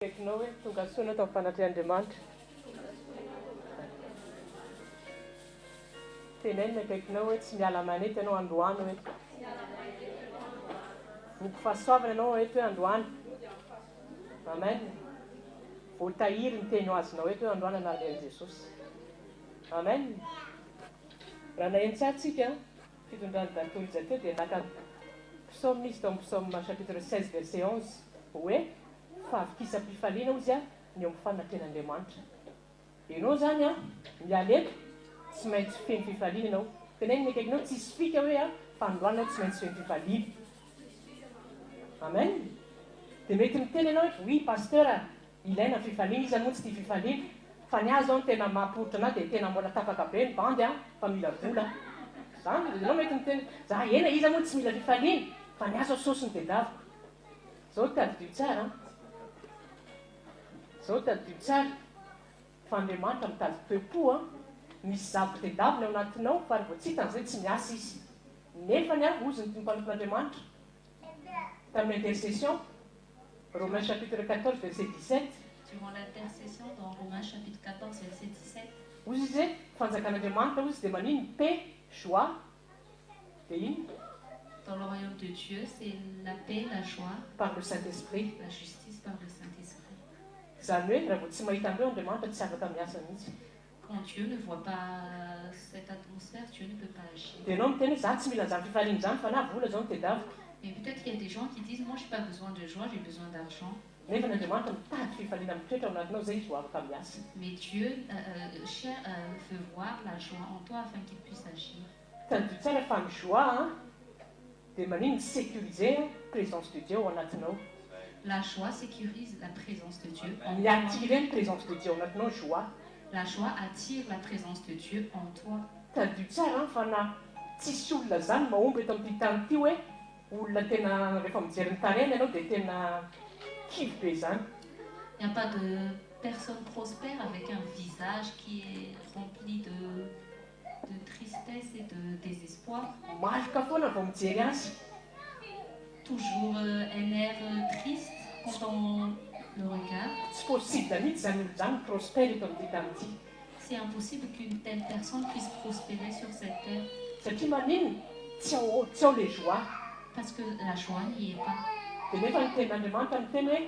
Akaikinao hoe tonga soa ianao tao amin'ny fanatrehan'Andriamanitra. Teneno ny akaikinao hoe tsy miala manety ianao androany hoe. Voky fahasoavana ianao eto hoe androany. Amen. Voatahiry ny teny ho azonao eto hoe androany anaran'i Jesosy. Amen. Raha naheno tsara tsika, fitondran'i Datolija teo dia naka psaume izy tao amin'ny psaume chapitre 16 verset 11 hoe Fahavokisam-pifaliana hozy an ny eo amin'ny fanatrehan'Andriamanitra. Ianao izany an, miala eto, tsy maintsy feno fifaliana ianao. Teneno ny akaikinao, tsisy fika hoe an, fa androany ianao tsy maintsy feno fifaliana. Amen. Dia mety miteny ianao hoe, oui pasteur a, ilaina ny fifaliana, iza moa tsy tia fifaliana, fa ny ahy izao ny tena mahaporitra anah dia tena mbola tapaka be ny bandy an, fa mila vola. Izany, ianao mety miteny, za eny e, iza moa tsy mila fifaliana, fa ny ahy izao saosy no tedaviko. Zao tadidio tsara an! Zao tadidio tsara fa Andriamanitra mitady toe-po an! Misy zavatra tedaviny ao anatinao fa rehefa tsy hitany zay tsy miasa izy. Nefany an, hozy ny mpanompon'Andriamanitra tamin'ny intercession, Romains chapitre 14 verset 17. Durant l'intercession dans Romains chapitre 14 verset 17. Hozy izy hoe, fanjakan'Andriamanitra hozy dia manino? Paix, joie, Dia inona? Dans le royaume de Dieu, c'est la paix, la joie, Par le Saint Esprit. la justice par le Saint Esprit. Izany hoe raha vao tsy mahita an'ireo Andriamanitra tsy afaka miasa mihitsy. Quand Dieu ne voit pas cette atmosphère, Dieu ne peut pas agir. Dia ianao miteny hoe za tsy mila an'izany fifaliana izany fa na vola izao no tedaviko. Mais peut-être qu'il y a des gens qui disent moi j'ai pas besoin de joie, j'ai besoin d'argent. Nefa ny Andriamanitra mitady fifaliana mitoetra ao anatinao izay izy vao afaka miasa. Mais Dieu veut voir la joie en toi afin qu'il puisse agir. Tadidio tsara fa ny joie an dia manino mi-sécuriser an présence de Dieu ao anatinao. La joie sécurise la présence de Dieu en toi. Mi-attirer ny présence de Dieu ao anatinao ny joie. La joie attire la présence de Dieu en toi. Tadidio tsara an fa na tsisy olona zany mahomby eto amin'ity tany ity hoe olona tena rehefa mijery ny tarehiny ianao dia tena kivy be zany. Il n'y a pas de personne prospère avec un visage qui est rempli de de tristesse et de désespoir. Maloka foana vao mijery azy. Toujours un air triste quand on le regarde. Tsy possible mihitsy zany olona zany mi-prospère eto amin'ity tany ity. C'est impossible qu'une telle personne puisse prospérer sur cette terre. Satria maninona? Tsy ao tsy ao le joie. Parce que la joie n'y est pas. Dia nefa ny tenin'Andriamanitra miteny hoe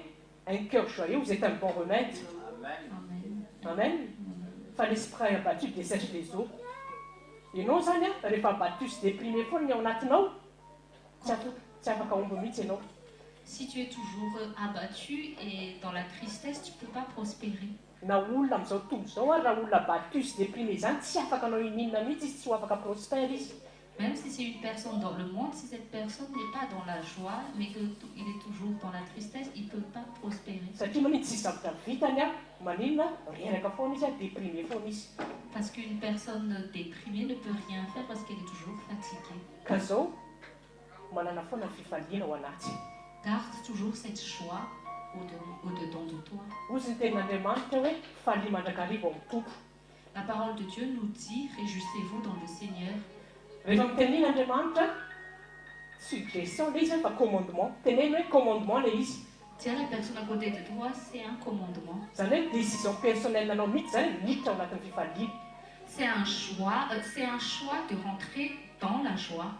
Un cœur joyeux vous êtes un bon remède. Amen. Amen. Fa l'esprit abattu dessèche les os. Ianao zany an, rehefa abattu sy déprimé foana ny ao anatinao, tsy afaka tsy afaka homby mihitsy ianao. Si tu es toujours abattu et dans la tristesse, tu peux pas prospérer. Na olona amin'izao tontolo izao ary raha olona abattu sy déprimé izany tsy afaka hanao ininona mihitsy izy, tsy ho afaka prospère izy. Même si c'est une personne dans le monde, si cette personne n'est pas dans la joie, mais que il est toujours dans la tristesse, il peut pas prospérer. Satria manino tsisy zavatra vitany an, maninona reraka foana izy an, déprimé foana izy. Parce qu'une personne déprimée ne peut rien faire parce qu'elle est toujours fatiguée. Ka zao manana foana fifaliana ao anaty. Garde toujours cette joie au dedans de toi. Hozy ny tenin'Andriamanitra hoe falia mandrakariva ao amin'ny Tompo. La parole de Dieu nous dit réjouissez-vous dans le Seigneur. Rehefa mitenena Andriamanitra, suggestion ilay izy an fa commandement. Teneno hoe commandement ilay izy. Dis à la personne à côté de toi, c'est un commandement. Izany hoe décision personnelle anao mihitsy izany miditra ao anatin'ny fifaliana. C'est un joie, c'est un choix de rentrer dans la joie.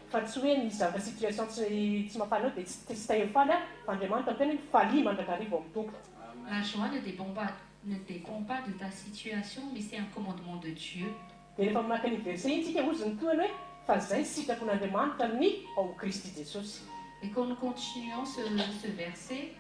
Fa tsy hoe misy zavatra situation tsy tsy mahafaly anao dia tsy tsy te hifaly aho fa Andriamanitra miteny hoe mifalia mandrakariva ao amin'ny Tompo. La joie ne dépend pas ne dépend pas de ta situation mais c'est un commandement de Dieu. Dia rehefa mamaky an'iny verset iny tsika hozy ny tohiny hoe fa izay sitrapon'Andriamanitra ny ao amin'i Kristy Jesosy. Et quand nous continuons ce ce verset,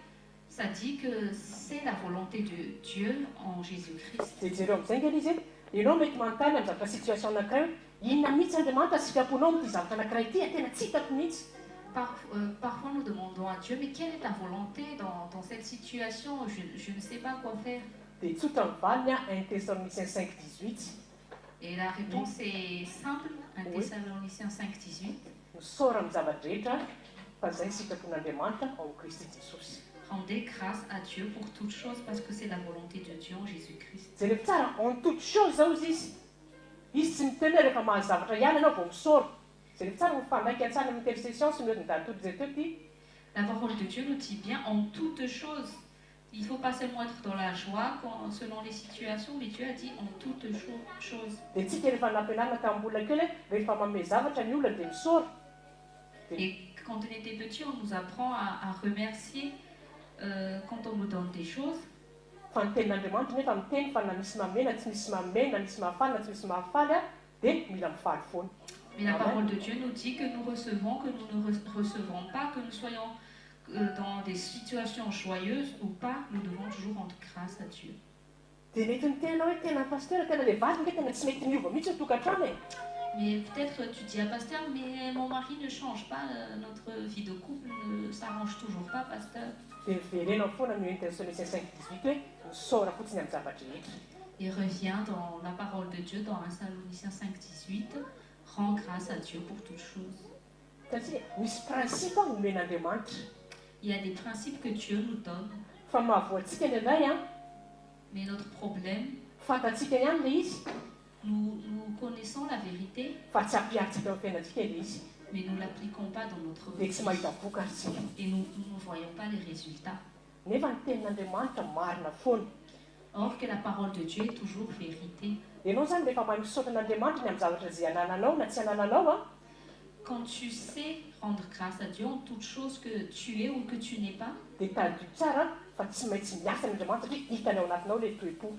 ça dit que c'est la volonté de Dieu en Jésus Christ. Dia jereo amin'izay ange ilay izy e! Ianao mety manontany amin'ny zavatra situation anankiray hoe inona mihitsy Andriamanitra sitraponao amin'ity zavatra anankiray ity e? Tena tsy hitako mihitsy. Parfois nous demandons à Dieu mais quelle est ta volonté dans dans cette situation je je ne sais pas quoi faire. Dia tsotra ny valiny an, un Thessaloniciens 5 18. Et la réponse est simple, un Thessaloniciens 5 18. Misaora amin'ny zava-drehetra fa izay ny sitrapon'Andriamanitra ao amin'i Kristy Jesosy. Rendez grâce à Dieu pour toutes choses parce que c'est la volonté de Dieu en Jésus Christ. Jereo tsara, en toutes choses hozy izy. Izy tsy miteny hoe rehefa mahazo zavatra ihany ianao vao misaora. Jereo tsara mifandraika tsara amin'ny intercession sy ny ody ny daty ody izay teo ty. La parole de Dieu nous dit bien en toutes choses. Il ne faut pas seulement être dans la joie selon les situations, mais Dieu a dit en toutes choses. Dia tsika rehefa nampianarina tamin'ny mbola kely hoe rehefa manome zavatra ny olona dia misaora. Et quand on était petit, on nous apprend à remercier quand on nous donne des choses. Fa ny tenin'Andriamanitra nefa miteny fa na misy manome na tsy misy manome, na misy mahafaly na tsy misy mahafaly a, dia mila mifaly foana. Mais la Amen. Parole de Dieu nous dit que nous recevons, que nous ne recevons pas, que nous soyons dans des situations joyeuses ou pas, nous devons toujours rendre grâce à Dieu. Dia mety ny tena hoe tena pasteur, tena le vadiny nge tena tsy mety miova mihitsy ny tokantrano e. Mais peut-être tu dis à pasteur, mais mon mari ne change pas, notre vie de couple ne s'arrange toujours pas, pasteur. Dia miverena foana ny 1 Thessaloniciens 5:18 hoe misaora fotsiny amin'ny zavatra rehetra. Et revient dans la parole de Dieu dans 1 Thessaloniciens 5, 18, rends grâce à Dieu pour toutes choses. Satria misy principe omen'Andriamanitra. Il y a des principes que Dieu nous donne, Fa mahavoantsika ny anay a, mais notre problème, fantatsika ihany le izy, nous, nous connaissons la vérité, fa tsy ampiharintsika amin'ny fiainantsika le izy, mais nous ne l'appliquons pas dans notre dia tsy vie. Mahita vokatra tsika. Et nous nous ne voyons pas les résultats. Nefa ny tenin'Andriamanitra marina foana. Or que la parole de Dieu est toujours vérité. Ianao zany rehefa mahay misaotra an'Andriamanitra ny amin'ny zavatra zay anananao na tsy anananao a, Quand tu sais rendre grâce à Dieu en toutes choses que tu es ou que tu n'es pas, dia tadidio tsara fa tsy maintsy miasa n'Andriamanitra satria hitany ao anatinao le toe-po.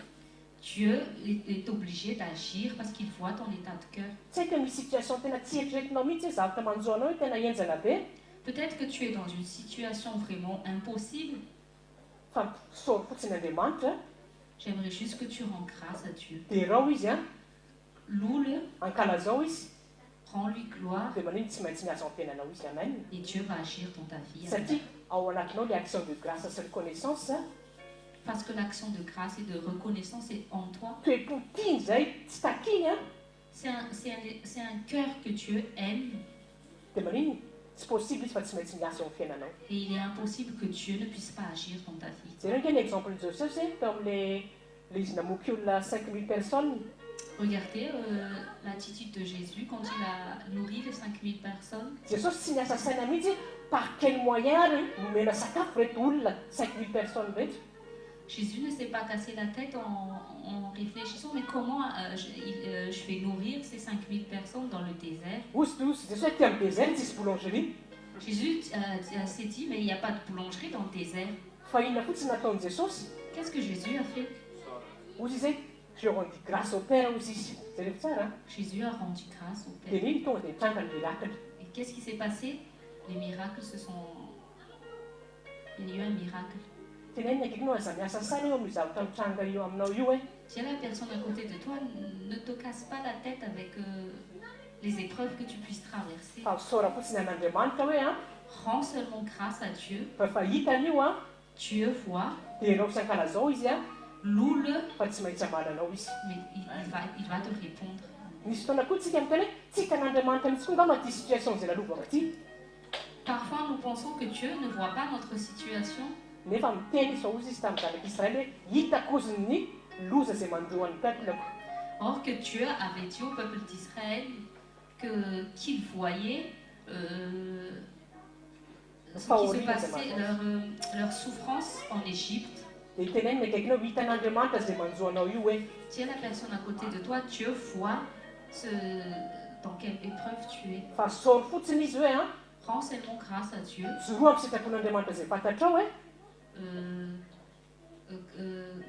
Dieu est obligé d'agir parce qu'il voit ton état de cœur. Tsy haiko hoe misy situation tena tsy eritreretinao mihitsy hoe zavatra manjo anao hoe tena enjana be, Peut-être que tu es dans une situation vraiment impossible. Fa misaory fotsiny Andriamanitra. J'aimerais juste que tu rends grâce à Dieu. Derao izy a. Loue-le, Ankalazao izy. Rends-lui gloire Dia manino tsy maintsy miasa amin'ny fiainanao izy, amen. Et Dieu va agir dans ta vie. Satria ao anatinao le action de grâce sy reconnaissance. Parce que l'action de grâce et de reconnaissance est en toi. Toe-po tiany zay, tsy takiny a. C'est un cœur que Dieu aime Dia manino tsy possible izy fa tsy maintsy miasa eo amin'ny fiainanao. Et il est impossible que Dieu ne puisse pas agir dans ta vie. Jereo nge ny exemple Jesosy tao am'le le izy namoky olona 5000 personnes. Regardez l'attitude de Jésus quand il a nourri les 5000 personnes. Jesosy tsy niasa saina mihitsy par quel moyen ary nomena sakafo reto olona 5000 personnes reto. Jésus ne s'est pas cassé la tête en réfléchissant, mais comment je vais nourrir ces 5000 personnes dans le désert? Ozy ozy Jesosy hoe ty amin'ny désert tsisy boulangerie. Jésus s'est dit, mais il n'y a pas de boulangerie dans le désert. Fa inona fotsiny nataon'i Jesosy? Qu'est-ce que Jésus a fait? Ozy izy hoe je rendis grâce au Père, ozy izy, zareo tsara. Jésus a rendu grâce au Dia Père. niny tonga dia nitranga ny miracle. Et qu'est-ce qui s'est passé? Les miracles se sont... Il y a eu un miracle. Tena iny akaikinao aza miasa saina eo amin'io zavatra mitranga io aminao io e. Dis à la personne à côté de toi, ne te casse pas la tête avec les épreuves que tu puisses traverser. Fa misaora fotsiny an'Andriamanitra hoe a, Rends seulement grâce à Dieu. Fa efa hitany io a. Dieu voit, Derao sy ankalazao izy a, loue-le, fa tsy maintsy hamaly izy. Mais il va te répondre. Misy fotoana koa tsika miteny hoe tsy hitan'Andriamanitra mihitsy koa ngamba ty situation zay lalovako ty. Parfois, nous pensons que Dieu ne voit pas notre situation, Nefa miteny izy fa ozy izy tamin'ny zanak'Israely hoe hitako ozy ny loza zay manjo an'ny peupleko. Or que Dieu avait dit au peuple d'Israël qu'il voyait ce qui se Favorite, passait, maintenant. leur souffrance en Égypte. Dia tenenina akaikinao hitan'Andriamanitra zay manjo anao io hoe. Dis à la personne à côté de toi, Dieu voit dans quelle épreuve tu es. Fa saory fotsiny izy hoe a. Rends seulement grâce à Dieu. Zoroa amin'ny sitrapon'Andriamanitra zay fantatrao hoe.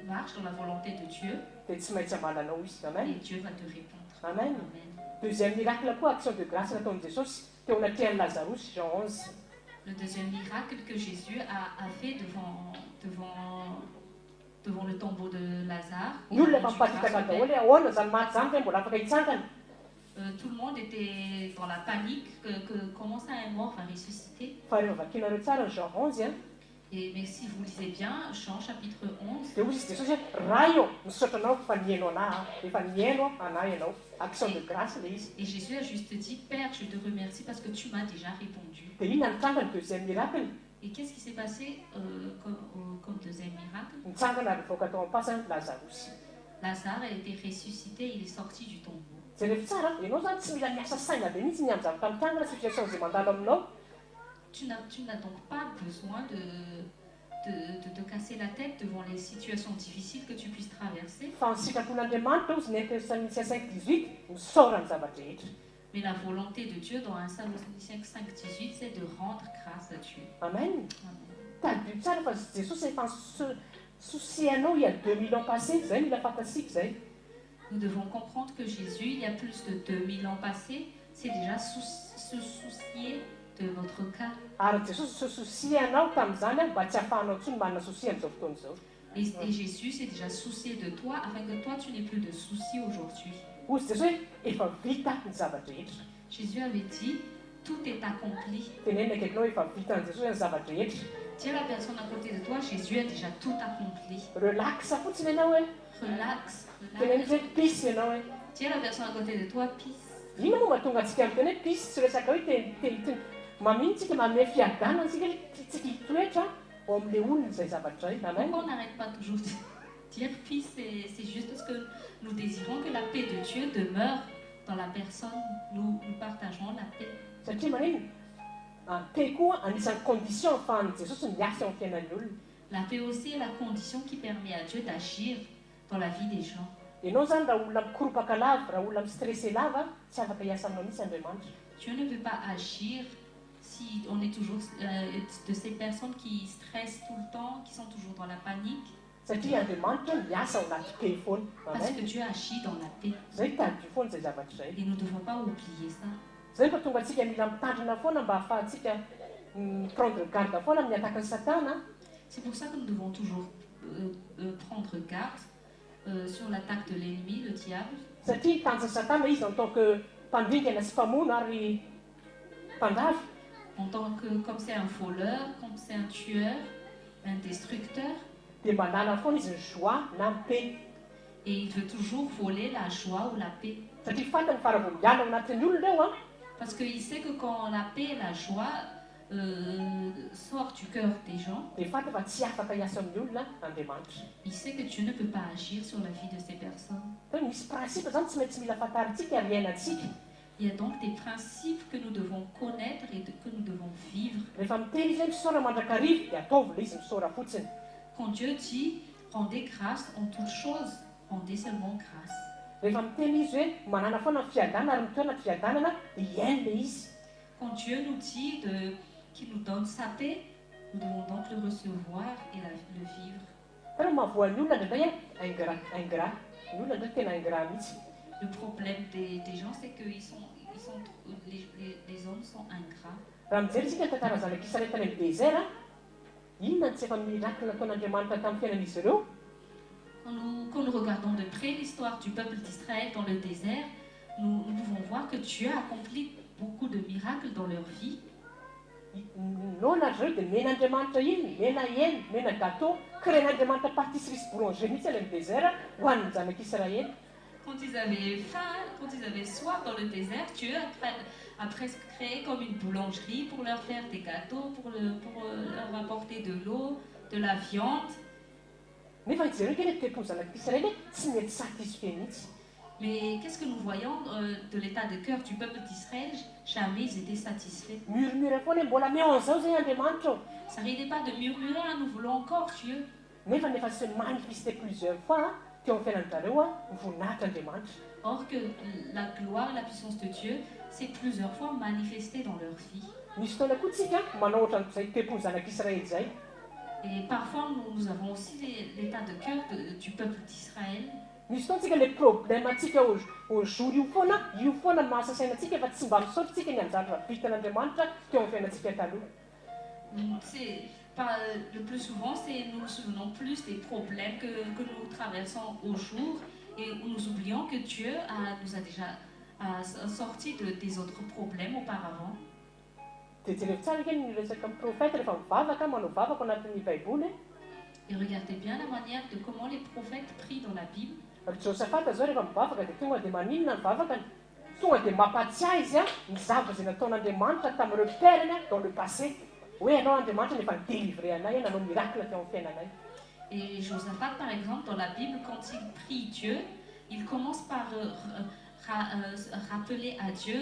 Marche dans la volonté de Dieu Dia tsy maintsy hamaly anao izy, amen. Et Dieu va te répondre. Amen. Amen. Deuxième miracle koa, action de grâce nataon'i Jesosy teo anatrehan'i Lazarosy, Jean 11. Le deuxième miracle que Jésus a fait devant le tombeau de Lazare. Ny olona efa mipatitaka daholo hoe ahoana zany maty zany ve mbola afaka hitsangana. Tout le monde était dans la panique que comment ça un mort va ressusciter. Fa rehefa vakinareo tsara ny Jean 11 a, Mais si vous lisez bien, Jean chapitre 11, dia hozy izy Jesosy hoe Ray ô, misaotra anao fa nihaino anahy, efa nihaino anahy ianao, action de grâce le izy. Et Jésus a juste dit, Père, je te remercie parce que tu m'as déjà répondu. Dia inona nitranga ny deuxième miracle? Et qu'est-ce qui s'est passé comme deuxième miracle? Nitsangana ary nivoaka tao am-pasana Lazarosy. Lazare a été ressuscité, il est sorti du tombeau. Jereo tsara ianao zany tsy mila miasa saina be mihitsy ny amin'ny zavatra mitrangana situation zay mandalo aminao. Tu n'as donc pas besoin de de te casser la tête devant les situations difficiles que tu puisses traverser. Fa ny sitrapon'Andriamanitra, hozy ny 1 Thessaloniciens 5:18, misaora ny zavatra rehetra. Mais la volonté de Dieu dans 1 Thessaloniciens 5, 18, c'est de rendre grâce à Dieu. Amen. Amen. Tadidio tsara fa Jesosy efa soucié anao il y a 2000 ans passé. Zay mila fantatsika zay. Nous devons comprendre que Jésus, il y a plus de 2000 ans passés, s'est déjà se soucier de notre cas. Ary Jesosy se soucié anao tamin'izany a mba tsy ahafahanao ntsony manana souci amin'izao fotoana izao. Et Jésus s'est déjà soucié de toi afin que toi, tu n'aies plus de soucis aujourd'hui. Hozy Jesosy hoe efa vita ny zavatra rehetra. Jésus avait dit, tout est accompli. Tenenina akaikinao, efa vita an' Jesosy ny zavatra rehetra. Dis à la personne à côté de toi, Jésus a déjà tout accompli. Relax fotsiny ianao hoe. Relax, Teneny relax. hoe peace ianao hoe. Dis à la personne à côté de toi, peace. Inona moa mahatonga antsika miteny hoe peace? Tsy resaka hoe teny manintsika manome fiadanana antsika, tsika hitoetra ao amin'le olona zay zavatra zay. Amen. Pourquoi on n'arrête pas toujours de dire peace? C'est juste parce que nous désirons que la paix de Dieu demeure dans la personne. Nous, nous partageons la paix. Satria manino paix koa anisan'ny condition ahafahan'i Jesosy miasa eo amin'ny fiainan'ny olona. La paix aussi est la condition qui permet à Dieu d'agir dans la vie des gens. Ianao zany raha olona mikoropaka lava, raha olona mistressé lava, tsy afaka hiasa aminao mihitsy Andriamanitra. Dieu ne veut pas agir si on est toujours de ces personnes qui stressent tout le temps, qui sont toujours dans la panique, Satria Andriamanitra miasa ao anaty paix foana. parce Amen. que Dieu agit dans la paix. Zay tadidio foana zay zavatra zay. Et nous ne devons pas oublier ça. Zay mba tonga antsika mila mitandrina foana mba ahafahantsika prendre garde foana amin'ny attaquen'ny Satana. C'est pour ça que nous devons toujours prendre garde sur l'attaque de l'ennemi, le diable. Satria tanjon'ny Satana izy en tant que mpandringana sy mpamono ary mpandavy. En tant que, comme c'est un voleur, comme c'est un tueur, un destructeur, Dia manala foana izy ny joie na ny paix. Et il veut toujours voler la joie ou la paix. Satria fantany fa raha vao miala ao anatin'ny olona eo a Parce qu'il sait que quand la paix et la joie sortent du cœur des gens, dia fantany fa tsy afaka hiasa amin'ny olona Andriamanitra. Il sait que Dieu ne peut pas agir sur la vie de ces personnes. Fa misy principe zany tsy maintsy mila fantarintsika ary iainantsika. Il y a donc des principes que nous devons connaître et que nous devons vivre. Rehefa miteny izy hoe misaora mandrakariva, dia ataovy le izy, misaora fotsiny. Quand Dieu dit rendez grâce en toutes choses, rendez seulement grâce. Rehefa miteny izy hoe manana foana ny fiadanana ary mitoerana ny fiadanana, dia iaino le izy. Quand Dieu nous dit qu'il nous donne sa paix, nous devons donc le recevoir et le vivre. Fa raha mahavoan'ny olona indraindray a ingrat, ingrat ny olona indray, tena ingrat mihitsy. Le problème des gens, c'est que ils sont, ils sont, les hommes sont ingrats. Raha mijery isika ny tantara zanak'Israely tany amin'ny désert a, inona ny tsy efa miracle nataon'Andriamanitra tamin'ny fiainan'izy ireo? Quand nous regardons de près l'histoire du peuple d'Israël dans le désert, nous, nous pouvons voir que Dieu a accompli beaucoup de miracles dans leur vie. Noana ry zareo dia men'Andriamanitra iny, mena hena, mena gâteau, créen'Andriamanitra pâtisserie sy boulangerie mihitsy any amin'ny désert ho an'ny zanak'Israely. Quand ils avaient faim, quand ils avaient soif dans le désert, Dieu a presque créé comme une boulangerie pour leur faire des gâteaux, pour leur apporter de l'eau, de la viande. Nefa jereo kely toe-po zanak'Israely tsy mety satisfait mihitsy. Mais qu'est-ce que nous voyons de l'état de cœur du peuple d'Israël? Jamais ils étaient satisfaits. Murmure foana hoe mbola meo an'izao zay Andriamanitra ao. Ça n'arrêtait pas de murmurer, ah, nous voulons encore Dieu. Nefa nefa se manifester plusieurs fois teo amin'ny fiainan-jareo a ny voninahitra Andriamanitra. Or que la gloire et la puissance de Dieu s'est plusieurs fois manifestée dans leur vie. Misy fotoana koa tsika manao ohatran'izay toe-po zanak'Israely zay. Et parfois, nous, nous avons aussi l'état de cœur du peuple d'Israël. Misy fotoana tsika le problème atsika au jour io foana io foana mahasasaina atsika fa tsy mba misaotra tsika ny anjara vitan'Andriamanitra teo amin'ny fiainantsika taloha. C'est pas, le plus souvent, c'est nous nous souvenons plus des problèmes que nous traversons au jour et où nous oublions que Dieu nous a déjà sorti des autres problèmes auparavant. Dia jereo tsara kely ny resaka amin'ny prophète rehefa mivavaka manao vavaka ao anatin'ny Baiboly. Et regardez bien la manière de comment les prophètes prient dans la Bible. Ry Josafata zao rehefa mivavaka dia tonga dia maninona ny vavakany? Tonga dia mampatsiahy izy a ny zavatra zay nataon'Andriamanitra tamin'ireo pèreny a dans le passé, hoe ianao Andriamanitra nefa nidélivre anay, nanao miracle teo amin'ny fiainanay. Et Josaphat, par exemple, dans la Bible, quand il prie Dieu, il commence par rappeler à Dieu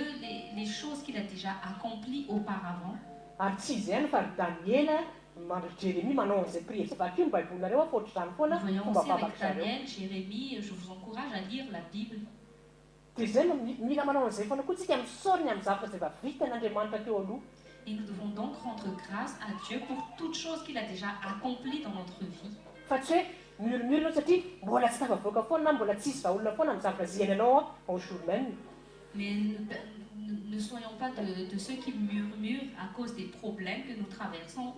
les choses qu'il a déjà accomplies auparavant. Ary tsy izy ihany fa ry Daniela Mandry Jérémie manao an'izay prière zay. Vakio ny Baibolinareo a, fa ohatr'izany foana Nous voyons fomba aussi avec vavaka zareo. Daniel, Jérémie, je vous encourage à lire la Bible. Dia zay no mila manao an'izay foana koa tsika, misaoriny amin'ny zavatra zay efa vitan'Andriamanitra teo aloha. Et nous devons donc rendre grâce à Dieu pour toutes choses qu'il a déjà accomplies dans notre vie. Fa tsy hoe murmure anao satria mbola tsy tafavoaka foana na mbola tsisy vahaolona foana amin'ny zavatra zay iainanao ao jour même. Mais ne soyons pas de ceux qui murmurent à cause des problèmes que nous traversons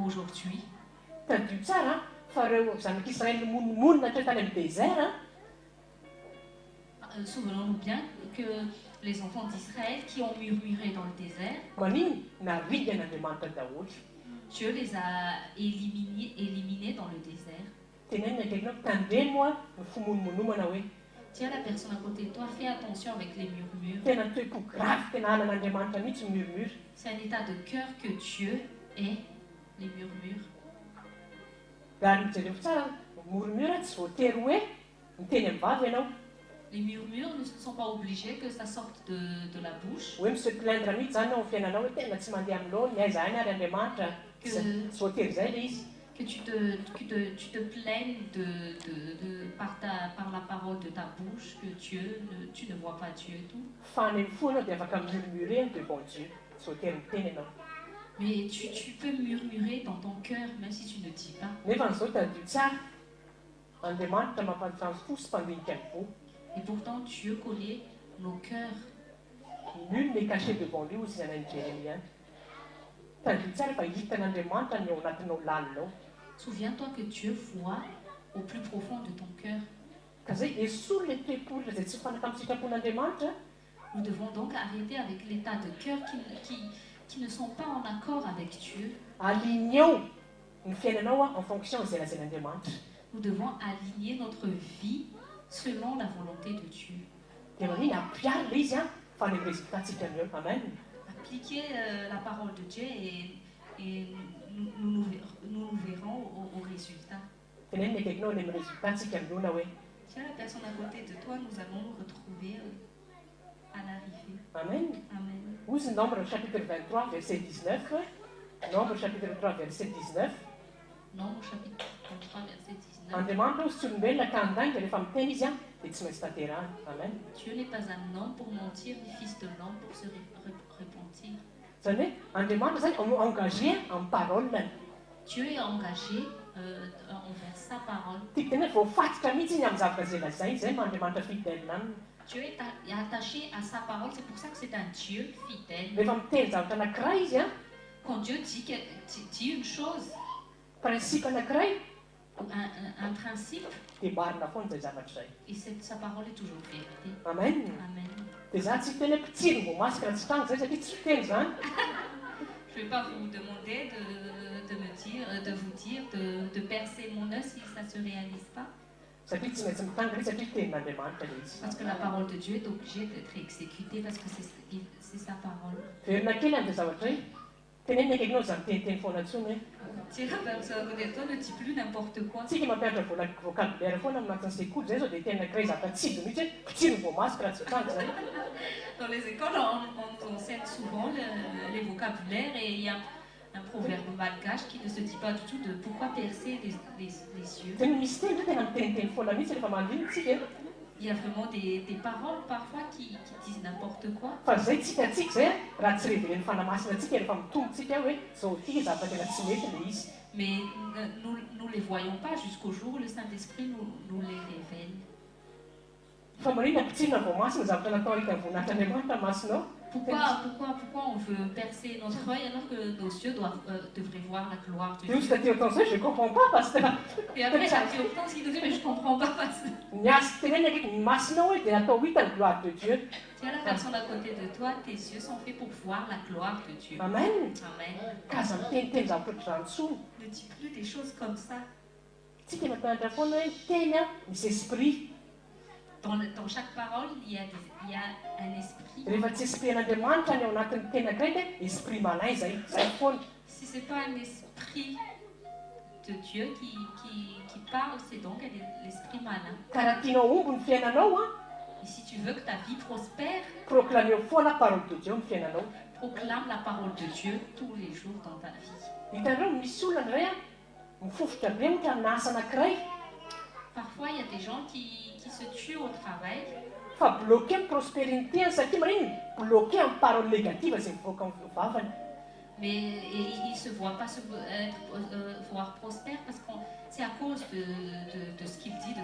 aujourd'hui. Tadidio tsara fa reo zanak'Israely monimonina hatreo tany amin'ny désert a, Souvenons-nous bien que les enfants d'Israël qui ont murmuré dans le désert, manino naringan'Andriamanitra daholo. Dieu les a éliminés dans le désert. Tenenina akaikinao, tandremo a ny fimonomonomana hoe. Tiens la personne à côté de toi, fais attention avec les murmures. Tena toe-po grave tena halan'Andriamanitra mihitsy murmure. C'est un état de cœur que Dieu hait, les murmures. Ary mijereo tsara, murmure tsy voatery hoe miteny amin'ny vava ianao. Les murmures ne sont pas obligés que ça sorte de la bouche, Hoe mi-se plaindre mihitsy zany ao amin'ny fiainanao hoe tena tsy mandeha amin'ny laoniny, aiza any ary Andriamanitra. Tsy voatery zay le izy. Que tu te plaignes par la parole de ta bouche, que Dieu ne, tu ne vois pas Dieu et tout. Fa any amin'ny fo anao dia afaka murmurer devant Dieu, tsy voatery miteny ianao. Mais tu peux murmurer dans ton cœur, même si tu ne dis pas. Nefa n'izao, tadidio tsara, Andriamanitra mampahafantatra ny fo sy mpandinika ny fo. Et pourtant, Dieu connaît nos cœurs. Nul n'est caché devant lui, hoy izy any Jérémie any. Tadidio tsara fa hitan'Andriamanitra ny ao anatinao lalina ao. Souviens-toi que Dieu voit au plus profond de ton cœur. Ka zay esory le toe-po zay tsy mifanaraka amin'ny sitrapon'Andriamanitra. Nous devons donc arrêter avec l'état de cœur qui ne sont pas en accord avec Dieu. Aligneo ny fiainanao a en fonction zay lazain'Andriamanitra. Nous devons aligner notre vie selon la volonté de Dieu. Dia maniny ampiary le izy a fa ny résultat tsika ameo. Amen. Appliquer la parole de Dieu et nous nous verrons au résultat. Teneny ny akaikinao, ny amin'ny résultat tsika ameo hoe. Tiens la personne à côté de toi, nous allons nous retrouver à l'arrivée. Amen. Amen. Ozy Nombre chapitre 23 verset 19, Nombre chapitre 3 verset 19. Nombre chapitre 23, verset 19. Andriamanitra ozy tsy olombelona ka handainga, rehefa miteny izy a dia tsy maintsy tanterahany. Amen. Dieu n'est pas un homme pour mentir, ni fils de l'homme pour se repentir. Zany hoe Andriamanitra zany engagé amin'ny parole-ny. Dieu est engagé envers sa parole. Tiako tena hoe voafatitra mihitsy iny amin'ny zavatra zay lazay zay ma Andriamanitra fidèle aminy. Dieu est attaché à sa parole, c'est pour ça que c'est un Dieu fidèle. Rehefa miteny zavatra anankiray izy a, Quand Dieu dit une chose, principe anankiray, ou un principe, dia marina foana zay zavatra zay. Et sa parole est toujours vérité. Amen. Amen. Dia za tsy teny hoe mpitsiry voamasika raha tsy trano zay satria tsy fiteny zany. Je ne vais pas vous demander de vous dire de percer mon œil si ça ne se réalise pas. Satria tsy maintsy mitangana izy satria tenin'Andriamanitra le izy. Parce que la parole de Dieu est obligée d'être exécutée parce que c'est sa parole. Verina kely an'izay zavatra hoe teneny akaikinao za miteniteny foana ntsony hoe. Tiens la personne à côté de toi, ne dis plus n'importe quoi. Tsika mampianatra vola vocabulaire foana anatin'ny sekoly zay zao dia tena kiray zavatra tsidy mihitsy hoe mpitsiry voamasika raha tsy trano zay. Dans les écoles, on nous enseigne souvent les vocabulaires et il y a un proverbe malgache qui ne se dit pas du tout de pourquoi percer les yeux. Tena misy teny hoe tena miteniteny foana mihitsy rehefa mandiny tsika. Il y a vraiment des paroles parfois qui disent n'importe quoi. Fa zay tsika atsika zay a raha tsy révélé ny Fanahy Masina atsika rehefa mitombotsika hoe zao ty zavatra tena tsy mety le izy. Mais nous ne les voyons pas jusqu'au jour où le Saint-Esprit nous les révèle. Fa manina mpitsirina voamasina zavatra natao hita voninahitr'Andriamanitra masinao? Pourquoi on veut percer notre œil alors que nos yeux devraient voir la gloire de De ozy Dieu? Taty otan zay, je comprends pas, pasteur. Et après, j'ai dit Hortense qui nous dit, mais je comprends pas, pasteur. Ny azy teneny akaiky ny masinao hoe dia natao hita ny gloire de Dieu. Tiens la personne à côté de toi, tes yeux sont faits pour voir la gloire de Dieu. Amen. Amen. Ka aza miteniteny zavatra ohatr'izany tsony. Ne dis plus des choses comme ça. Tsika mampianatra foana hoe teny a misy esprit. Dans chaque parole, il y a un esprit. Rehefa tsy esprit an'Andriamanitra ny ao anatin'ny tena kiray dia esprit malin zay zay foana. Si ce n'est pas un esprit de Dieu qui parle, c'est donc l'esprit malin. Ka raha tianao omby ny fiainanao a, Et si tu veux que ta vie prospère, proclameo foana parole de Dieu ny fiainanao. Proclame la parole de Dieu tous les jours dans ta vie. Hitanareo, misy olona indray an, mifofotra be ohatra amina asa anankiray. Parfois il y a des gens qui qui se tuent au travail. Fa bloqué ny prospérité-ny satria maninona? Bloqué amin'ny parole négative izay mivoaka amin'ny vavany. Mais et il se voit pas se être voir prospère parce qu'on c'est à cause de de de ce qu'il dit de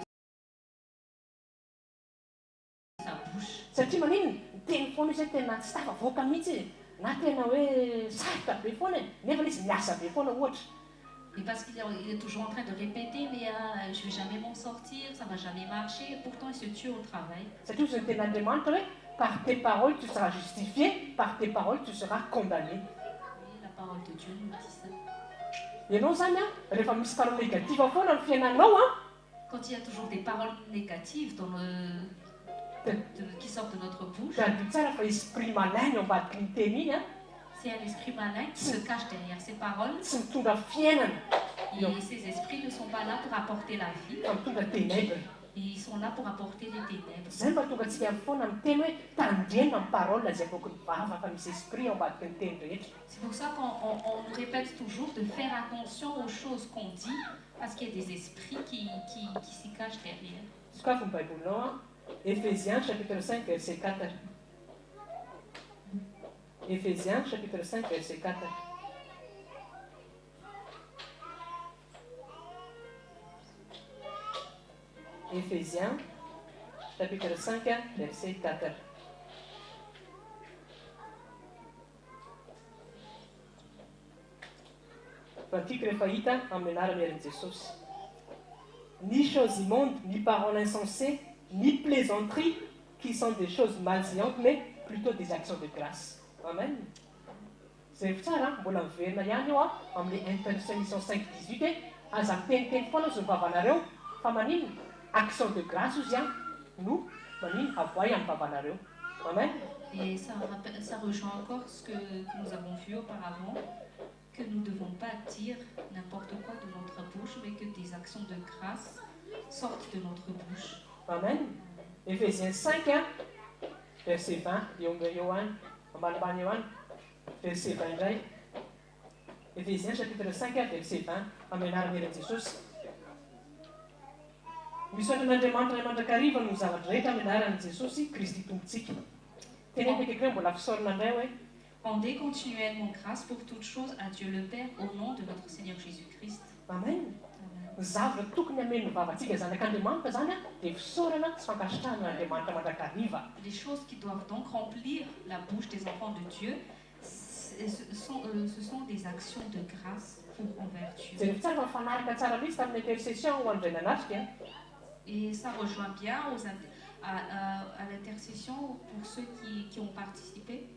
sa bouche. Satria maninona? Miteny foana izy hoe tena tsy tafavoaka mihitsy e, na tena hoe sarotra be foana e, nefa izy miasa be foana ohatra. Et parce qu'il est toujours en train de répéter mais je vais jamais m'en sortir, ça va jamais marcher, pourtant il se tue au travail. Satria hozy ny tenin'Andriamanitra hoe par tes paroles tu seras justifié, par tes paroles tu seras condamné. Oui, la parole de Dieu nous dit ça. Ianao izany an, rehefa misy parole négative foana amin'ny fiainanao an, Quand il y a toujours des paroles négatives dans le de qui sortent de notre bouche. Tadidio tsara fa esprit malin ny ao ambadiky ny teny iny an. C'est un esprit malin qui se cache derrière ces paroles. Tsy mitondra fiainana. Et ces esprits ne sont pas là pour apporter la vie. Fa mitondra ténèbres. Et ils sont là pour apporter les ténèbres. Zay no mahatonga antsika foana miteny hoe tandremo amin'ny parole izay avoaky ny vava fa misy esprit ao ambadiky ny teny rehetra. C'est pour ça qu'on on on nous répète toujours de faire attention aux choses qu'on dit parce qu'il y a des esprits qui qui qui s'y cachent derrière. Sokafy ny baibolinao an, Ephésiens chapitre 5 verset 4. Ephésiens chapitre 5 verset 4. Ephésiens chapitre 5 verset 4. Vakiko rehefa hita amin'ny anaran'ny herin'i Jesosy. Ni choses immondes, ni paroles insensées, ni plaisanteries qui sont des choses malséantes mais plutôt des actions de grâce. Amen. Jereo tsara an, mbola miverina ihany eo an amin'ilay intercession 5 18 hoe aza miteniteny foana ozy ny vavanareo fa maninona? Action de grâce ozy an no maninona? Avoahy amin'ny vavanareo. Amen. Et ça ça rejoint encore ce que nous avons vu auparavant que nous ne devons pas dire n'importe quoi de notre bouche mais que des actions de grâce sortent de notre bouche. Amen. Ephésiens 5 verset 20 eo eo any ambanimbany eo any verset 20 indray. Ephésiens chapitre 5 verset 20 amin'ny anaran'ny herin'i Jesosy. Misaotra an'Andriamanitra Ray mandrakariva noho ny zavatra rehetra amin'ny anaran'i Jesosy Kristy Tompontsika. Teneniko akaiky hoe mbola fisaorana indray hoe. Rendez continuellement grâce pour toutes choses à Dieu le Père au nom de notre Seigneur Jésus-Christ. Amen. Ny zavatra tokony hameno ny vavantsika zanak'Andriamanitra izany dia fisaorana sy fankasitrahana an'Andriamanitra mandrakariva. Les choses qui doivent donc remplir la bouche des enfants de Dieu ce sont des actions de grâce pour envers Dieu. Jereo tsara fa mifanaraka tsara mihitsy tamin'ny intercession ho an'izay nanatrika an. Et ça rejoint bien aux à à l'intercession pour ceux qui qui ont participé.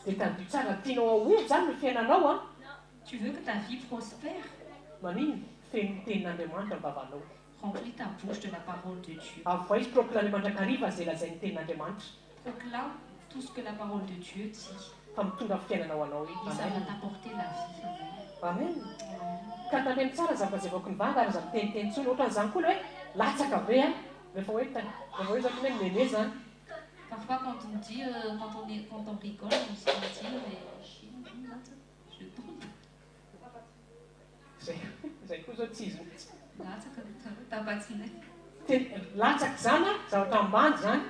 Dia tadidio tsara, tianao hahomby izany ny fiainanao an. Tu veux que ta vie prospère? Maninona? Feno ny tenin'Andriamanitra ny vavanao. Remplis ta bouche de la parole de Dieu. Avohay sy proclamer mandrakariva izay lazain'ny tenin'Andriamanitra. Proclame tout ce que la parole de Dieu dit. Fa mitondra fiainana ho anao Et ça va Amen. t'apporter la vie. Amen. Ka tandremo tsara zavatra izay avoaky ny vava ary aza miteniteny intsony. Ohatran'izany koa ilay hoe latsaka be an. Rehefa hoe rehefa hoe zany hoe meme zany. Parfois quand on dit quand on est quand on rigole on se dit mais je tombe. Zay zay koa zao tsy izy mihitsy. Latsaka tapatsinay. Tena latsaka izany an, zavatra ambany izany.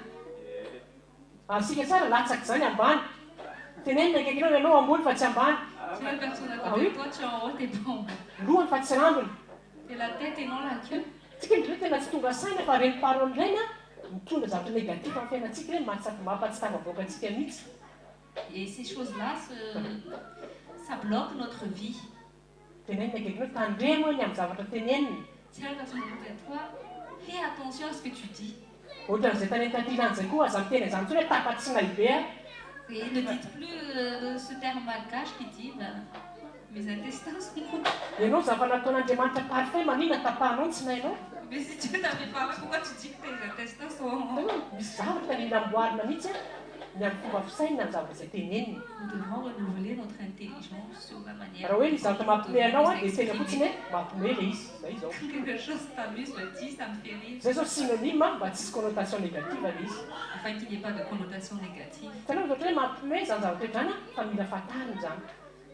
Azontsika tsara latsaka izany ambany. Tenenina akaikinao ianao ambony fa tsy ambany. Tu la personne à Ah côté oui. de toi, tu es en haut, t'es pas en bas. Lohany fa tsy rambony. T'es la tête et non la queue. Tsika indray tena tsy tonga saina fa ireny parole ireny an, mitondra zavatra négatif amin'ny fiainantsika ireny, mampatsy tafavoaka antsika mihitsy. Et ces choses-là, ça bloque notre vie. Tenenina akaikinao, tandremo hoe ny amin'ny zavatra tenenina. Tiens la personne à côté de toi, fais attention à ce que tu dis. Ohatran'izay tany Antatilany izay koa, aza miteny an'izany intsony hoe tapa-tsinay be a. Et ne dites plus ce terme malgache qui dit ben, mes intestins sont Ianao zava nataon'Andriamanitra parfait, maninona tapahanao ny tsinainao? Mais si Dieu t'avait parlé, pourquoi tu dis que tes intestins sont Hitanao, misy zavatra mila amboarina mihitsy an. Ny amin'ny fomba fisainana ny zavatra izay tenenina. Nous devrons renouveler notre intelligence sur la manière Raha hoe ny dont zavatra nous mampiomehy devons anao nous a, dia tena fotsiny exprimer. hoe mampiomehy ilay izy. Izay izao. Quand quelque chose t'amuse, le dis, ça me fait rire. Izay izao synonyme mba tsisy connotation négative ilay izy. Afin qu'il n'y ait pas de connotation négative. Hitanao ohatra hoe mampiomehy izany zavatra izany a, fa mila fantarina izany.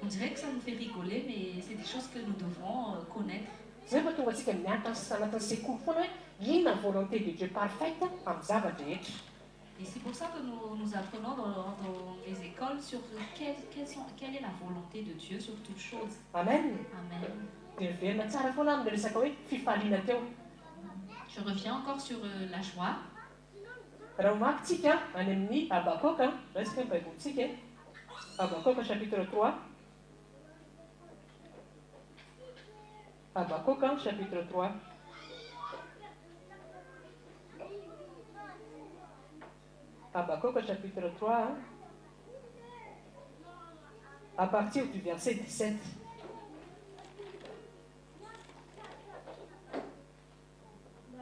On dirait que ça nous fait rigoler, mais c'est des choses que nous devrons connaître. Izay no mahatonga antsika mianatra anatin'ny sekoly foana hoe inona ny volonté de Dieu parfaite amin'ny zava-drehetra. Et c'est pour ça que nous, nous apprenons dans les écoles sur quelle est la volonté de Dieu sur toutes choses. Amen. Amen. Dia miverina tsara foana amin'ilay resaka hoe fifaliana teo. Je reviens encore sur la joie. Raha mamaky tsika any amin'ny Habakoka, raisika ny Baibolintsika e. Habakoka chapitre 3. Habakoka chapitre 3. Habakoka chapitre 3 à partir du verset 17.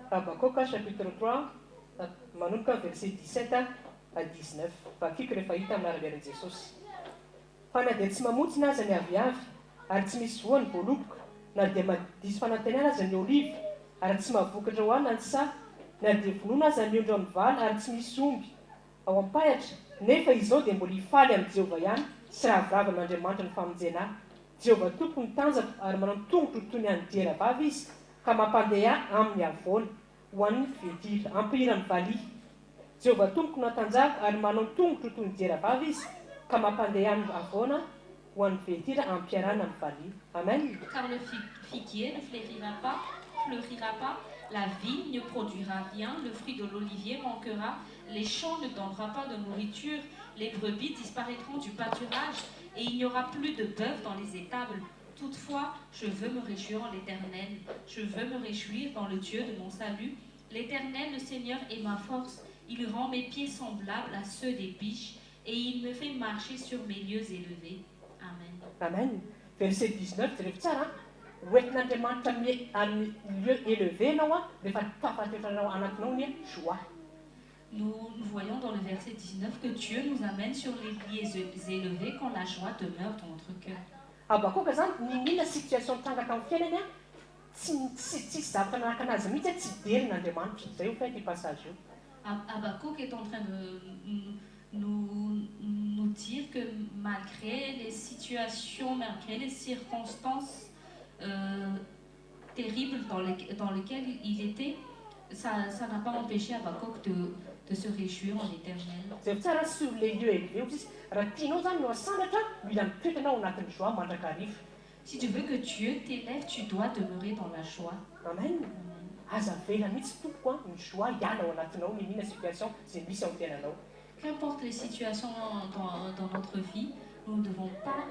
Habakoka chapitre 3 manomboka verset 17 à 19. Vakiko rehefa hita amin'ny anaran'i Jesosy. Fa na dia tsy mamontsina aza ny aviavy, ary tsy misy voa ny voaloboka, na dia madiso fanantenana aza ny oliva, ary tsy mahavokatra hohanina ny saha, na dia vonoina aza ny ondry ao amin'ny vala ary tsy misy omby ao am-pahitra, nefa izao dia mbola hifaly amin'i Jehovah ihany sy ravoravo amin'Andriamanitra ny famonjena ahy. Jehovah Tompo no tanjako, ary manao ny tongotro ho toy ny an'ny diera vavy Izy, ka mampandeha ahy amin'ny havoana, ho an'ny fivedira. Ampihira amin'ny valiha. Jehovah Tompoko no hatanjahako, ary manao ny tongotro ho toy ny diera vavy Izy, ka mampandeha ahy amin'ny havoana, ho an'ny fivedira, ampiarahana amin'ny valiha. Amen. Car le figuier ne fleurira pas, fleurira pas, la vigne ne produira rien, le fruit de l'olivier manquera, les champs ne donnera pas de nourriture, les brebis disparaîtront du pâturage, et il n'y aura plus de bœufs dans les étables. Toutefois, je veux me réjouir en l'Éternel, je veux me réjouir dans le Dieu de mon salut. L'Éternel, le Seigneur, est ma force. Il rend mes pieds semblables à ceux des biches et il me fait marcher sur mes lieux élevés. Amen. Amen. Verset 19, jereo tsara a. Hoentin'Andriamanitra amin'ny amin'ny lieu élevé ianao a, rehefa tafatoetra anatinao ny joie. Nous, nous voyons dans le verset 19 que Dieu nous amène sur les lieux élevés quand la joie demeure dans notre cœur. Habakoka zany ninina situation nitranga tamin'ny fiainany a, tsy tsy tsisy zavatra nanaraka anazy mihitsy a, tsy derin'Andriamanitra. Zay ho fait ty passage io. Habakkuk est en train de nous dire que malgré les situations, malgré les circonstances terribles dans lesquelles il était, ça n'a pas empêché Habakkuk de se réjouir en l'Éternel. Zay tsara sur les lieux élevés ozy izy, raha tianao zany no asandratra, mila mitoetra anao anatin'ny joie mandrakariva. Si tu veux que Dieu t'élève, tu dois demeurer dans la joie. Amen. Aza avela mihitsy tompoko a ny joie hiala ao anatinao ninina situation zay misy ao amin'ny fiainanao. Qu'importe les situations dans notre vie, nous ne devons pas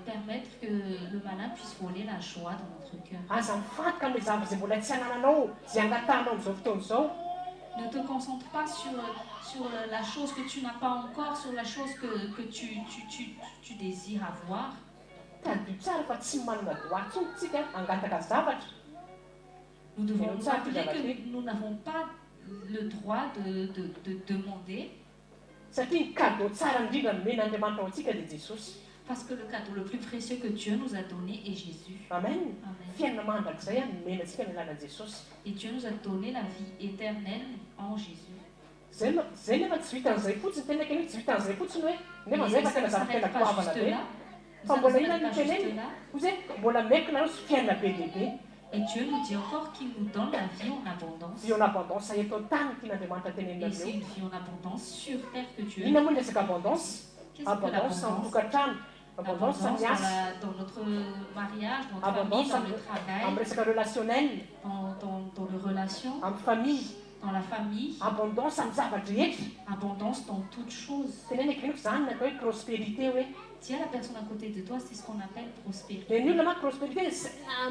permettre que le malin puisse voler la joie dans notre cœur. Aza mifantoka amin'ilay zavatra zay mbola tsy anananao, zay angatahanao amin'izao fotoana izao. Ne te concentre pas sur la chose que tu n'as pas encore, sur la chose que tu désires avoir. Tadidio tsara fa tsy manana droit intsony tsika angataka zavatra. Nous devons Et nous ça, rappeler tu l'as que fait. nous n'avons pas le droit de demander. Satria ny cadeau tsara indrindra nomen'Andriamanitra ho antsika dia Jesosy. Parce que le cadeau le plus précieux que Dieu nous a donné est Jésus. Amen. Amen. Fiainana mandrakizay a nomena antsika ny alalan'i Jesosy. Et Dieu nous a donné la vie éternelle en Jésus. Zay zay nefa tsy vitan'izay fotsiny, tena kely hoe tsy vitan'izay fotsiny hoe nefa zay fa tena zavatra tena goavana be. Fa mbola inona no teneniny? Hoy hoe mbola meko nareo sy fiainana be dia be. Et Dieu nous dit encore qu'il nous donne la vie en abondance. Vie en abondance eto an-tany tian'Andriamanitra tenenina Et c'est amin'io. une vie en abondance sur terre que Dieu. Inona moa ny resaka abondance? Qu'est-ce que Abondance l'abondance? amin'ny tokantrano, abondance L'abondance amin'ny dans, asa, dans notre mariage, dans notre Abondance famille, dans le travail, amin'ny resaka relationnel, dans les relations, amin'ny famille, dans la famille, abondance amin'ny zavatra rehetra. Abondance dans toutes choses. Tenena ekeniko zany natao hoe prospérité hoe. Dis à la personne à côté de toi, c'est ce qu'on appelle prospérité. Dia ny olona manko prospérité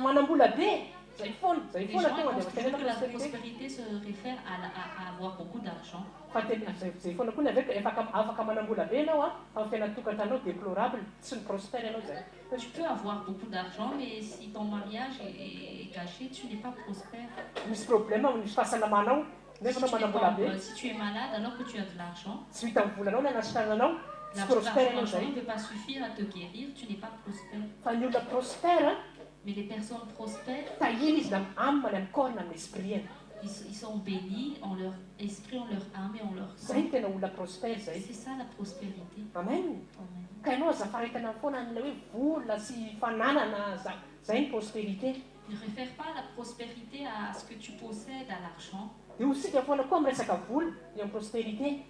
manam-bola be, zay foana, zay Les foana gens tonga dia pensent toujours tenena que la prospérité. prospérité se réfère à avoir beaucoup d'argent. Fa tena zay foana koa ny aveko, efa afaka manam-bola be ianao a, fa ny fiainana tokantranao déplorable, tsy ny prospère ianao zay. Tu peux avoir beaucoup d'argent, mais si ton mariage est gâché, tu n'es pas prospère. Misy problème amin'ny fahasalamanao. Nefa Si anao tu, n'es pas manam-bola en- be, si tu es malade alors que tu as de l'argent, tsy hita amin'ny volanao ny anasitrananao, tsy prospère ianao l'argent zay. ne peut pas suffire à te guérir, tu n'es pas prospère. Fa ny olona prospère, Mais les personnes prospères, tahina izy na amin'ny âme, na amin'ny corps, na amin'ny esprit-ny. ils sont bénis en leur esprit, en leur âme et en leur Zay corps. ny tena olona prospère zay. C'est ça la prospérité. Amen. Amen. Ka ianao aza faritana foana an'ilay hoe vola sy fananana, zay ny prospérité. Ne réfère pas la prospérité à ce que tu possèdes, à l'argent. Dia hosika foana koa amin'ny resaka vola eo amin'ny prospérité.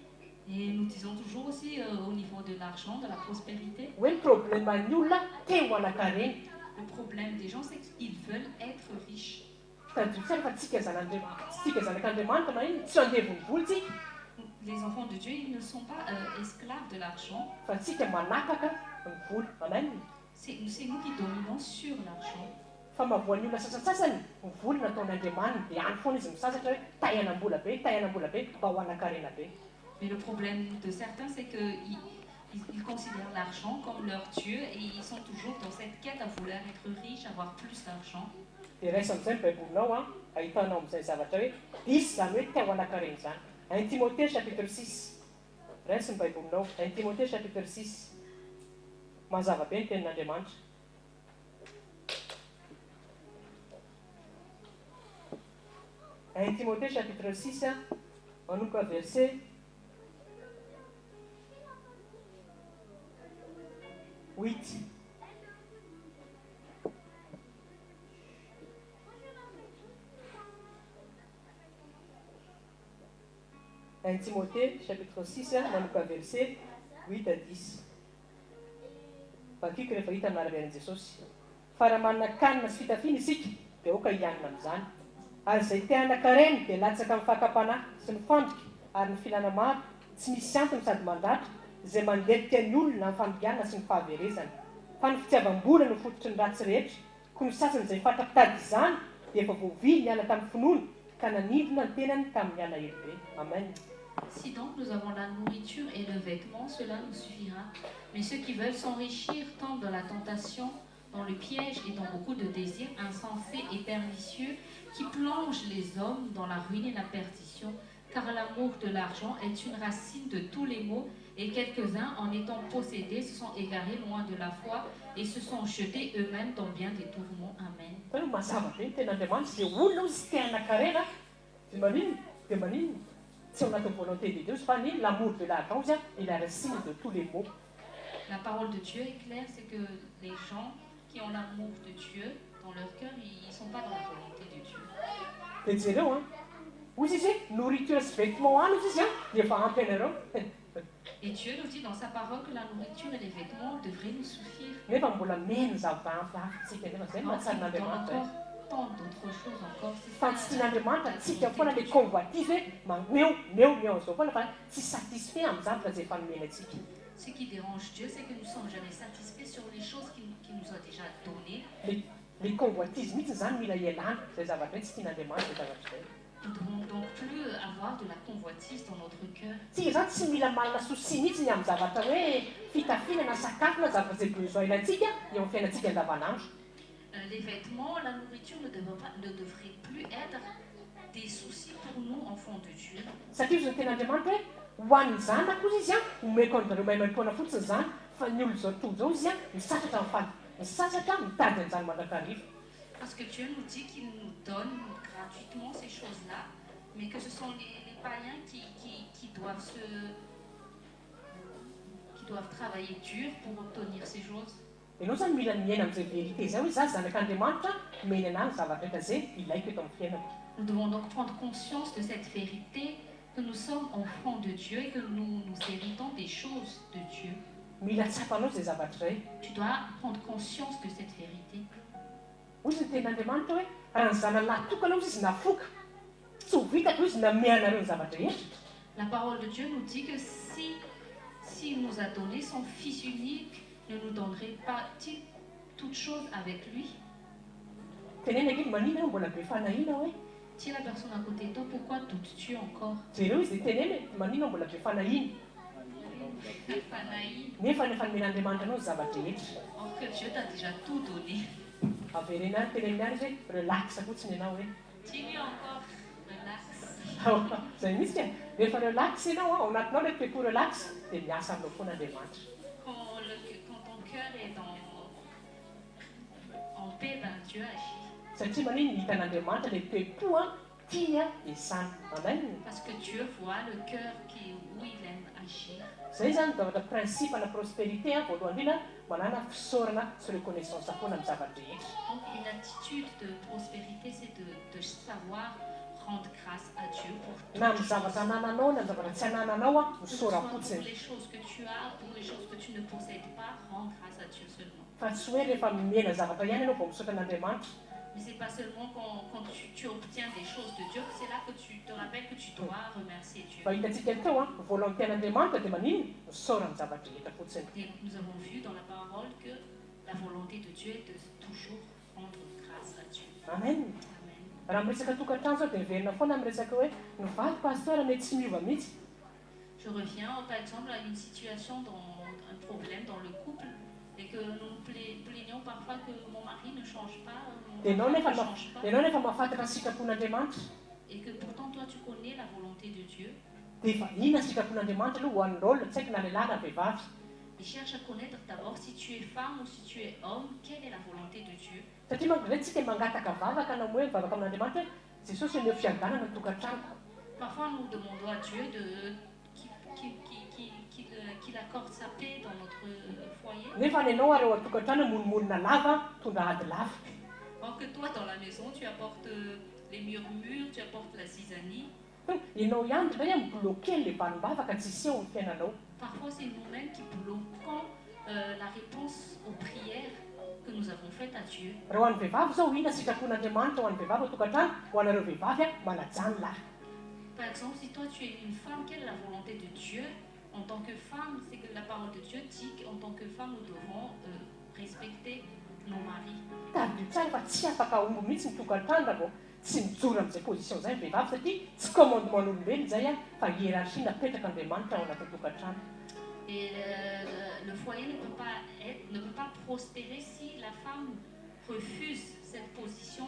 Et nous disons toujours aussi au niveau de l'argent, de la prospérité, Hoe ny problème ny olona te ho anankarena. le problème des gens, c'est qu'ils veulent être riches. Tadidio tsara fa tsika zanak'Andriamanitra, tsika zanak'Andriamanitra manino tsy andevon'ny vola tsika. Les enfants de Dieu, ils ne sont pas esclaves de l'argent. Fa tsika manapaka ny vola. Amen. C'est nous qui dominons sur l'argent. Fa mahavoan'ny olona sasantsasany ny vola nataon'Andriamaniny dia any foana izy misasatra hoe tahianam-bola be, tahianam-bola be mba ho anankarena be. Mais le problème de certains, c'est qu'ils ils considèrent l'argent comme leur Dieu et ils sont toujours dans cette quête à vouloir être riche, avoir plus d'argent. Dia raisa amin'izay ny Baibolinao a, ahitanao amin'izay zavatra hoe diso zany hoe te ho anankarena zany. 1 Timothée chapitre 6. Raisa ny Baibolinao. 1 Timothée chapitre 6. Mazava be ny tenin'Andriamanitra. 1 Timothée chapitre 6, manomboka verset 8. 1 Timothée chapitre 6, manomboka verset 8 à 10. Vakiko rehefa hita amin'ny anaran'i Jesosy. Fa raha manana-kanina sy fitafiana isika dia aoka hianina amin'izany. Ary izay te hanan-karena dia latsaka amin'ny fakam-panahy sy ny fandrika ary ny filana maro, tsy misy antony sady mandratra, izay mandetika ny olona amin'ny fandringana sy ny fahaverezana. Fa ny fitiavam-bola no fototry ny ratsy rehetra, koa ny sasany izay fatra-pitady izany dia efa voavily niala tamin'ny finoana ka nanindrona ny tenany tamin'ny alahelo be. Amen. Si donc nous avons la nourriture et le vêtement, cela nous suffira. Mais ceux qui veulent s'enrichir tombent dans la tentation, dans le piège et dans beaucoup de désirs insensés et pernicieux qui plongent les hommes dans la ruine et la perdition. Car l'amour de l'argent est une racine de tous les maux, et quelques-uns, en étant possédés, se sont égarés loin de la foi et se sont jetés eux-mêmes dans bien des tourments. Amen. Fa io mazava be ny tenin'Andriamanitra, izay olona ozy te hanan-karena dia maninona? Dia maninona? Tsy ao anatin'ny volonté de Dieu fa ny l'amour de l'argent ozy est la racine de tous les maux. La parole de Dieu est claire, c'est que les gens qui ont l'amour de Dieu dans leur cœur, ils ne sont pas dans la volonté de Dieu. Dia jereo a, ozy izy hoe nourriture sy vêtement any ozy izy a dia efa ampy anareo. Et Dieu nous dit dans sa parole que la nourriture et les vêtements devraient nous suffire. Nefa mbola meny zavatra hafa tsika, nefa zay Alors qu'il nous donne mahatsarin'Andriamanitra. encore tant d'autres choses encore. C'est Fa ça, tsy tian'Andriamanitra la tsika volonté foana de le Dieu. convoitise hoe mameo meo meo an'izao foana fa tsy satisfait amin'ny zavatra zay efa nomena antsika. Ce qui dérange Dieu, c'est que nous ne sommes jamais satisfaits sur les choses qu'il nous a déjà données. Le convoitise mihitsy zany mila ialana zay zavatra hoe tsy tian'Andriamanitra zay zavatra zay. Nous ne devons donc plus avoir de la convoitise dans notre cœur. Tsika zany tsy mila manana souci mihitsy ny amin'ny zavatra hoe fitafiana na sakafo na zavatra zay besoin ilaintsika eo amin'ny fiainantsika andavanandro. Les vêtements, la nourriture ne devraient plus être des soucis pour nous, enfants de Dieu. Satria izy ny tenin'Andriamanitra hoe ho an'ny zanako izy izy a omeko an'zareo maimaimpoana fotsiny zany, fa ny olo zao tontolo zao izy a misasatra mifaly misasatra mitady an'izany mandrakariva. Parce que Dieu nous dit qu'il nous donne gratuitement ces choses-là, mais que ce sont les païens qui doivent travailler dur pour obtenir ces choses. Ianao zany mila miaina amin'izay vérité zay hoe za zanak'Andriamanitra meny anahy ny zavatra rehetra zay ilaiko eto amin'ny fiainako. Nous devons donc prendre conscience de cette vérité que nous sommes enfants de Dieu et que nous, nous héritons des choses de Dieu. Mila tsapanao zay zavatra zay. Tu dois prendre conscience de cette vérité. Hoy izy ny tenin'Andriamanitra hoe raha ny zanany lahy tokana ozy izy nafoka tsy ho vitako izy name anareo ny zavatra rehetra. La parole de Dieu nous dit que si s'il nous a donné son Fils unique, ne nous donnerait pas-il toutes choses avec lui? Tenena akeny manina anao mbola be fanahiana hoe. Dis la personne à côté de toi, pourquoi doutes-tu encore? Jereo izy de teneny manina mbola be fanahiana. Fanahy. Nefa nefa nomen'Andriamanitra anao ny zavatra rehetra. Or que Dieu t'a déjà tout donné. Averena any teneniny any izy hoe relax fotsiny ianao hoe. Dis-lui encore, relax. Zay mihitsy ka. Rehefa relax ianao a, ao anatinao le toe-po relax, dia miasa aminao foana Andriamanitra. Quand ton cœur est en paix, ben, Dieu agit. Satria manino? Hitan'Andriamanitra le toe-po a tiany a iasana. Amen. Parce que Dieu voit le cœur où il aime agir. Zay zany zavatra principe na prospérité a. Voalohany indrindra, manana fisaorana sy reconnaissance foana amin'ny zava-drehetra. Donc une attitude de prospérité, c'est de savoir rendre grâce à Dieu pour toutes Na amin'ny choses. zavatra anananao na amin'ny zavatra tsy anananao a, Que ce soit pour misaora fotsiny. les choses que tu as, pour les choses que tu ne possèdes pas, rends grâce à Dieu seulement. Fa tsy hoe rehefa miena zavatra ihany ianao vao misaotra an'Andriamanitra. Mais c'est pas seulement quand tu obtiens des choses de Dieu que c'est là que tu te rappelles que tu dois remercier Dieu. Fa hitantsika teo a, volonté an'Andriamanitra dia manino? Misaora amin'ny zavatra rehetra fotsiny. Et nous avons vu dans la parole que la volonté de Dieu est de toujours rendre grâce à Dieu. Amen. Amen. Raha miresaka tokantrano zao dia miverina foana miresaka hoe ny vady, pasteur, ne tsy miova mihitsy. Je reviens par exemple à une situation, dans un problème dans le couple, et que nous nous plaignons parfois que mon mari ne change pas, mon Dia ianao mari nefa ne change pas, ianao nefa mahafantatra ny sitrapon'Andriamanitra. Et que pourtant toi tu connais la volonté de Dieu. Dia efa inona ny sitrapon'Andriamanitra aloha ho an'ny rôle, tsy haiko na lehilahy na vehivavy. Et cherche à connaître d'abord si tu es femme ou si tu es homme, quelle est la volonté de Dieu. Satria manko zay tsika mangataka vavaka na hoe mivavaka amin'Andriamanitra hoe Jesosy omeo fiadanana ny tokantranoko. Parfois nous demandons à Dieu de, qu'il qu'il- qu'il- qu'il- qu'il, qu'il accorde sa paix dans notre foyer. Nefa ny ianao ary ao an-tokantrano monimonina lava, tondra ady lava. Or que toi, dans la maison, tu apportes les murmures, tu apportes la zizanie. Ianao ihany ndray a mibloquer le valim-bavaka tsy hiseho amin'ny fiainanao. Parfois, c'est nous-mêmes qui bloquons la réponse aux prières que nous avons faites à Dieu. Raha ho an'ny vehivavy zao, inona sitrapon'Andriamanitra ho an'ny vehivavy ao tokantrano? Ho anareo vehivavy a, manaja ny lahy. Par exemple, si toi tu es une femme, quelle est la volonté de Dieu en tant que femme? C'est que la parole de Dieu dit qu'en tant que femme, nous devons respecter nos maris. Tadidio tsara fa tsy afaka omby mihitsy ny tokantrano raha vao tsy mijoro amin'izay position zay ny vehivavy, satria tsy commandement n'olombelona zay a, fa hiérarchie napetraka Andriamanitra ao anatin'ny tokantrano. Et le foyer ne peut pas prospérer si la femme refuse cette position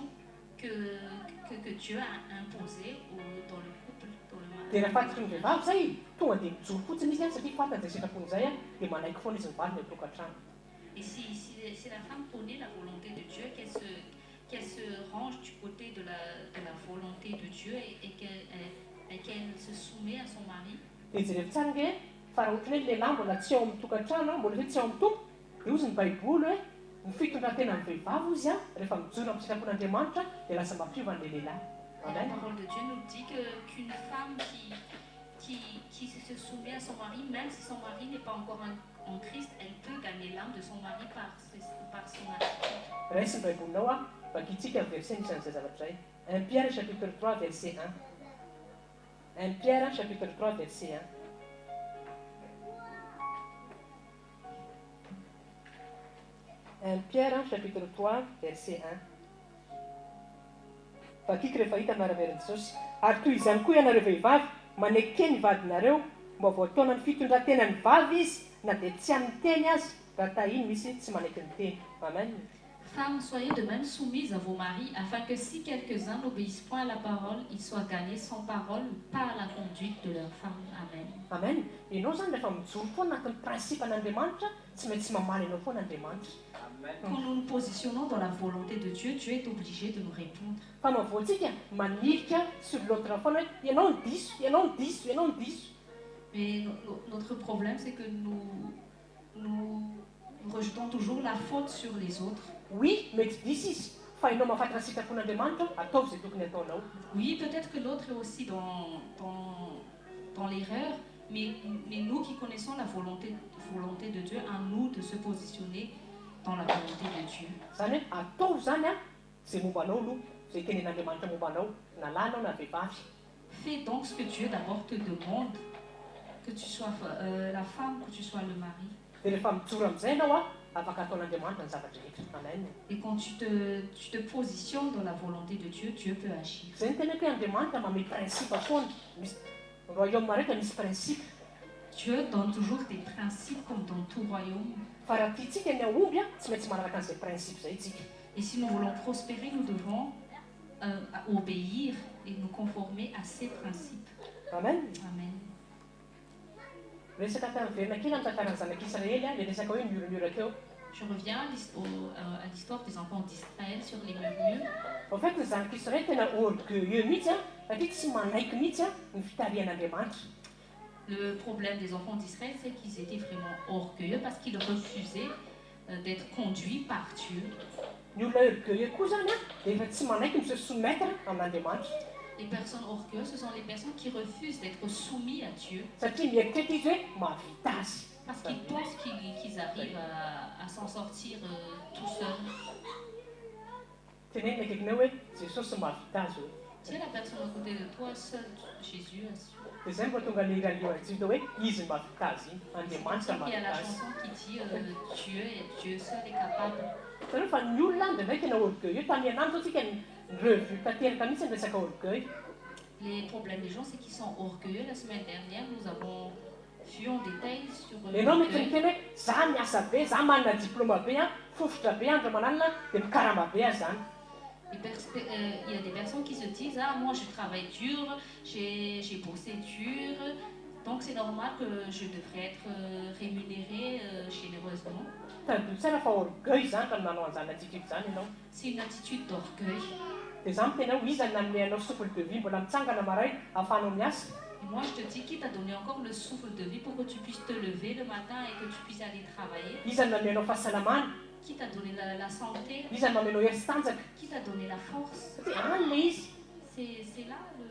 que Dieu a imposée dans le couple, dans le Dia raha mariage. fantatry ny vehivavy zay, tonga dia mijoro fotsiny izy a, satria fantany zay sitrapony zay a, dia manaiky foana izy ny valiny ao tokantrano. Et si la femme connaît la volonté de Dieu, qu'elle se range du côté de la volonté de Dieu et qu'elle se soumet à son mari, Dia jereo tsara nge fa raha ohatra hoe lehilahy mbola tsy ao amin'ny tokantrano a, mbola hoe tsy ao amin'ny Tompo, dia ozy ny Baiboly hoe ny fitondran-tena ny vehivavy ozy a, rehefa mijoro amin'ny sitrapon'Andriamanitra, dia lasa mampiova ny lehilahy. Et la Amen. parole de Dieu nous dit qu'une femme qui se soumet à son mari, même si son mari n'est pas encore en Christ, elle peut gagner l'âme de son mari par son attitude. Raisy ny Baibolinao a, vakitsika verset misy an'izay zavatra zay. 1 Pierre chapitre 3 verset 1. 1 Pierre chapitre 3 verset 1. 1 Pierre chapitre 3 verset 1. Vakiko rehefa hita miara-miarin'i Jesosy. Ary toy izany koa ianareo vehivavy, maneke ny vadinareo mba voataona ny fitondran-tena ny vavy izy na dia tsy amin'ny teny azy, raha tahiny misy tsy manaiky ny teny. Amen. Femmes, soyez de même soumises à vos maris, afin que si quelques-uns n'obéissent point à la parole, ils soient gagnés sans parole par la conduite de leur femme. Amen. Amen. Ianao zany rehefa mijoro foana anatin'ny principe an'Andriamanitra, tsy maintsy mamaly anao foana Andriamanitra. Quand nous nous positionnons dans la volonté de Dieu, Dieu est obligé de nous répondre. Fa mavoantsika manilika sur l'autre foana hoe ianao ny diso, ianao ny diso, ianao ny diso. Mais notre problème, c'est que nous rejetons toujours la faute sur les autres. Oui, mety diso izy, fa ianao mahafantatra sitrapon'Andriamanitra, ataovy zay tokony ataonao. Oui, peut-être que l'autre est aussi dans l'erreur, mais nous qui connaissons la volonté de Dieu, à nous de se positionner dans la volonté de Dieu. Zany hoe ataovy zany a zay momba anao aloha, zay tenen'Andriamanitra momba anao, na lahy anao na vehivavy. Fais donc ce que Dieu d'abord te demande, que tu sois la femme, que tu sois le mari. Dia rehefa mijoro amin'izay ianao a, afaka ataon'Andriamanitra ny zavatra rehetra. Amen. Et quand tu te positionnes dans la volonté de Dieu, Dieu peut agir. Zay ny tenako hoe Andriamanitra mame principe foana. Misy royaume rehetra misy principe. Dieu donne toujours des principes comme dans tout royaume. Fa raha tiantsika ny aomby a, tsy maintsy manaraka an'izay principe zay tsika. Et si nous voulons prospérer, nous devons Obéir et nous conformer à ses principes. Amen. Amen. Resaka miverina kely amin'ny tantaran'ny zanak'Israely a, le resaka hoe murmure teo. Je reviens à l'histoire des enfants d'Israël sur les murmures. En fait, ny zanak'Israely tena orgueilleux mihitsy a, satria tsy manaiky mihitsy a ny fitarihan'Andriamanitra. Le problème des enfants d'Israël, c'est qu'ils étaient vraiment orgueilleux parce qu'ils refusaient d'être conduits par Dieu. Ny olona orgueilleux koa zany a dia efa tsy manaiky mi-se soumettre amin'Andriamanitra. Les personnes orgueilleuses, ce sont les personnes qui refusent d'être soumis à Dieu Satria mieritreritra izy hoe mahavita azy. Parce qu'ils pensent qu'ils arrivent à s'en sortir tout seuls. Tenenina akaikinao hoe Jesosy mahavita azy hoe. Dis à la personne à côté de toi, seul Jésus assure. Dia zay mba tonga le hiran'io Juda hoe izy mahavita azy iny, Andriamanitra Il y a la mahavita azy. Chanson qui dit Dieu, et Dieu seul est capable. Hitanareo fa ny olona indraindray tena orgueilleux, tamin'ny herinandro zao tsika ni-revue tanteraka mihitsy ny resaka orgueil. Les problèmes des gens, c'est qu'ils sont orgueilleux. La semaine dernière, nous avons vu en détail sur Ianao mety l'orgueil. Miteny hoe za miasa be, za manana diplôme be a, fofotra be andro aman'alina, dia mikarama be azy zany. Il y a des personnes qui se disent: Ah, moi je travaille dur, j'ai bossé dur, donc c'est normal que je devrais être rémunéré généreusement. Tadidio tsara fa orgueil zany raha manao an'izany attitude zany ianao. C'est une attitude d'orgueil. Dia za miteny hoe iza no nanome anao souffle de vie mbola mitsangana maraina ahafahanao miasa? Et moi je te dis, qui t'a donné encore le souffle de vie pour que tu puisses te lever le matin et que tu puisses aller travailler? Iza no nanome anao fahasalamana? Qui t'a donné la santé? Iza no manome anao hery sy tanjaka? Qui t'a donné la force? Satria any le izy. C'est là le.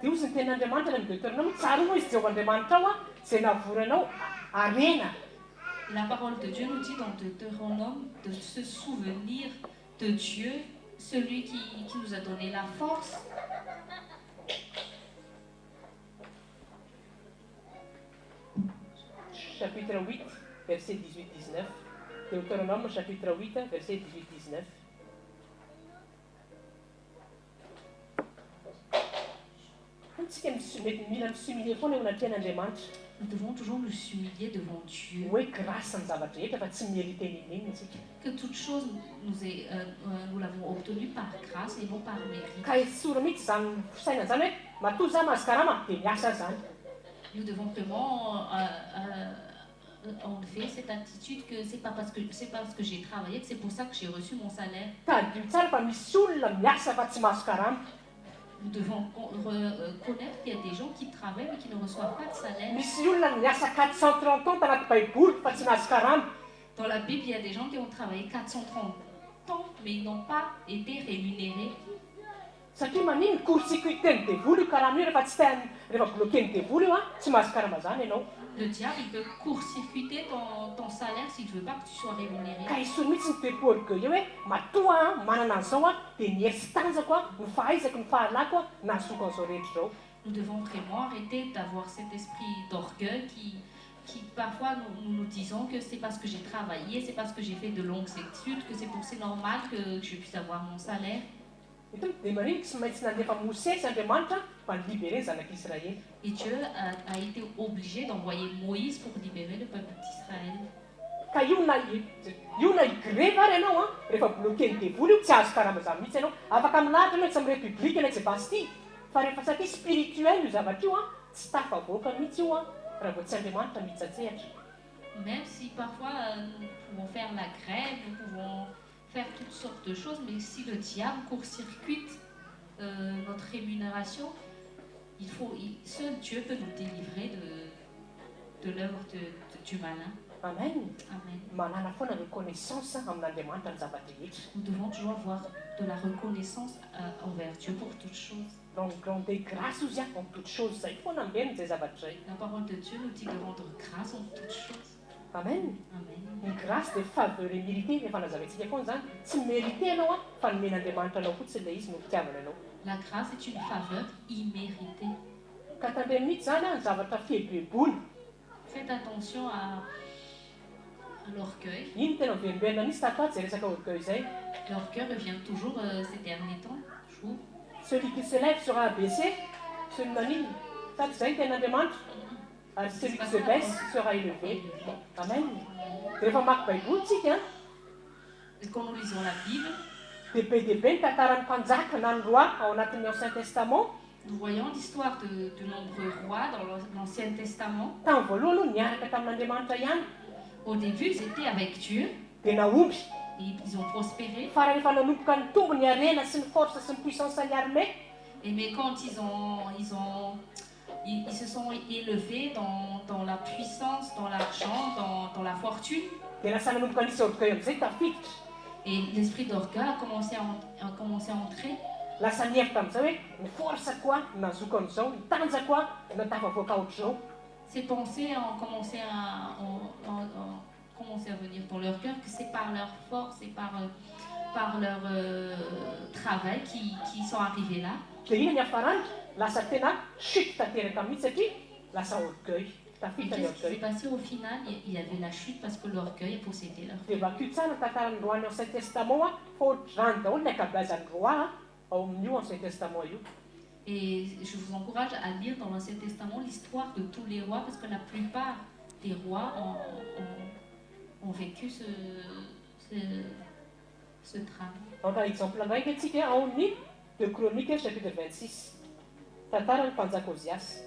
Dia hozy ny tenin'Andriamanitra any amin'ny Deutéronome, tsaroa hoy izy Jehovah Andriamanitra ao a zay navoranao arena. Et la parole de Dieu nous dit dans Deutéronome de se souvenir de Dieu, celui qui nous a donné la force. Chapitre 8, verset 18-19. Deutéronome chapitre 8, verset 18-19. Tsika mety mila mi-s'humilier foana eo anatrehan'Andriamanitra. Nous devons toujours nous humilier devant Dieu. Hoe grâce ny zavatra rehetra fa tsy mérite ninonina tsika. Que toute chose nous l'avons obtenue par grâce et non par mérite. Ka esory mihitsy zany fisainana zany hoe matoa za mahazo karama dia miasa zany. Nous devons vraiment enlever cette attitude que c'est parce que j'ai travaillé que c'est pour ça que j'ai reçu mon salaire. Tadidio tsara fa misy olona miasa fa tsy mahazo karama. Nous devons connaître qu'il y a des gens qui travaillent mais qui ne reçoivent pas de salaire. Misy olona miasa 430 ans tanaty baiboly fa tsy nahazo karama. Dans la Bible, il y a des gens qui ont travaillé 430 ans mais ils n'ont pas été rémunérés. Satria manino court-circuité ny devoly io karama io rehefa tsy te rehefa bloqué ny devoly io a tsy mahazo karama zany ianao. Le diable, il peut court-circuiter ton salaire s'il ne veut pas que tu sois rémunéré. Ka esory mihitsy ny toe-po orgueilleux hoe matoa a manana an'izao a dia ny hery sy tanjako a ny fahaizako ny fahalalako a nahazoko an'izao rehetra izao. Nous devons vraiment arrêter d'avoir cet esprit d'orgueil qui parfois nous nous disons que c'est parce que j'ai travaillé, c'est parce que j'ai fait de longues études, que c'est normal que je puisse avoir mon salaire. Eto dia manino tsy maintsy nandefa Mosesy Andriamanitra mba nilibere ny zanak'Israely. Et Dieu a été obligé d'envoyer Moïse pour libérer le peuple d'Israël. Ka io na igrevy ary ianao a rehefa bloqué ny devoly io tsy azo karama zany mihitsy ianao, afaka milahatra anao tsy amin'ny république na tsy Bastille fa rehefa satria spirituel io zavatra io a tsy tafavoaka mihitsy io a raha vao tsy Andriamanitra mihitsatsehatra. Même si parfois nous pouvons faire la grève, nous pouvons faire toutes sortes de choses, mais si le diable court-circuite notre rémunération, seul Dieu peut nous délivrer de l'œuvre du malin. Amen. Amen. Manana foana reconnaissance amin'Andriamanitra ny zavatra rehetra. Nous devons toujours avoir de la reconnaissance envers Dieu pour toutes choses. Donc rendez grâce ozy a en toutes choses zay foana ambeny zay zavatra zay. La parole de Dieu nous dit de rendre grâce en toutes choses. Amen. Amen. Ny grâce de faveur imméritée rehefa nazavaintsika foana zany tsy mérité anao a fa nomen'Andriamanitra anao fotsiny le izy no fitiavana anao. La grâce est une faveur imméritée. Ka tandremo mihitsy zany a ny zavatra fieboeboana. Faites attention à l'orgueil. Ino tena miverimberina mihitsy tato ato zay resaka orgueil zay. L'orgueil revient toujours ces derniers temps, je trouve. Celui qui se lève sera abaissé, celui manino sady zay ny tenin'Andriamanitra ary celui qui se baisse sera élevé. Amen. Rehefa mamaky baiboly tsika Et quand nous lisons la Bible, Dia be dia be ny tantaran'ny mpanjaka na ny roi ao anatin'ny Ancien Testament. Nous voyons l'histoire de nombreux rois dans l'Ancien Testament. Tamin'ny voalohany aloha niaraka tamin'Andriamanitra ihany. Au début, ils étaient avec Dieu Dia nahomby. Et ils ont prospéré. Fa rehefa nanomboka nitombo ny harena sy ny force sy ny puissance ny armée, Et mais quand ils ont, ils ont, ils, ils se sont élevés dans la puissance, dans l'argent, dans la fortune, dia lasa nanomboka nisy orgueil amin'izay tafiditra. Et l'esprit d'orgueil a commencé à entrer. Lasa nihevitra amin'izay hoe ny force koa nahazoako an'izao, ny tanjako a no tafavoaka ohatr'izao. Ces pensées ont commencé à venir dans leur cœur que c'est par leur force et par leur travail qui sont arrivés là. Dia ina ny hafarany? Lasa tena chute tanteraka mihitsy satria lasa orgueil Et tafiditra ny qu'est-ce qui s'est orgueil. passé au final? Il y avait la chute parce que l'orgueil a possédé leur Dia vakio tsara ny tantaran'ny roi ny Ancien Testament a fa ohatr'izany daholo ny ankabeazan'ny roi a ao amin'io Ancien Testament io. Et je vous encourage à lire dans l'Ancien Testament l'histoire de tous les rois, parce que la plupart des rois ont vécu ce drame. Haka exemple ndraiky atsika ao amin'ny 2 Chronique chapitre 26, tantaran'ny mpanjaka Ozias.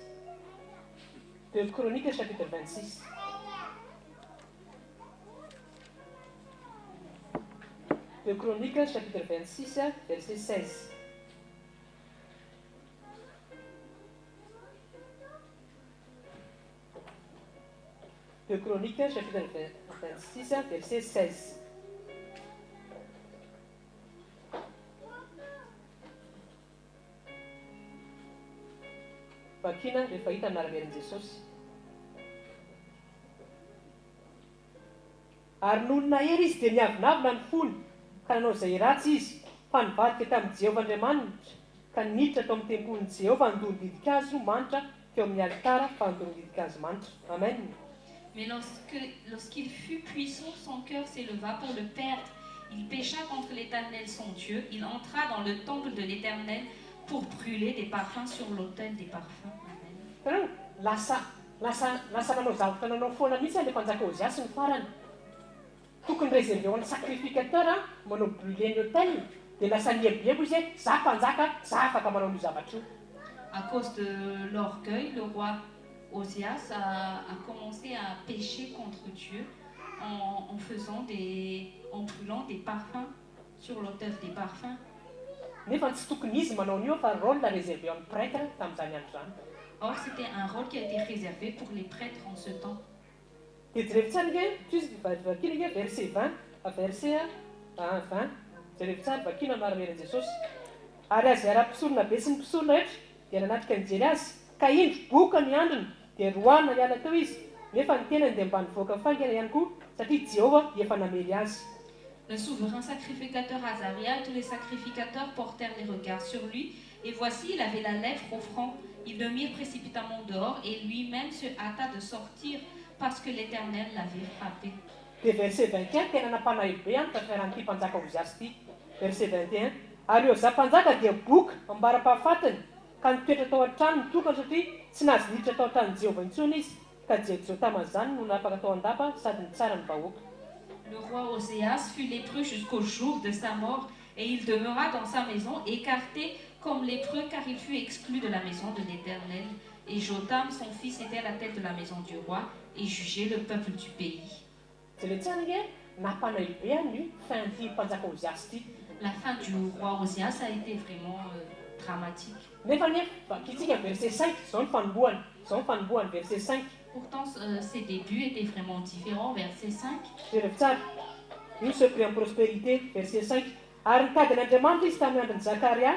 2 Chronique chapitre 26, 2 Chronique chapitre 26, verset 16. 2 Chronique chapitre 26, verset 16. Vakina rehefa hita anaran'i Jesosy. Ary nony nahery izy dia niavonavona ny fony ka nanao izay ratsy izy fa nivadika tamin'i Jehovah Andriamanitra ka niditra tao amin'ny tempolin'i Jehovah handoro ditin-kazo manitra teo amin'ny alitara fandoroana ditin-kazo manitra. Amen. Mais lorsqu'il fut puissant, son cœur s'éleva pour le perdre. Il pécha contre l'Éternel son Dieu. Il entra dans le temple de l'Éternel pour brûler des parfums sur l'autel des parfums. Amen. Hitanao, lasa lasa lasa nanao zavatra nanao foana mihitsy le mpanjaka Oziasy ny farany. Tokony réservé ho an'ny sacrificateur manao brûler ny autel dia lasa nieboebo izy hoe za mpanjaka, za afaka manao an'io zavatra io. À cause de l'orgueil, le roi Osias a commencé à pécher contre Dieu en brûlant des parfums sur l'autel des parfums. Nefa tsy tokony izy manao an'io fa rôle réservé amin'ny prêtre tamin'izany andro zany. Or, c'était un rôle qui a été réservé pour les prêtres en ce temps. Dia jereo tsara nge izy vakina nge verset 20 à verset 20. Jereo tsara, vakina anaran'i Jesosy. Ary Azaria mpisorona be sy ny mpisorona rehetra dia nanatrika nijery azy ka indro boka ny handriny dia roahina hiala teo izy nefa ny tenany dia mba nivoaka faingana ihany koa satria Jehovah efa namely azy. Le souverain sacrificateur Azaria et tous les sacrificateurs portèrent les regards sur lui. Et voici, il avait la lèpre au front. Ils le mirent précipitamment dehors et lui-même se hâta de sortir parce que l'Éternel l'avait frappé. Dia verset 21 tena nampanahy be any tantaran'ity mpanjaka Oziasy ity. Verset 21: ary Ozia mpanjaka dia boka ambara-pahafatiny ka nitoetra tao an-trano nitokana satria tsy nahazo niditra tao an-tranon'i Jehovah intsony izy ka Jotama zanany no nanapaka tao an-dapa sady nitsara ny vahoaka. Le roi Oséas fut lépreux jusqu'au jour de sa mort, et il demeura dans sa maison, écarté comme lépreux, car il fut exclu de la maison de l'Éternel. Et Jotham, son fils, était à la tête de la maison du roi et jugeait le peuple du pays. Jereo tsara nge nampanahy be any fin ty mpanjaka Oziasy ity. La fin du roi Osias a été vraiment dramatique. Nefa nefa vakitsika verset 5 zao ny fanombohany, zao ny fanombohany verset 5. Pourtant, ses débuts étaient vraiment différents. Verset 5. Jereo tsara io secret en prospérité, verset 5: ary nitady an'Andriamanitra izy tamin'ny andron'i Zakaria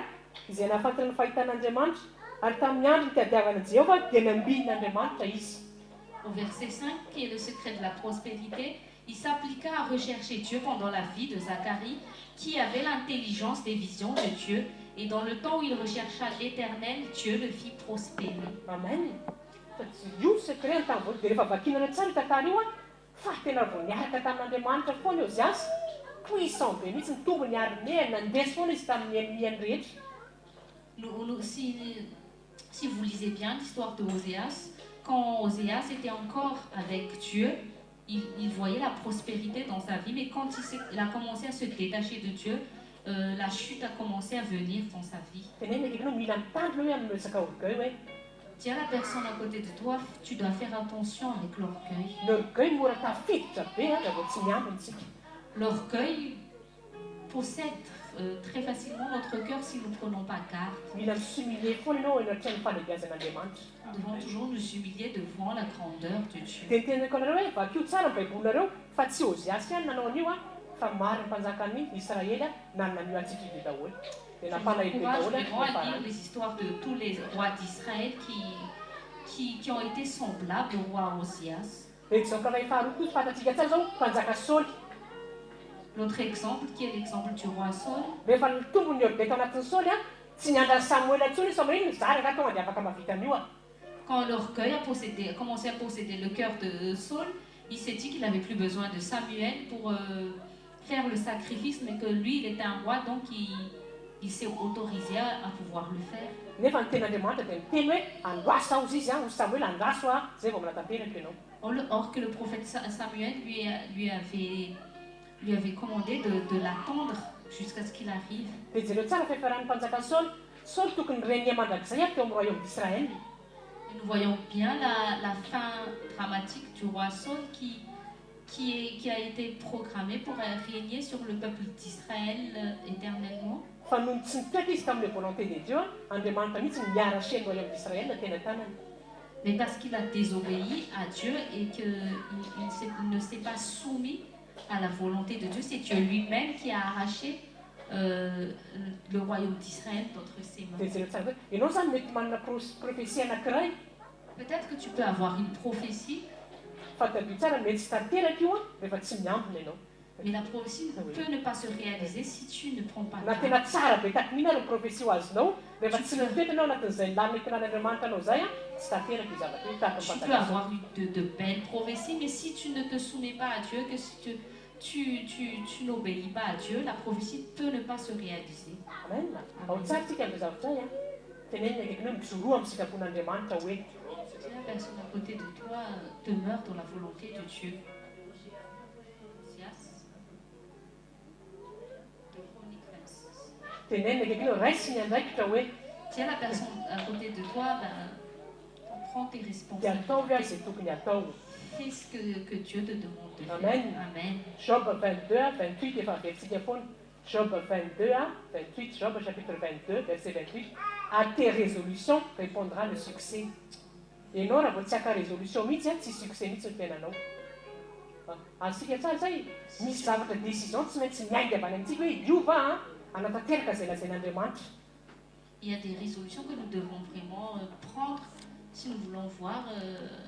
izay nahafantatra ny fahitan'Andriamanitra ary tamin'ny andro nitadiavana Jehovah dia nambinin'Andriamanitra izy. Au verset 5, qui est le secret de la prospérité, il s'appliqua à rechercher Dieu pendant la vie de Zacharie, qui avait l'intelligence des visions de Dieu. Et dans le temps où il rechercha l'Éternel, Dieu le fit prospérer. Amen. Fa io secret ny tamin'ny voalohany dia rehefa vakinana tsara io tantara io a fa tena vao niaraka tamin'Andriamanitra foana Oziasy, puissant be mihitsy, nitombo ny armée, nandresy foana izy tamin'ny ennemis rehetra. Si vous lisez bien l'histoire de Oséas, quand Oséas était encore avec Dieu, il voyait la prospérité dans sa vie, mais quand il a commencé à se détacher de Dieu, la chute a commencé à venir dans sa vie. Teneny akaikinao, mila mitandrina hoe amin'ny resaka orgueil hoe. Dis à la personne à côté de toi, tu dois faire attention avec l'orgueil. Ny orgueil mora tafiditra be a raha vao tsy miambina tsika. L'orgueil possède très facilement notre cœur si nous ne prenons pas garde. Mila mi-s'humilier foana ianao eny an-trano fahalehibiazan'Andriamanitra. Nous devons toujours nous humilier devant la grandeur de Dieu. Dia niteneniko anareo hoe vakio tsara ny Baibolinareo fa tsy Oziasy ihany nanao an'io a, fa maro ny mpanjakan'ny Israely a nanana an'io attitude daholo. Dia Je vous nampalahelo be encourage daholo a vraiment à lire farany. Les histoires de tous les rois d'Israël qui ont été semblables au roi Osias. Exemple ray faharoa koa fantatsika tsara zao, mpanjaka Saoly. L'autre exemple qui est l'exemple du roi Saul, Rehefa nitombo ny orgueil tao anatin'ny Saoly a, tsy niandrany Samoela intsony izy fa manino zara ka tonga dia afaka mahavita an'io a. Quand l'orgueil a commencé à posséder le cœur de Saul, il s'est dit qu'il n'avait plus besoin de Samuel pour faire le sacrifice, mais que lui, il était un roi, donc il s'est autorisé à pouvoir le faire. Nefa ny tenin'Andriamanitra dia miteny hoe andraso aho izy a, ho Samoela andraso a zay vao manatanteraka ianao. Or que le prophète Samuel lui avait commandé de l'attendre jusqu'à ce qu'il arrive. Dia jereo tsara fiafaran'ny mpanjaka Saoly. Saoly tokony régner mandrakizay a teo amin'ny royaume d'Israël. Et nous voyons bien la fin dramatique du roi Saul qui a été programmé pour régner sur le peuple d'Israël éternellement. Fa noho tsy nitoetra izy tamin'le volonté de Dieu a, Andriamanitra mihitsy niarraché ny royaume d'Israël tena tanany. Mais parce qu'il a désobéi à Dieu et qu'il il ne s'est pas soumis à la volonté de Dieu, c'est Dieu lui-même qui a arraché le royaume d'Israël d'entre ses mains. Dia jereo tsara hoe ianao zany mety manana prophétie anankiray. Peut-être que tu peux avoir une prophétie, Fa tadidio tsara, mety tsy tanteraka io a rehefa tsy miambina ianao. Mais la prophétie peut ne pas se réaliser si tu ne prends pas Na garde. Tena tsara be takinina ny prophétie ho azonao, rehefa tsy mitoetra anao anatin'izay lalina itonan'Andriamanitra anao zay a, tsy tanteraka io zavatra io tahaka ny Tu peux mpanjaka. Avoir de belles prophéties, mais si tu ne te soumets pas à Dieu, que si tu n'obéis pas à Dieu, la prophétie peut ne pas se réaliser. Amen. Ao tsara tsika am'izay zavatra zay a. Tenenina akaiky hoe mijoroa amin'ny sitrapon'Andriamanitra hoe. Si la personne à côté de toi demeure dans la volonté de Dieu. Osias. 2 Chroniques 26. Tenenina akaiky hoe raisy ny andraikitra hoe. Tiens, la personne à côté de toi, ben, prends tes Dia ataovy a responsabilités. zay tokony atao. Fais ce que Dieu te demande de faire. Amen. Amen. Job 22 à 28, efa averintsika foana. Job 22 à 28, Job chapitre 22 verset 28: à tes résolutions répondra le succès. Ianao raha vao tsy aka résolution mihitsy a, tsy succès mihitsy ny fiainanao. Azontsika tsara zay, misy zavatra décision tsy maintsy miainga avy any amintsika hoe iova a anatanteraka zay lazain'Andriamanitra. Il y a des résolutions que nous devons vraiment prendre si nous voulons voir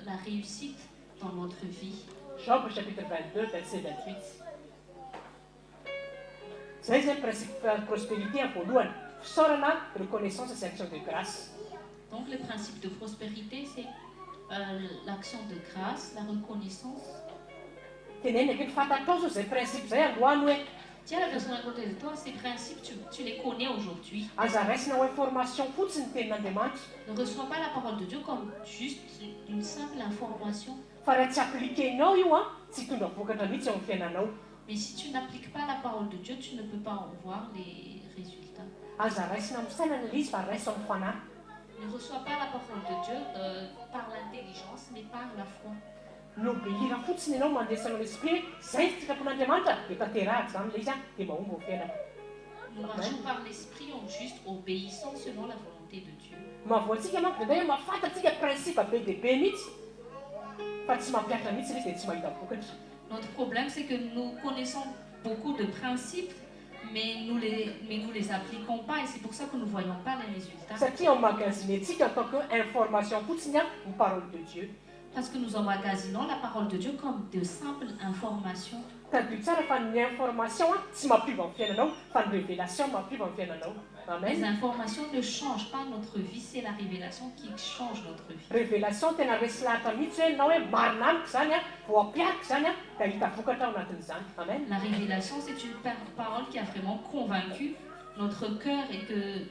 la réussite dans notre vie. Job chapitre 22 verset 28. Zay zay principe prospérité voalohany, fisaorana, reconnaissance sy action de grâce. Donc le principe de prospérité, c'est l'action de grâce, la reconnaissance. Teneny akaiky fantatrao zao zay principe zay androany hoe. Tiens, la personne à côté de toi, ces principes, tu les connais aujourd'hui. Aza raisina ho information fotsiny ny tenin'Andriamanitra. Ne reçois pas la parole de Dieu comme juste une simple information. Fa raha tsy appliquenao io a, tsy hitondra vokatra mihitsy eo amin'ny fiainanao. Mais si tu n'appliques pas la parole de Dieu, tu ne peux pas en voir les résultats. Aza raisina amin'ny sainana le izy fa raiso amin'ny fanahy. Ne reçois pas la parole de Dieu par l'intelligence, mais par la foi. Mi-obéir fotsiny ianao, mandesanao l'esprit hoe zay ny sitrapon'Andriamanitra dia tanterahako zany le izy a, dia mahomby ny fiainako. Nous marchons par l'esprit en juste obéissant selon la volonté de Dieu. Mahavoantsika manko dia hoe mahafantatsika principe be dia be mihitsy fa tsy mampiatra mihitsy le izy dia tsy mahita vokatra. Notre problème, c'est que nous connaissons beaucoup de principes, mais nous les appliquons pas et c'est pour ça que nous ne voyons pas les résultats. Satria emmagasiné-tsika en tant que information fotsiny a ny parole de Dieu. Parce que nous emmagasinons la parole de Dieu comme de simples informations. Tadidio tsara fa ny information a tsy mampiova ny fiainanao fa ny révélation mampiova ny fiainanao. Les Amen. Informations ne changent pas notre vie, c'est la révélation qui change notre vie. Révélation tena resy lahatra mihitsy hoe nao hoe marina amiko zany a, vo ampiariko zany a, da hita vokatra ao anatin'izany. Amen. La révélation, c'est une parole qui a vraiment convaincu notre cœur et que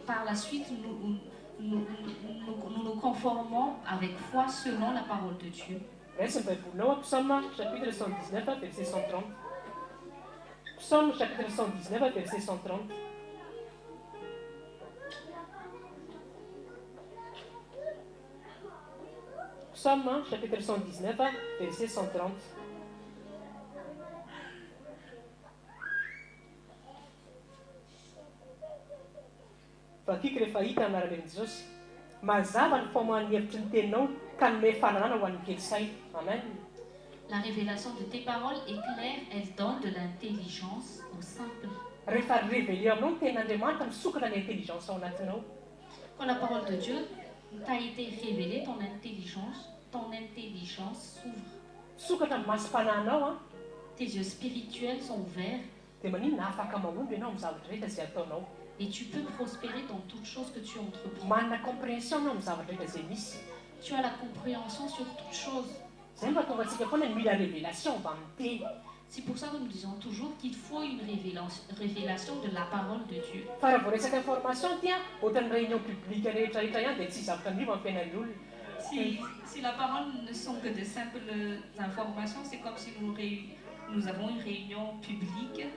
par la suite, nous nous conformons avec foi selon la parole de Dieu. Raisy ny Baibolinao a, Psaume chapitre 119 verset 130. Psaume chapitre 119 verset 130. Psaume chapitre 119 verset 130. Vakiko rehefa hita ny anaran'i Jesosy. Mazava ny famoahan'ny hevitry ny teninao ka nome fahalalana ho an'ny kely saina. Amen. La révélation de tes paroles est claire, elle donne de l'intelligence au simple. Rehefa révélé aminao ny tenin'Andriamanitra, misokatra ny intelligence ao anatinao. Quand la parole de Dieu t'a été révélée, ton intelligence s'ouvre. Misokatra ny masom-panahinao a. Tes yeux spirituels sont ouverts Dia maninona afaka mahomby ianao amin'ny zavatra rehetra izay ataonao. Et tu peux prospérer dans toutes choses que tu entreprends. Manana compréhension anao amin'ny zavatra rehetra izay misy. Tu as la compréhension sur toutes choses. Zay mba tonga antsika foana mila révélation avy amin'ny teny. C'est pour ça que nous disons toujours qu'il faut une révélation de la parole de Dieu. Fa raha vao resaka information ty a, ohatran'ny réunion publique rehetrarehetra ihany dia tsy zavatra miova amin'ny fiainan'ny olona. Si la parole ne sont que de simples informations, c'est comme si nous avons une réunion publique.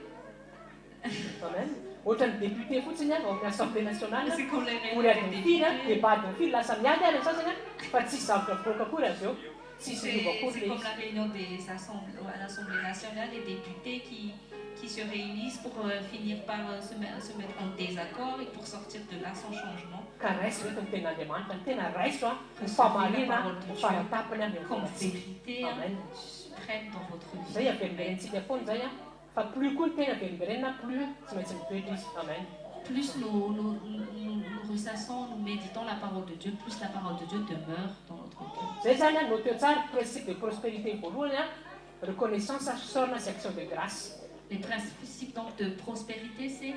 Amen. Ohatran'ny député fotsiny a ao amin'ny Assemblée nationale. C'est comme les ory réunions adiny des firy a, députés. débat adiny firy lasa miady ary ny sasany a, fa tsisy zavatra mivoaka akory azy eo. Tsisy miova C'est akory c'est le comme izy. la réunion des assemblées, à l'Assemblée nationale, les députés qui se réunissent pour finir par se mettre en désaccord et pour sortir de là sans changement. Ka raiso reto ny tenin'Andriamanitra, ny tena raiso a, ny famarina, ny faratapany a, Comme ny vérité, hein, Amen. suprême dans votre vie. Zay averimberentsika foana zay a, fa plus koa ny tena averimberenina, plus tsy maintsy mitoetra izy. Amen. Plus nous ressassons, nous méditons la parole de Dieu, plus la parole de Dieu demeure dans notre cœur. Zay zany a, noteo tsara principe de prospérité voalohany a, reconnaissance, fisaorana sy action de grâce. Les principes donc de prospérité, c'est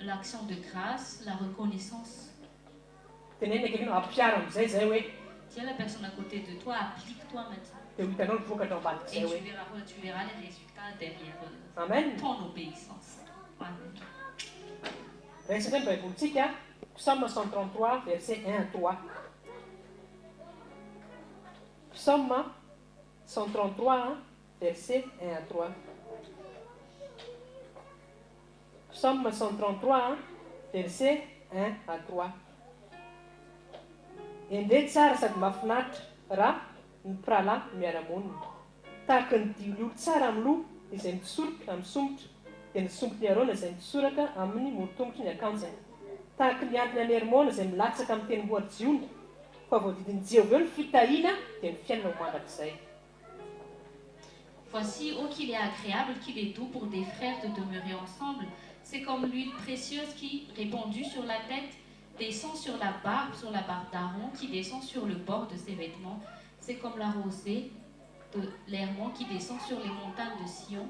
l'action de grâce, la reconnaissance. Teneny akaikinao ampiharo am'izay zay hoe. Tiens la personne à côté de toi, applique-toi maintenant. Dia ho hitanao ny vokatra ao ambadika Et zay hoe. tu verras les résultats derrière Amen. ton obéissance. Amen. Raisaka ny baibolitsika, Psaume 133 verset 1 à 3. Psaume 133 verset 1 à 3. Psaume 133 verset 1 à 3. Endre tsara sady mahafinaritra raha ny mpirahalahy miara-monina tahaka ny diloilo tsara amin'ny loha izay mitsoroka amin'ny somotra dia ny somotry ny Arona izay mitsoraka amin'ny morotongotry ny akanjony tahaka ny antony any Hermona izay milatsaka amin'ny tendrombohitra Ziona fa voadidin'i Jehovah eo ny fitahiana dia ny fiainana ho mandrakizay. Voici, oh qu'il est agréable, qu'il est doux pour des frères de demeurer ensemble. C'est comme l'huile précieuse qui, répandue sur la tête, descend sur la barbe d'Aaron, qui descend sur le bord de ses vêtements. C'est comme la rosée de l'Hermon qui descend sur les montagnes de Sion.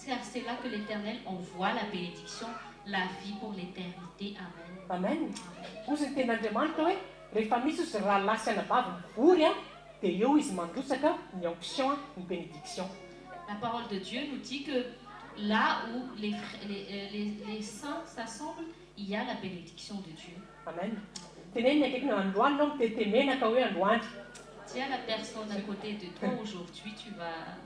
Car c'est là que l'Éternel envoie la bénédiction, la vie pour l'éternité. Amen. Amen. Ozy ny tenin'Andriamanitra hoe rehefa misy ozy rahalahy sy anabavy mivory a dia eo izy mandrotsaka ny onction, ny bénédiction. La parole de Dieu nous dit que là où les, fr- les, les- les saints s'assemblent, il y a la bénédiction de Dieu. Amen. Teneny ny akaikina androany nao mitete menaka hoe androany. Tiens la personne à côté de toi, aujourd'hui tu vas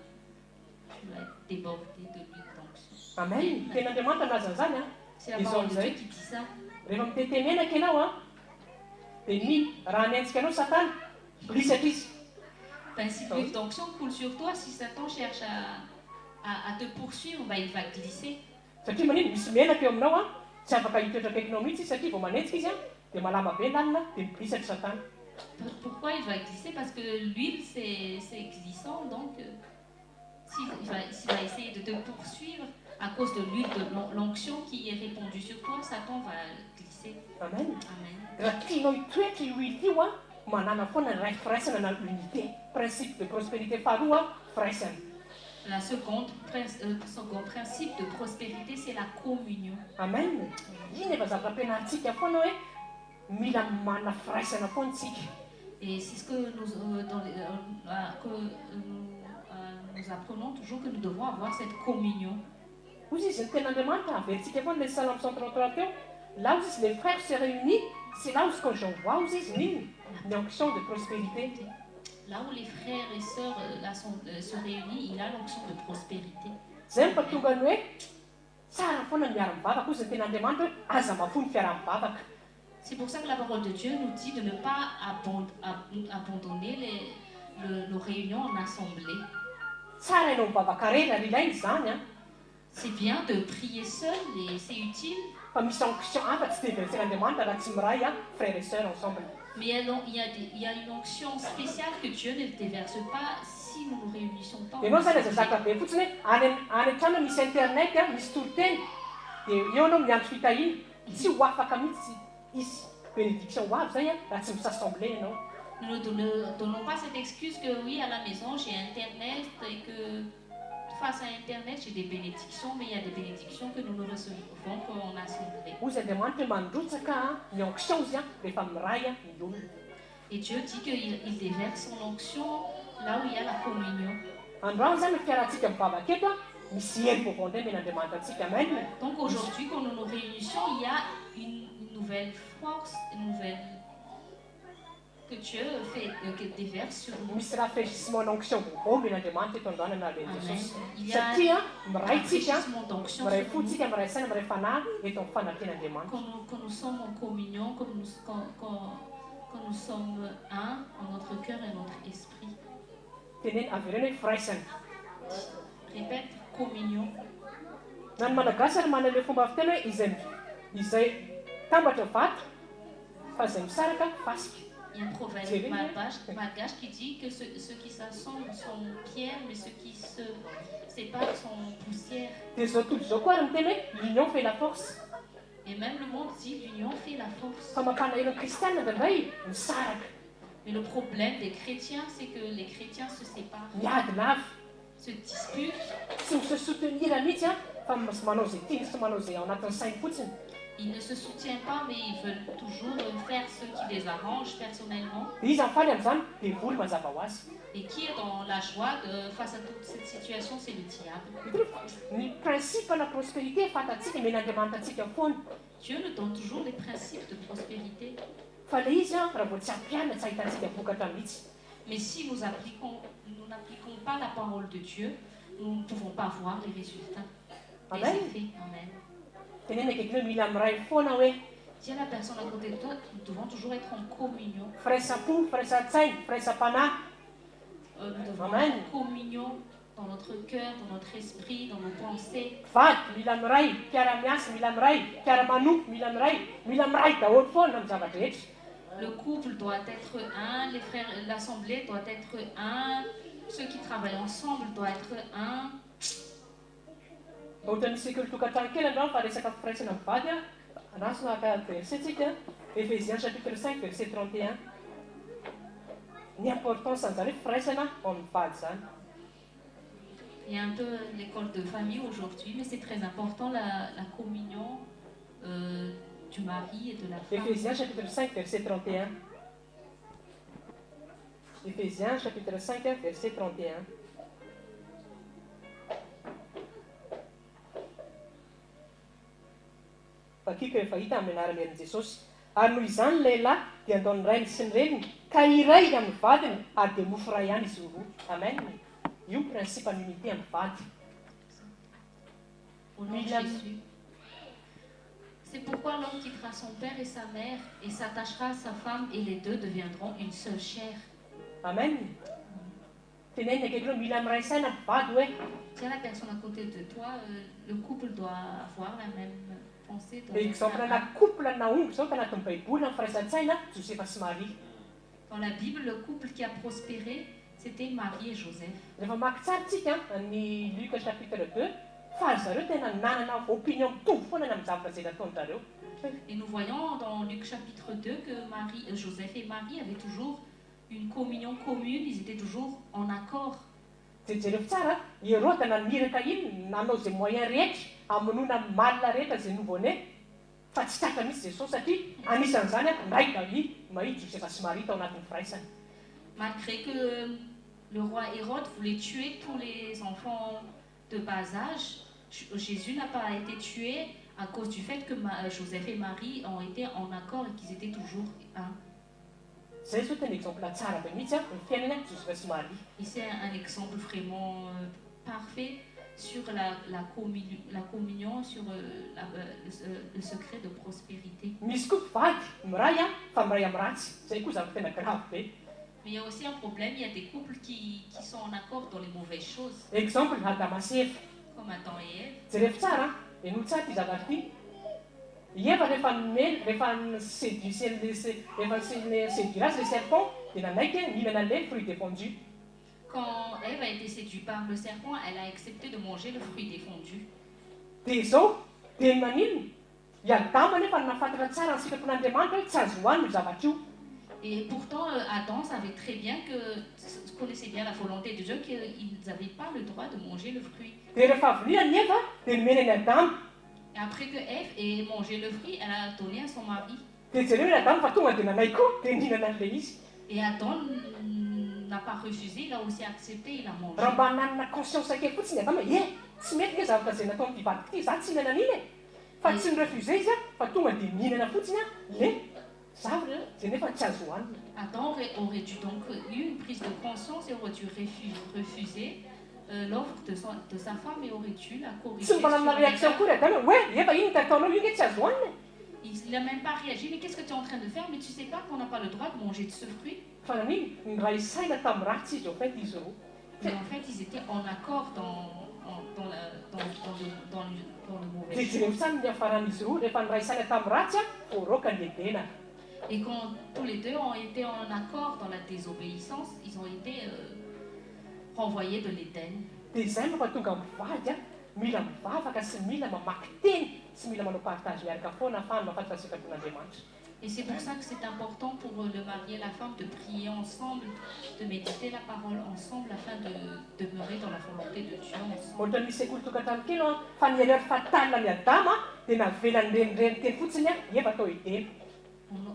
être débordé de l'huile d'onction. Amen. Tenin'Andriamanitra milaza an'izany a. C'est la Ils parole ont de Dieu dit. qui dit ça. Rehefa mitete menaka ianao a dia ny raha nentsika anao Satana milisatra izy. Ben, si l'huile d'onction coule sur toi, si Satan cherche à te poursuivre, ben, il va glisser. Satria manino misy menaka eo aminao a tsy afaka hitoetra akaikinao mihitsy izy satria vao manenjika izy a dia malama be lalina dia milisatra Satana. Pourquoi il va glisser? Parce que l'huile, c'est glissant, donc s'il va essayer de te poursuivre à cause de l'huile de l'onction qui est répandue sur toi, Satan va glisser. Amen. Amen. Raha tianao hitoetra io huile io a manana foana ny ray firaisana na unité. Principe de prospérité faharoa firaisana. La second principe de prospérité, c'est la communion. Amen. Iny efa zavatra ampianarintsika foana hoe mila manana firaisana foana tsika. Et c'est ce que nous, dans les- que nous, nous apprenons toujours, que nous devons avoir cette communion. Ozy izy ny tenin'Andriamanitra averintsika foana le Salamo 133 teo là où izy les frères se réunissent, c'est là où ce que j'envoie ozy izy niny ny onction de prospérité. Là où les frères et sœurs se réunissent, il y a l'onction de prospérité. Zay mba tonga ny hoe Tsara foana ny miara-mivavaka, hozy ny tenin'Andriamanitra hoe aza mahafoy ny fiaraha-mivavaka. C'est pour ça que la parole de Dieu nous dit de ne pas abandonner les, nos réunions en assemblée. Tsara ianao mivavaka irery ary ilaina izany an. C'est bien de prier seul et c'est utile. Fa misy onction hafa tsy deverser-n'Andriamanitra raha tsy miray an, frères et sœurs ensemble. Mais il y a il y a une onction spéciale que Dieu ne déverse pas si nous nous réunissons pas en Ianao zany aza assemblée. zaka be fotsiny hoe any any an-trano misy internet an, misy toriteny dia eo ianao miantso fitahiana, tsy ho afaka mihitsy hisy bénédiction ho avy zay an raha tsy mi-s'assembler ianao. Nous ne donnons pas cette excuse que oui à la maison j'ai internet et que face à internet j'ai des bénédictions mais il y a des bénédictions que nous ne recevons qu'en assemblée. Hozy Andriamanitra hoe mandrotsaka ny onction izy rehefa miray ny olona. Et Dieu dit qu'il il déverse son onction là où il y a la communion. Androany zany ny fiarahantsika mivavaka eto an, misy hery vaovao indray omen'Andriamanitra antsika. Amen. Donc aujourd'hui quand nous nous réunissons il y a une nouvelle force, une nouvelle que Dieu fait, que déverse sur nous. Misy rafraîchissement n'onction vaovao omen'Andriamanitra eto androany anaran'i Amen. Jesosy. Il y a Satria un miray tsika, rafraîchissement d'onction miray sur fo nous. tsika, miray saina, miray fanahy eto amin'ny fanatrehan'Andriamanitra. Quand nous sommes en communion, quand nous sommes un en notre cœur et notre esprit. Teneny avereno hoe firaisana. Répète, communion. Na ny Malagasy ary manana ilay fomba fiteny hoe izay izay tambatra vato fa izay misaraka fasika. Il y a un proverbe Jereo. malgache qui dit que ceux qui s'assemblent sont pierre, mais ceux qui se séparent sont poussière. Dia izao tontolo izao koa ary miteny hoe l'union fait la force. Et même le monde dit l'union fait la force. Fa mampalahelo ny kristianina indraindray misaraka. Mais le problème des chrétiens, c'est que les chrétiens se séparent, Miady lava. se disputent. Tsy mi-se soutenir mihitsy an, fa manao izay tiany sy manao izay ao anatin'ny sainy fotsiny. Ils ne se soutiennent pas, mais ils veulent toujours faire ce qui les arrange personnellement. Dia iza mifaly amin'izany? Devoly mazava ho azy. Et qui est dans la joie face à toute cette situation, c'est le diable. Hitanao fa ny principe na prospérité fantatsika, omen'Andriamanitra antsika foana. Dieu nous donne toujours les principes de prospérité. Fa ilay izy an, raha vao tsy ampiharina tsy ahitantsika vokatra mihitsy. Mais si nous appliquons, nous n'appliquons pas la parole de Dieu, nous ne pouvons pas voir les résultats, les Amen. effets. Amen. Teneno akaiky hoe mila miray foana hoe. Dis à la personne à côté de toi, nous devons toujours être en communion. Firaisam-po, firaisan-tsaina, firaisam-panahy. Nous devons Amen. être en communion dans notre cœur, dans notre esprit, dans nos pensées. Mpivady mila miray, mpiara-miasa mila miray, mpiara-manompo mila miray, mila miray daholo foana amin'ny zava-drehetra. Le couple doit être un, les frères, l'assemblée doit être un, ceux qui travaillent ensemble doivent être un. Ohatran'ny sekoly tokantrano kely androany fa resaka firaisana mivady a, andraso haka verset tsika, Ephésiens chapitre 5 verset 31. Ny importance an'izany hoe firaisana ao amin'ny vady izany. Il y a un peu l'école de famille aujourd'hui, mais c'est très important la communion du mari et de la femme. Ephésiens chapitre 5 verset 31. Ephésiens chapitre 5 verset 31. Vakiko rehefa hita amin'ny anaran'ny herin'i Jesosy. Ary noho izany ny lehilahy dia handao ny rainy sy ny reniny ka hiray amin'ny vadiny ary dia mofo iray ihany izy roa. Amen. Io ny principe ny unité amin'ny vady. Au nom de Mila Jésus. C'est pourquoi l'homme quittera son père et sa mère et s'attachera à sa femme et les deux deviendront une seule chair. Amen. Tenenina akaiky hoe mila miray saina mpivady hoe. Dis à la personne à côté de toi, le couple doit avoir la même pensée. Doit être Exemple un. na couple nahomby zao tanatin'ny Baiboly amin'ny firaisan-tsaina, Josefa sy Maria. Dans la Bible, le couple qui a prospéré, c'était Marie et Joseph. Rehefa mamaky tsara tsika ny Luc chapitre 2 fa ry zareo tena nanana opinion mitovy foana ny amin'ny zavatra izay nataon-jareo. Et nous voyons dans Luc chapitre 2 que Marie, Joseph et Marie avaient toujours une communion commune, ils étaient toujours en accord. Dia jereo tsara, i Heroda naniraka iny nanao izay moyen rehetra hamonoana ny mâle rehetra izay nouveau-né fa tsy tratra mihitsy Jesosy satria anisan'izany ndray David mahita Josefa sy Maria tao anatin'ny firaisana. Malgré que le roi Hérode voulait tuer tous les enfants de bas âge, Jésus n'a pas été tué à cause du fait que Joseph et Marie ont été en accord et qu'ils étaient toujours un. Zay zao tena exemple tsara be mihitsy an, ny fiainana Josefa sy Maria. Et c'est un exemple vraiment parfait sur la, la, commu- la communion, sur le secret de prospérité. Misy koa mpivady miray a fa miray amin'ny ratsy, zay koa zavatra tena grave be. Mais il y a aussi un problème, il y a des couples qui sont en accord dans les mauvaises choses, Exemple, Adama sy Eva. Comme Adam et Ève. Jereo tsara eno tsara ty zavatra ty. I Eva rehefa nomeny, rehefa séduise, rehefa séduire azy le serpent, dia nanaiky nihinana le fruit défendu. Quand Ève a été séduite par le serpent, elle a accepté de manger le fruit défendu. Dia zao dia maninona i Adama nefa nahafantatra tsara ny sitrapon'Andriamanitra hoe tsy azo hohanina io zavatra io. Et pourtant, Adam savait très bien que, connaissait bien la volonté de Dieu, qu'ils n'avaient pas le droit de manger le fruit. Dia rehefa avy nihinana Eva dia nomeny any Adama. Et après que Ève ait mangé le fruit, elle a donné à son mari. Dia jereo i Adama fa tonga dia nanaiky koa dia nihinana an'ilay izy. Et Adam n'a pas refusé, il a aussi accepté, il a mangé. Raha mba nanana conscience kely fotsiny Adama e, tsy mety nge zavatra zay natao amin'ity vadiko ity, za tsy hihinana an'iny e, fa tsy nirefuse izy a fa tonga dia mihinana fotsiny a le zavatra zay nefa tsy azo hohanina. Adam aurait dû donc eu une prise de conscience et aurait dû refuser l'offre de sa femme et aurait dû la corriger. Tsy mba nanana sur réaction l'égard. Kory Adama hoe efa ino tataonao io nge tsy azo hohanina. Il n'a même pas réagi. Mais qu'est-ce que tu es en train de faire? Mais tu sais pas qu'on n'a pas le droit de manger de ce fruit? Fa nanino niray saina tamin'ny ratsy izy, au fait, izy roa. Mais en fait, ils étaient en accord dans, en- dans, la, dans, dans le, dans, le, dans le mauvais. Dia jereo tsara ny niafaran'izy roa rehefa niray saina tamin'ny ratsy a voaroaka ny Edena. Et quand tous les deux ont été en accord dans la désobéissance, ils ont été renvoyés de l'Éden. Dia izay mampatonga mivady a mila mivavaka sy mila mamaky teny sy mila manao partage miaraka foana afahany mahafantatra sitrapon'Andriamanitra. Et c'est pour ça que c'est important pour le mari et la femme de prier ensemble, de méditer la parole ensemble afin de demeurer dans la volonté de Dieu ensemble. Ohatra misy sekoly tokantrano kely a fa ny erreur fatale ny Adama dia navelany renireny teny fotsiny a Eva atao Edena.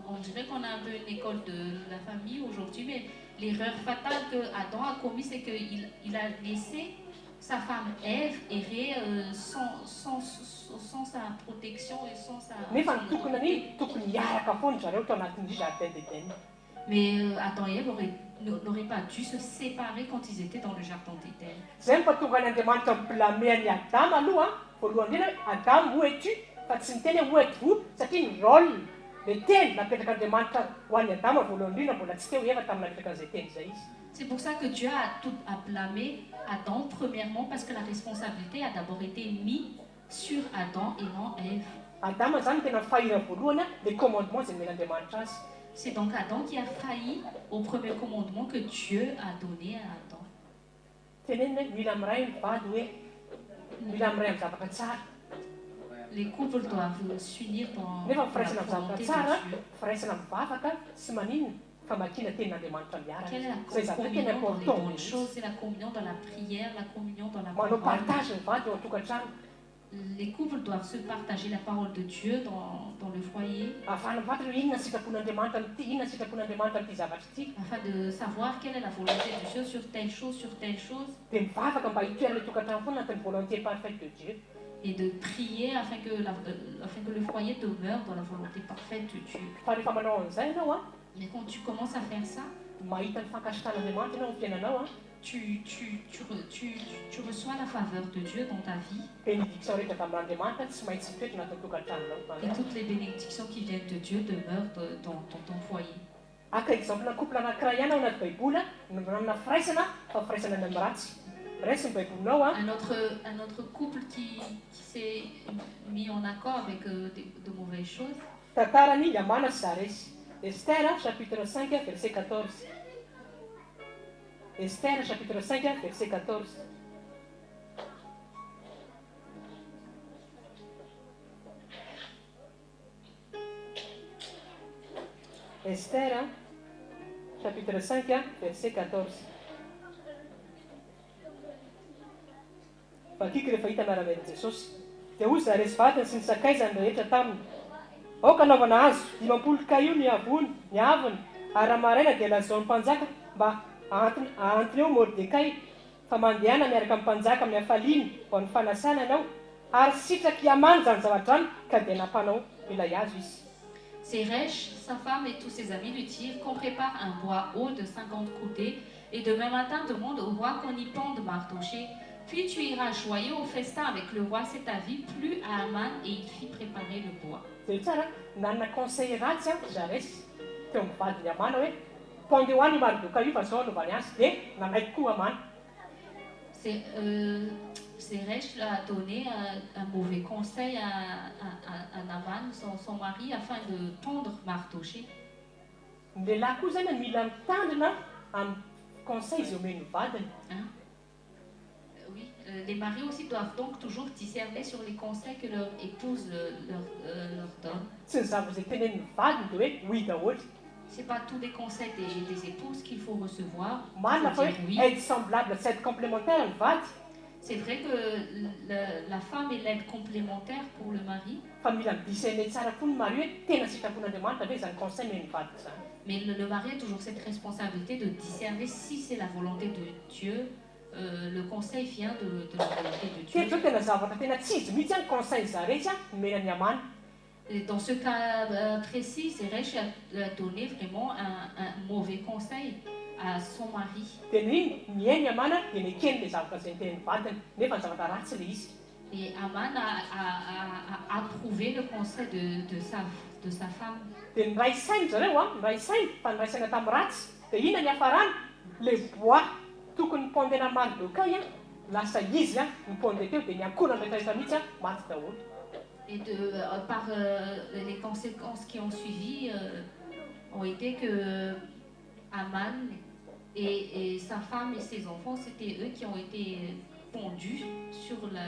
On dirait qu'on a un peu une école de la famille aujourd'hui, mais l'erreur fatale que Adam a commise, c'est qu'il il a laissé sa femme Ève errer sans sa protection et sans sa Nefa son ny tokony autorité. Any tokony hiaraka foana zareo tao anatin'ny jardin d'Eden. Mais Adam et Ève n'auraient pas dû se séparer quand ils étaient dans le jardin d'Éden. Zay mampatonga ny Andriamanitra miblâme ny Adama aloha voalohany indrindra hoe Adam, où es-tu, fa tsy niteny hoe où êtes-vous, satria ny rôle le teny napetrak'Andriamanitra ho an'ny Adama voalohany indrindra mbola tsy teo Eva tamin'ny napetraka an'izay teny zay izy. C'est pour ça que Dieu a blâmé Adam premièrement, parce que la responsabilité a d'abord été mise sur Adam et non Ève. Adama zany tena failli voalohany a le commandement zay nomen'Andriamanitra azy. C'est donc Adam qui a failli au premier commandement que Dieu a donné à Adam. Teneniny hoe mila miray mivady hoe mila miray amin'ny zavatra tsara. Les couples doivent s'unir Nefa dans la firaisana amin'ny zavatra volonté tsara de Dieu. Firaisana mivavaka sy maninona famakiana tenin'Andriamanitra miaraka. Quelle est la Zay zavatra tena communion dans les important bonnes mihitsy. choses? C'est la communion dans la prière, la communion dans la Manao parole. partage mivady eo an-tokantrano. Les couples doivent se partager la parole de Dieu dans le foyer ahafahana mivady hoe inona sitrapon'Andriamanitra amity, inona sitrapon'Andriamanitra amity zavatra ity, afin de savoir quelle est la volonté de Dieu sur telle chose, sur telle chose, dia mivavaka mba hitoerana tokantrano foana anatin'ny volonté parfaite de Dieu. Et de prier afin que le foyer demeure dans la volonté parfaite de Dieu. Fa rehefa manao an'izay ianao a Mais quand tu commences à faire ça, mahita ny fankasitrahan'Andriamanitra ianao amin'ny fiainanao a tu reçois la faveur de Dieu dans ta vie bénédiction rehetra avy amin'Andriamanitra tsy maintsy mitoetra anatin'ny tokantranonao. Et toutes les bénédictions qui viennent de Dieu demeurent dans ton foyer. Aka exemple na couple anankiray ihany ao anaty Baiboly a nanana firaisana fa firaisana ny amin'ny ratsy raisy ny Baibolinao a. Un autre couple qui s'est mis en accord avec de mauvaises choses, tantarany Amana sy Zaresy, Esther chapitre 5 verset 14, Esther chapitre 5 verset 14. Esther chapitre 5 verset 14. Vakiko rehefa hita miara-miaina Jesosy. Dia hoy Zaresy vadiny sy ny sakaizany rehetra taminy: aoka anaovana hazo 50 kahio ny avony ny avony ary raha maraina dia lazao ny mpanjaka mba ahantony eo Mordekay fa mandehana miaraka amin'ny mpanjaka amin'ny hafaliany ho an'ny fanasana anao. Ary sitraky Amany zany zavatra any ka dia nampanao ilay hazo izy. Zéresh, sa femme et tous ses amis lui dirent qu'on prépare un bois haut de 50 coudées et demain matin demande au roi qu'on y pende Mardochée. Puis tu iras joyeux au festin avec le roi. Cet avis plut à Aman et il fit préparer le bois. De tsara nanana conseil ratsy a Zaresy teo amin'ny vadiny Amana hoe pendez any Mardoka io fa zao anaovany azy, de nanaiky koa Amana. C'est Zeresh a donné un mauvais conseil à Naman, son mari, afin de pendre Mardoché. Ny lehilahy koa zany mila mitandrina amin'ny conseil zay omeny vadiny. Hein? Oui, les maris aussi doivent donc toujours discerner sur les conseils que leur épouse leur donne. Tsy ny zavatra zay tenen'ny vadiny de hoe oui daholo. C'est pas tous les conseils des épouses qu'il faut recevoir. Marina Il fa faut hoe dire oui. aide semblable tsy aide complémentaire ny vady. C'est vrai que la femme est l'aide complémentaire pour le mari, fa mila midiscerner tsara koa ny mari hoe tena sitrapon'Andriamanitra ve zany conseil meny vadiko zany. Mais le mari a toujours cette responsabilité de discerner si c'est la volonté de Dieu. Le conseil vient de la volonté de Teto Dieu. Zao tena zavatra tena tsy izy mihitsy any conseil Zaresy a nomena ny Amana. Et dans ce cas précis, Zeresh a donné vraiment un mauvais conseil à son mari. De niny nihainy Amana de nekeny le zavatra zay niten'ny vadiny nefa ny zavatra ratsy le izy. Et Aman a approuvé le conseil de sa femme. De niray saina zareo a, niray saina fa niray saina tamin'ny ratsy, de inona ny hafarany? Le bois tokony nipendena Mardokay a lasa izy a nipende teo, de ny ankohonany rehetrarehetra mihitsy a maty daholo. Et par les conséquences qui ont suivi ont été que Aman et sa femme et ses enfants, c'était eux qui ont été pendus sur le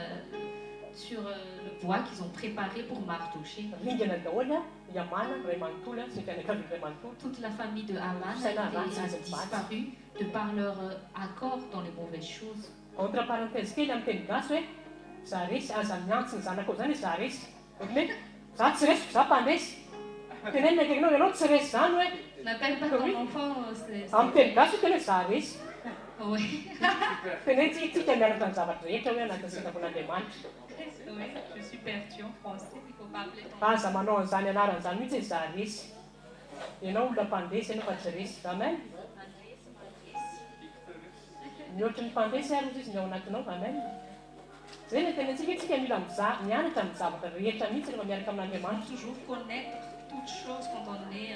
bois qu'ils ont préparé pour Mardoché. Ringana daholo a i Amana ray manontolo a sy ny fianakaviany ray manontolo. Toute la famille de Aman Ça n'a rien, a c'est disparu de par leur accord dans les mauvaises choses. Entre parenthèse kely, amin'ny teny gasy hoe za resy, aza miantsy ny zanakao zany hoe za resy, ohatrany hoe za tsy resiko, za mpandresy, tenenina akaikinao ianao tsy resy zany hoe. N'appelle pas ton Oui. enfant. Amin'ny teny gasy io tena hoe za resy. Oui. Tena hoe tsika mianatra ny zavatra rehetra hoe anatin'ny sitrapon'Andriamanitra. Oui, je suis perdue en français. Il faut pas appeler ton Aza manao an'izany anaran'izany mihitsy hoe za resy, ianao olona mpandresy ianao fa tsy resy, amen. Mihoatra ny mpandresy ary ozy izy ny ao anatinao, amen. Zay ny tena antsika hoe tsika mila mianatra amin'ny zavatra rehetra mihitsy rehefa miaraka amin'Andriamanitra. Toujours connaître toutes choses quand on est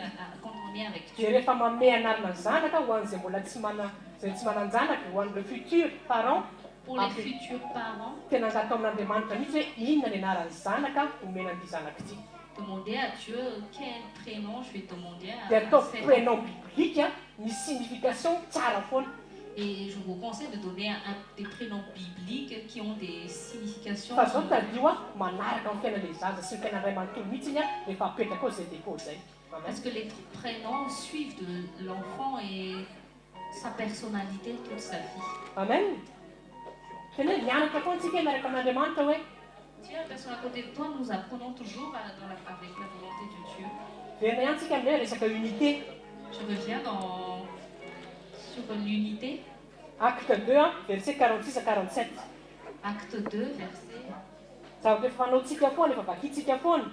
avec De Dieu. Rehefa manome anarana zanaka ho an'izay mbola tsy mana zay tsy manan-janaka, ho an'le futur parent, Pour les Après. Futurs parents, tena angatao amin'Andriamanitra mihitsy hoe inona ny anaran'ny zanaka omena an'ity zanaka ity. Demander à Dieu quel prénom je vais demander De à atao cet prénom biblique misy signification tsara foana. Et je vous conseille de donner des prénoms bibliques qui ont des significations. Fa zao tadio a manaraka amin'ny fiainan'le zaza sy ny fiainan'ny ray manontolo mihitsy iny a rehefa apetraka ao zay dépôt zay, amen. Parce que les prénoms suivent de l'enfant et sa personnalité toute sa vie. Amen, tena hoe mianatra koa antsika miaraka amin'Andriamanitra hoe Dis à la personne à côté de toi, nous apprenons toujours avec la volonté de Dieu. Verina ihany tsika amin'ilay resaka unité. Je reviens sur l'unité. Acte 2 a verset 46 à 47. Acte 2, verset. Zavatra efa fanaontsika foana, efa vakitsika foana,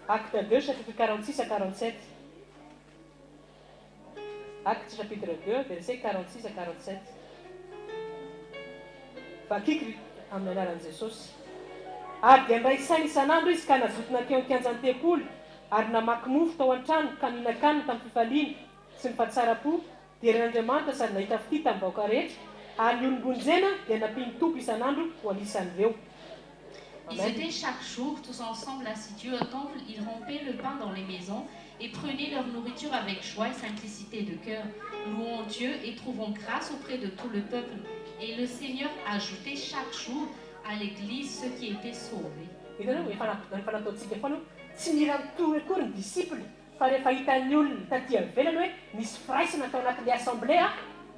Acte 2 chapitre 46 à 47, Acte chapitre 2 verset 46 à 47, vakiky amin'ny anaran'i Jesosy. Ary dia niray saina isan'andro izy ka nazoto nankeo an-kianjan'ny tempoly ary namaky mofo tao an-trano ka nihinan-kanina tamin'ny fifaliana sy ny fahatsaram-po, derain'Andriamanitra sady nahita fitia tamin'ny vahoaka rehetra, ary ny olom-bonjena dia nampian'ny Tompo isan'andro ho anisan'ireo. Ils Amen. Étaient chaque jour tous ensemble assidus au temple, ils rompaient le pain dans les maisons et prenaient leur nourriture avec joie et simplicité de cœur, louant Dieu et trouvant grâce auprès de tout le peuple. Et le Seigneur ajoutait chaque jour à l'Église ceux qui étaient sauvés. Hitanao efa efa nataontsika foana tsy mila mitory akory ny disciple fa rehefa hitan'ny olona taty ivelany hoe misy firaisana tao anatin'le assemblée a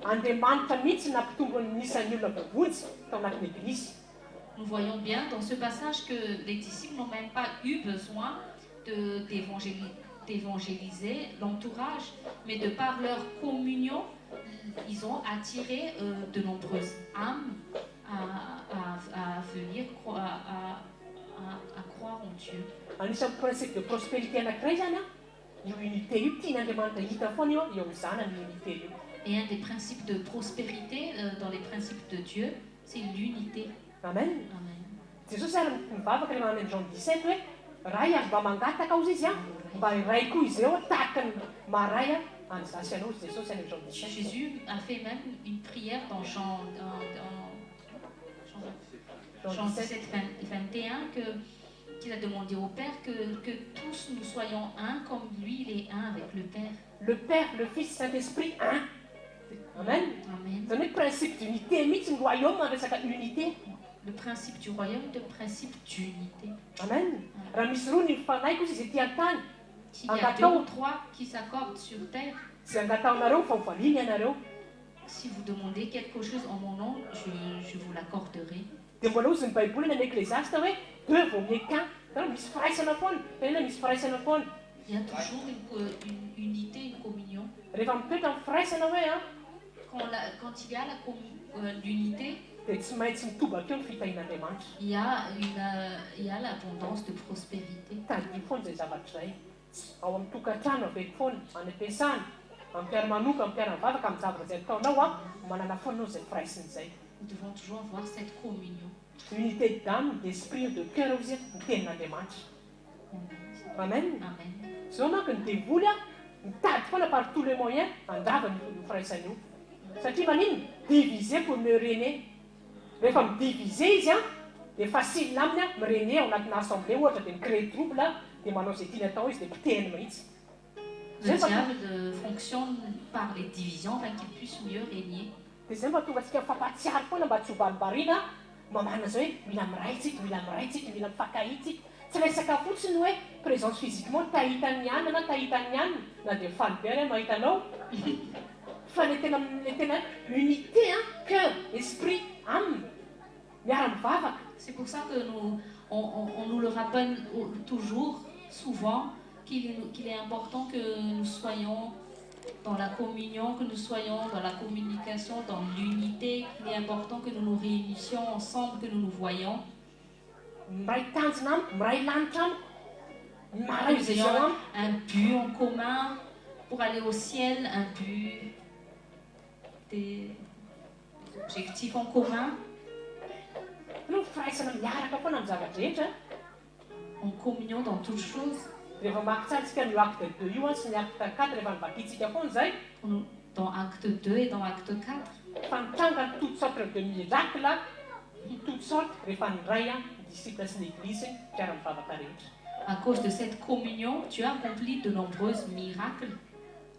Andriamanitra mihitsy nampitombo ny isan'ny olona voavonjy tao anatin'ny église. Nous voyons bien dans ce passage que les disciples n'ont même pas eu besoin d'évangéliser l'entourage, mais de par leur communion, ils ont attiré de nombreuses âmes à venir à croire en Dieu. Anisan'ny principe de prospérité anankiray zany a io unité io, tian'Andriamanitra hita foana io a eo amin'ny zanany io unité io. Et un des principes de prospérité dans les principes de Dieu, C'est l'unité. Amen. Amen. Jesosy ary mivavaka rehefa any amin'ny Jean 17 hoe ray ary mba mangataka hozy izy a mba iray koa izy ireo a tahaka ny maray a an'izaho sy anao hozy Jesosy any amin'ny Jean 17. Jésus a fait même une prière dans Jean, dans Jean, Jean Jean 17. 17, 20 21, qu'il a demandé au Père que tous nous soyons un comme lui, il est un avec le Père. Le Père, le Fils, Saint-Esprit, un. Amen. Amen. Zany hoe principe d'unité mihitsy ny royaume resaka unité. Le principe du royaume est le principe d'unité. Amen. Raha misy roa ny mifanaiky hozy izy ety an-tany, S'il y a Angataho. deux ou trois qui s'accordent sur terre, zay angataonareo fa hovaliany ianareo. Si vous demandez quelque chose en mon nom, je vous l'accorderai. Dia mbola hozy ny Baiboly any Ecclésiaste hoe deux vaut mieux qu'un. Hitanao, misy firaisana foana, tena misy firaisana foana. Il y a toujours une unité, une communion. Rehefa mitoetra ny firaisana hoe a, Quand il y a l'unité, dia tsy maintsy mitobaka eo ny fitahian'Andriamanitra. Il y a l'abondance de prospérité. Tadidio foana izay zavatra izay. Ao amin'ny tokantrano aveko foana, any am-piasana, amin'ny mpiara-manompo, amin'ny mpiara-mivavaka, amin'ny zavatra izay ataonao a, manana foana anao izay firaisana izay. Nous devons toujours avoir cette communion. Unité d'âme, d'esprit, de cœur hozy ny tenin'Andriamanitra. Amen. Amen. Zao manko ny devoly a, mitady foana par tous les moyens handrava ny firaisana io. Satria maninona? Diviser pour mieux régner. Rehefa midiviser izy a, dia facile aminy a, mirégner ao anatina assemblée ohatra, dia micréer trouble a, dia manao izay tiany atao izy, dia potehiny mihitsy. Le Zay mba diable fonctionne par les divisions afin qu'il puisse mieux régner. Dia zay mba tonga antsika mifampahatsiaro foana mba tsy ho varimbariana mamana zao hoe mila miray tsika, mila miray tsika, mila mifankahita tsika. Tsy resaka fotsiny hoe présence physiquement tahitan'ny anina na tahitan'ny anina, na dia faly be ary aho mahita anao. Fa le tena unité, hein, cœur, esprit, âme, miara-mivavaka. C'est pour ça que nous, on nous le rappelle toujours, souvent, qu'il est important que nous soyons dans la communion, que nous soyons dans la communication, dans l'unité, qu'il est important que nous nous réunissions ensemble, que nous nous voyions. Miray tanjona amiko, miray lanitra amiko, miray Nous ayons vision amiko. un but en commun pour aller au ciel, un but, des objectifs en commun. No firaisana miaraka foana amin'ny zava-drehetra. En communion dans toutes choses. Rehefa mamaky tsara tsika ny acte 2 io a sy ny acte 4 rehefa novakitsika foana zay. Dans acte 2 et dans acte 4. Fa nitranga toutes sortes de miracles, toutes sortes, rehefa niray a disciple sy ny église mpiara-mivavaka rehetra. À cause de cette communion, Dieu a accompli de nombreux miracles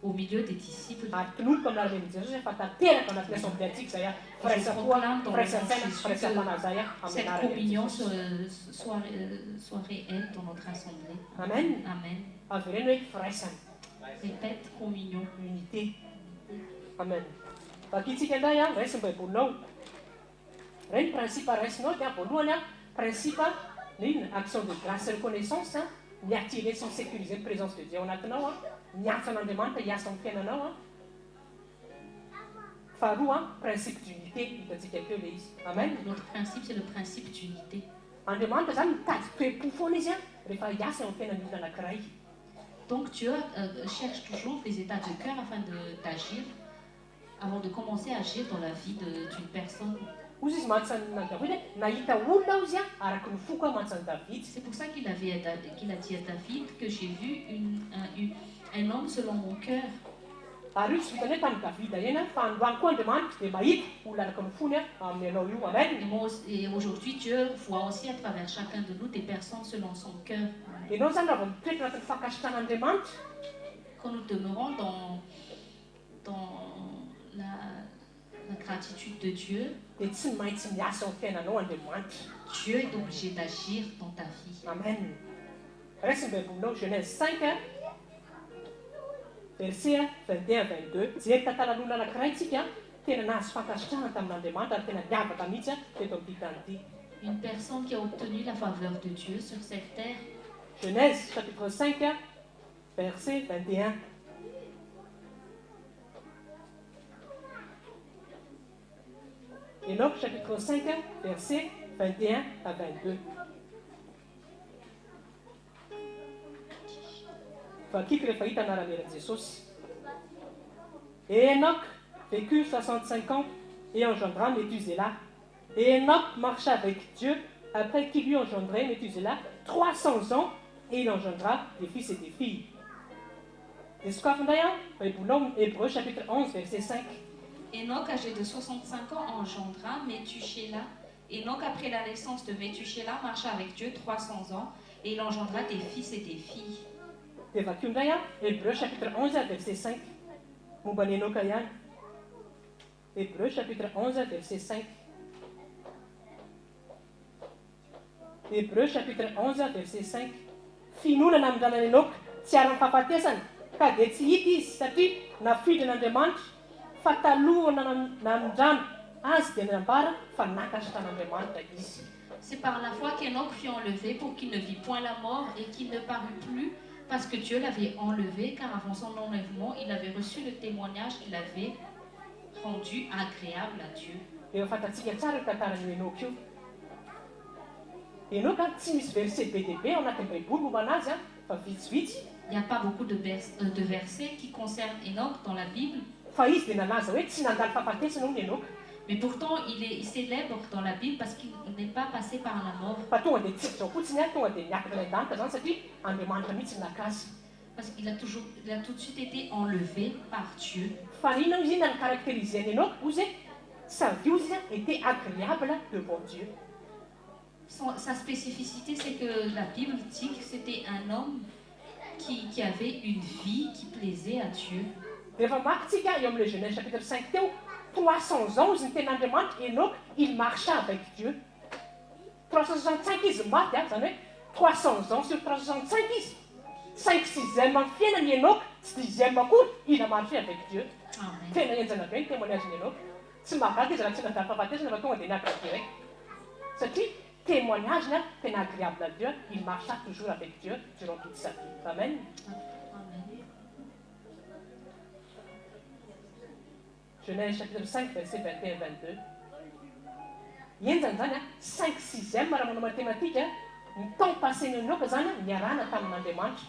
au milieu des disciples. Ary tononiko amin'ny anaran'i Jesosy fa tanteraka anatin'ny assemblée antsika zay a firaisam-po, firaisan-tsaina, firaisam-panahy zay a amin'ny Cette anaran'i communion Jesosy. soit réelle dans notre assemblée. Amen. Amen. Avereno hoe firaisana. Répète, communion. Unité. Amen. Vakitsika indray a, raisy ny Baibolinao. Ray ny principe raisinao dia voalohany a, principe ny action de grâce et reconnaissance a, ny attirer sans sécuriser ny présence de Dieu ao anatinao a, miantso an'Andriamanitra hiasa amin'ny fiainanao a. Faharoa a, principe d'unité hitantsika teo le izy. Amen. L'autre principe, c'est le principe d'unité. Andriamanitra zany mitady toe-po foana izy a, rehefa hiasa eo amin'ny fiainan'ny olona anankiray. Donc Dieu cherche toujours les états de cœur afin d'agir, avant de commencer à agir dans la vie d'une personne. Hozy izy mantsany David hoe nahita olona hozy a araky ny foko a mantsany David. C'est pour ça qu'il a dit à David que j'ai vu un homme selon mon cœur. Ary io tsy vitany hoe tamin'ny David eny a, fa androany koa Andriamanitra dia mahita olona araka ny fony a amin'ny anao io. Amen. Et moi aussi, et aujourd'hui, Dieu voit aussi à travers chacun de nous des personnes selon son cœur. Ianao zany raha vao mitoetra anatin'ny fankasitrahan'Andriamanitra, Quand nous demeurons dans la gratitude de Dieu, dia tsy maintsy miasa ao amin'ny fiainanao Andriamanitra. Dieu est obligé d'agir dans ta vie. Amen. Raisy ny Baibolinao, Genèse 5, verset 21 22. Jery tantaran'olona anankiray tsika tena nahazo fankasitrahana tamin'Andriamanitra ary tena niavaka mihitsy a teto amin'ity tany ity. Une personne qui a obtenu la faveur de Dieu sur cette terre. Genèse chapitre 5, verset 21. Enoch chapitre 5, verset 21 à 22. Vakiko rehefa hita anaran'i Jesosy. Et Enoch vécut 65 ans et engendra Methuselah. Et Enoch marcha avec Dieu après qu'il eut engendré Methuselah 300 ans, et il engendra des fils et des filles. Dia sokafo indray a Baibolinao, Hébreu chapitre 11 verset 5. Enoch, âgé de 65 ans, engendra Méthushélah. Enoch, après la naissance de Méthushélah, marcha avec Dieu 300 ans et il engendra des fils et des filles. Dia vakio indray a Hébreu chapitre 11 verset 5, momba ny Enoka ihany. Hébreu chapitre 11 verset 5, Hébreu chapitre 11 verset 5. Finoana namindrana ny Enoka tsy ary fahafatesana, ka dia tsy hita izy satria nafindran'Andriamanitra, fa talohana namindrana azy dia nambara fa nankasitran'Andriamanitra izy. C'est par la foi qu'Enoch fut enlevé pour qu'il ne vit point la mort et qu'il ne parut plus parce que Dieu l'avait enlevé, car avant son enlèvement, il avait reçu le témoignage qu'il avait rendu agréable à Dieu. Efa fantatsika tsara io tantaran'io Enoka io. Enoka tsy misy verset be dia be ao anatin'ny Baiboly momba anazy a, fa vitsivitsy. Il n'y a pas beaucoup de versets qui concernent Enoch dans la Bible, Fa izy dia nalaza hoe tsy nandalo fahafatesana hono Enoka. Mais pourtant il est célèbre dans la Bible parce qu'il n'est pas passé par la mort. Fa tonga dia tsika zao fotsiny a, tonga dia niakatra any an-danitra zany satria Andriamanitra mihitsy naka azy. Parce qu'il a toujours, il a tout de suite été enlevé par Dieu. Fa inona izy, inona ny caractérise ny Enoka? Ozy hoe sa vie ozy izy était agréable devant Dieu. Sa spécificité, c'est que la Bible dit que c'était un homme qui avait une vie qui plaisait à Dieu. Rehefa makytsika eo amin'le Genèse chapitre 5 teo, 300 ans izy ny tenin'Andriamanitra, Enoch, il marcha avec Dieu. 365 izy maty a, zany hoe 300 ans sur 365 izy, 5 sixième amin'ny fiainany Enoch, tsy dixième akory, il a marché avec Dieu. Amen. Tena enjana be ny témoignage ny Enoch. Tsy mahagaga izy raha tsy nandalo fahafatesana fa tonga dia niakatra direct, satria témoignage ny a tena agréable à Dieu. Il marcha toujours avec Dieu durant toute sa vie. Amen. Amen. Genèse chapitre 5 verset 21 22. Enjana zany a, 5 sixième raha manao mathématique ny temps passé ny Enoka zany a niarana tamin'Andriamanitra.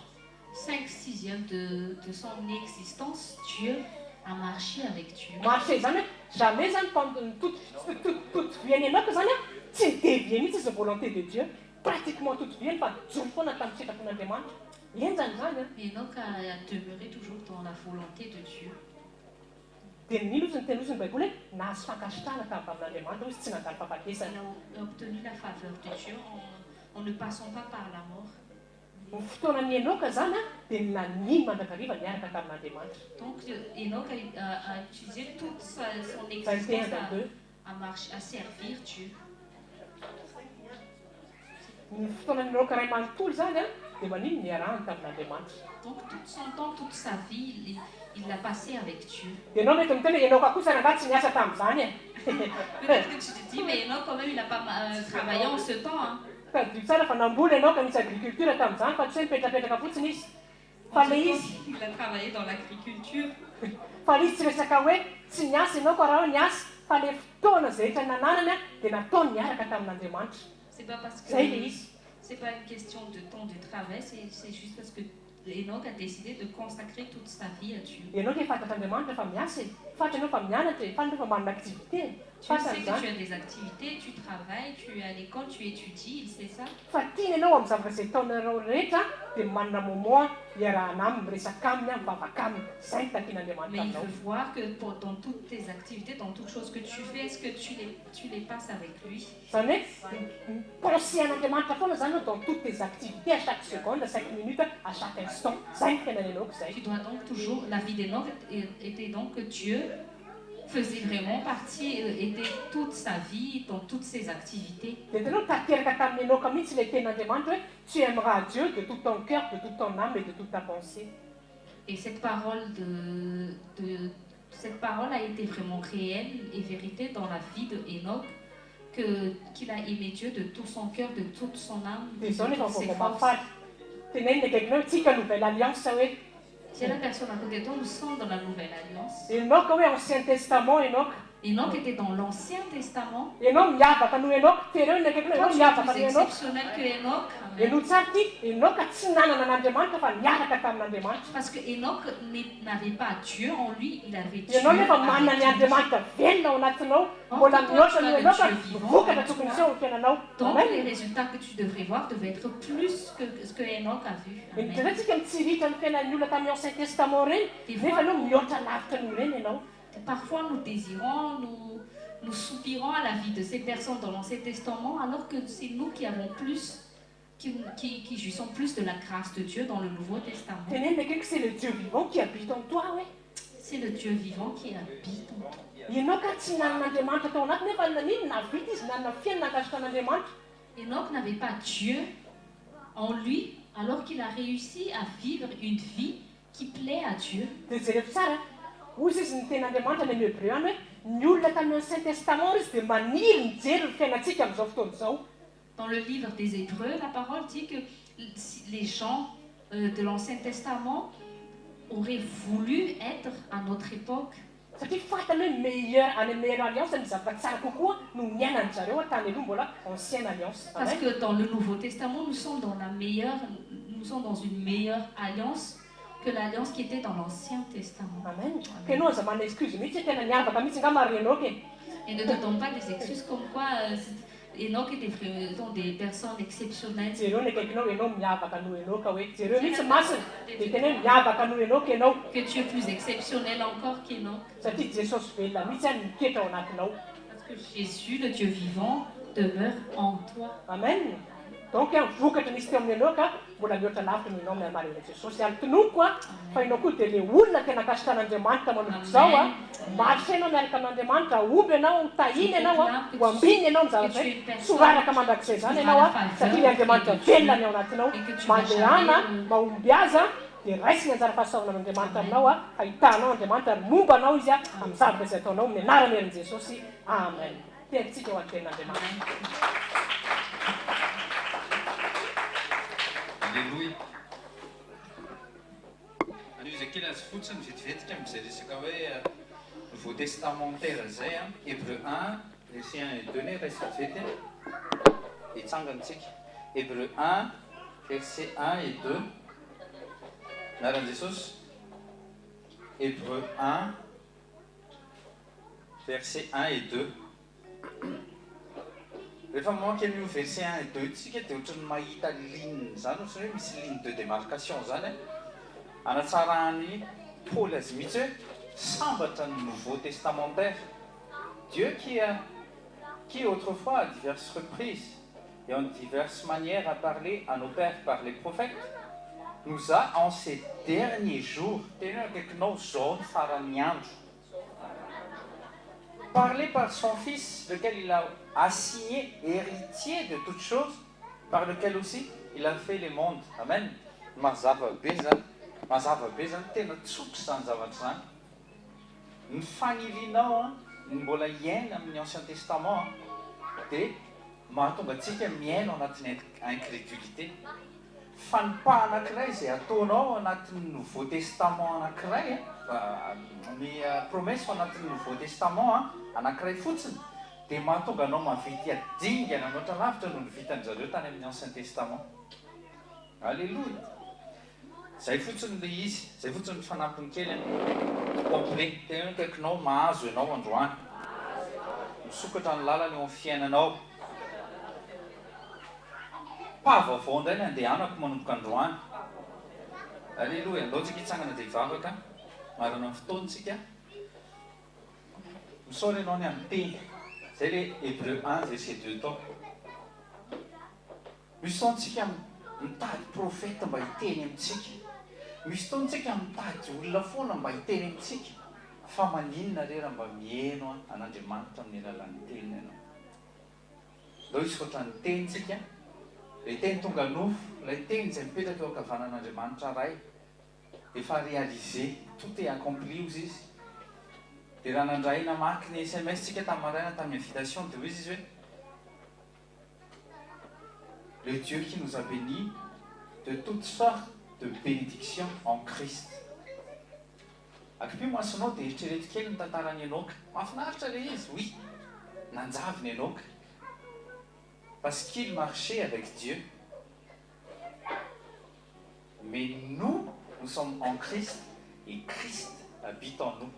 5 sixièmes de son existence, Dieu a marché avec Dieu. Marché zany hoe jamais zany pendant toute vie any Enoka zany a tsy nidévier mihitsy izy volonté de Dieu, pratiquement toute vie fa joro foana tamin'ny sitrapon'Andriamanitra. Enjana zany a. Enoch a demeuré toujours dans la volonté de Dieu. Dia nino izy, ny tena ozy ny Baiboly hoe nahazo fankasitrahana tamin'ny amin'Andriamanitra izy, tsy nandalo fahafatesana. Il a obtenu la faveur de Dieu en ne passant pas par la mort. Ny fotoana ny Enoka zany a dia naniny mandrakariva niaraka tamin'Andriamanitra. Donc Enoch a utilisé toute son 21 existence 22. À marcher, à servir Dieu. Ny fotoana ny Enoka ray manontolo zany a dia manino, niarahany tamin'Andriamanitra. Donc tout son temps, toute sa vie, il l'a passé avec Dieu. Dia anao mety miteny hoe Enoka kosa rangahy tsy niasa tamin'izany e. Peut-être que tu te dis, mais Enoch quand même, il n'a pas travaillé en ce temps, hein. Tadidio tsara fa namboly Enoka, nisy agriculture tamin'izany, fa tsy hoe mipetrapetraka fotsiny izy. Fa le izy Il a travaillé dans l'agriculture. Fa le izy tsy resaka hoe tsy niasa Enoka raha hoe niasa, fa le fotoana zay rehetra nananany a dia nataony niaraka tamin'Andriamanitra. C'est pas parce que Zay le izy. C'est pas une question de temps de travail, c'est juste parce que Enoch a décidé de consacrer toute sa vie à Dieu. Enoka efa fantatr'Andriamanitra fa miasa e, fantatra anao fa mianatra e, fantatra fa manana activité e. Tu Fantany sais que zany. Tu as des activités, tu travailles, tu es à l'école, tu étudies, il sait ça. Fa tiany ianao amin'ny zavatra zay taonareo rehetra dia manana moment iarahana aminy, miresaka aminy a, mivavaka aminy. Zay ny takian'Andriamanitra Mais il aminao. Veut voir que dans toutes tes activités, dans toutes choses que tu fais, est-ce que tu les passes avec lui? Zany hoe penser an'Andriamanitra foana zany anao dans toutes tes activités, à chaque seconde, à chaque minute, à chaque instant. Zay ny fiainana Enoka zay. Tu dois donc toujours, la vie d'Enoch était donc que Dieu faisait vraiment partie, était toute sa vie, dans toutes ses activités. Dia hitanao tanteraka tamin'ny Enoka mihitsy ilay tenin'Andriamanitra hoe tu aimeras Dieu de tout ton cœur, de toute ton âme et de toute ta pensée. Et cette parole a été vraiment réelle et vérité dans la vie de Enoch, qu'il a aimé Dieu de tout son cœur, de toute son âme, de Dia zao nefa toutes ses vaovao forces. mahafaly, tenenina akaikinao hoe tsika nouvelle alliance hoe. Si la personne à côté de toi, nous sommes dans la nouvelle alliance. Enoka hoe Ancien Testament Enoka. Enoch était dans l'Ancien Testament. Ianao miavaka noho Enoka. Tereo ny akaikinao, Toi, ianao tu es miavaka plus noho Enoka. exceptionnel que Enoch. Amen. Henoy tsara ity, Enoka tsy nanana an'Andriamanitra fa niaraka tamin'Andriamanitra. Parce que Enoch n'est- n'avait pas Dieu en lui, il avait Dieu Ianao nefa manana avec ny lui. Andriamanitra velona ao anatinao, Or mbola que toi, mihoatra tu noho as le Enoka Dieu ny vivant vokatra en tokony toi. hiseho amin'ny fiainanao. Donc Amen. les résultats que tu devrais voir devaient être plus que ce que Enoch a vu. Amen. Indraindray tsika mitsirihitra ny fiainan'ny olona tamin'ny Ancien Testament ireny, Des nefa fois, ianao mihoatra lavitra noho ireny ianao. parfois nous désirons, nous, nous soupirons à la vie de ces personnes dans l'Ancien Testament, alors que c'est nous qui avons plus, qui jouissons plus de la grâce de Dieu dans le Nouveau Testament. Tenenina akaiky, c'est le Dieu vivant qui habite en toi hoe. C'est le Dieu vivant qui habite en toi. Enoka tsy nanan'Andriamanitra tao anatiny nefa nanino nahavita izy nanana fiainana nankasitrahan'Andriamanitra. Enoch n'avait pas Dieu en lui, alors qu'il a réussi à vivre une vie qui plaît à Dieu. Dia jereo tsara, hoy izy ny tenin'Andriamanitra any amin'ny Hebreo any hoe ny olona tamin'ny Ancien Testament izy dia maniry mijery ny fiainantsika amin'izao fotoana izao. Dans le livre des Hébreux, la parole dit que les gens de l'Ancien Testament auraient voulu être à notre époque. Satria fantany hoe meilleur any amin'ny meilleure alliance ny zavatra tsara kokoa no niainany zareo tany aloha mbola ancienne alliance. Parce Amen. que dans le Nouveau Testament, nous sommes dans la meilleure, nous sommes dans une meilleure alliance que l'alliance qui était dans l'Ancien Testament. Amen. Ka ianao aza manana excuse mihitsy hoe tena niavaka mihitsy angamba ry Enoch e. Et ne te donne pas des excuses comme quoi Enoch était vraiment des personnes exceptionnelles. Jereo ny akaikinao, ianao miavaka noho Enoch hoe jereo mihitsy masina dia tena hoe miavaka noho Enoch ianao. Que tu es plus exceptionnel encore qu'Enoch. Satria Jesosy velona mihitsy any mitoetra ao anatinao. Parce que Jésus, le Dieu vivant, demeure en toi. Amen. Donc a vokatra nisy teo amin'ny Enoch mbola mihoatra lavitra noho ianao amin'ny amarin'i Jesosy. Ary tononiko a fa ianao koa dia le olona tena ankasitrahan'Andriamanitra manomboka izao a marche ianao miaraka amin'Andriamanitra, hahomby ianao, ho tahiny ianao a ho ambininy ianao amin'ny zavatra rehetra, tsy ho raraka mandrakizay izany ianao a satria ny Andriamanitra velona ny ao anatinao. Mandehana, mahombiaza, dia raisy ny anjara fahasoavanan'Andriamanitra aminao a hahitanao Andriamanitra ary momba anao Izy a amin'ny zavatra izay ataonao amin'ny anaran'i herin'i Jesosy. Amen. Tiantsika ho an'ny tenin'Andriamanitra. Aleloia. Anio izay kely azy fotsiny vetivetika amin'izay resaka hoe Nouveau Testamentaire izay an, Hébreux 1 verset 1 et 2 ne raisiko vetivety an, dia hitsangana isika. Hébreux 1 verset 1 et 2, anaran'i Jesosy, Hébreux 1 verset 1 et 2. Rehefa mamaky an'io verset 1 et 2 io tsika dia ohatran'ny mahita ligne zany, ohatran'ny hoe misy ligne de démarcation zany anatsaran'i Paoly azy mihitsy hoe sambatra ny Nouveau Testamentaire. Dieu qui a qui autrefois à diverses reprises et en diverses manières a parlé à nos pères par les prophètes, nous a en ces derniers jours, teny hoe akaikinao zao ny faran'ny andro, parlé par son Fils, lequel il a assigné héritier de toutes choses, par lequel aussi il a fait les mondes. Amen. Mazava be zany, mazava be zany, tena tsotra izany zavatra izany. Ny fanirianao an, ny mbola hiaina amin'ny Ancien Testament an, dia mahatonga antsika miaina ao anatin'ny incrédulité. Fa ny pas anankiray izay ataonao ao anatin'ny Nouveau Testament anankiray an, ny promesse ao anatin'ny Nouveau Testament an, anankiray fotsiny, dia mahatonga anao mahavita dingana mihoatra lavitra noho ny vitan-dry zareo tany amin'ny Ancien Testament. Alléluia! Zay fotsiny le izy, zay fotsiny ny fanampiny kely an. Complet, tena hoe akaikinao mahazo ianao androany. Misokatra ny lalana eo amin'ny fiainanao. Pas vaovao indray ny andehanako manomboka androany. Alléluia, andao tsika hitsangana dia hivavaka, marina ny fotoana tsika. Misaora ianao ny amin'ny teny. Zay le Hébreu 1 verset 2 tao. Misy fotoana tsika mitady prophète mba hiteny amintsika. Misy fotoana tsika mitady olona foana mba hiteny amintsika. Fa maninona re raha mba miheno an'Andriamanitra amin'ny alalan'ny teniny ianao? Ndao hisaotra ny teny tsika. Ilay teny tonga nofo, ilay teny izay mipetraka eo ankavanan'Andriamanitra Ray. Efa réalisé, tout est accompli hozy izy. Dia raha nandray namaky ny sms tsika tamin'ny maraina tamin'ny invitation dia hoy izy hoe, Le Dieu qui nous a bénis de toutes sortes de bénédictions en Christ. Akipio masonao dia eritrereto kely ny tantaran'i Enoka. Mahafinaritra ilay izy, oui. Nanjavona Enoka. Parce qu'il marchait avec Dieu. Mais nous, nous sommes en Christ et Christ habite en nous.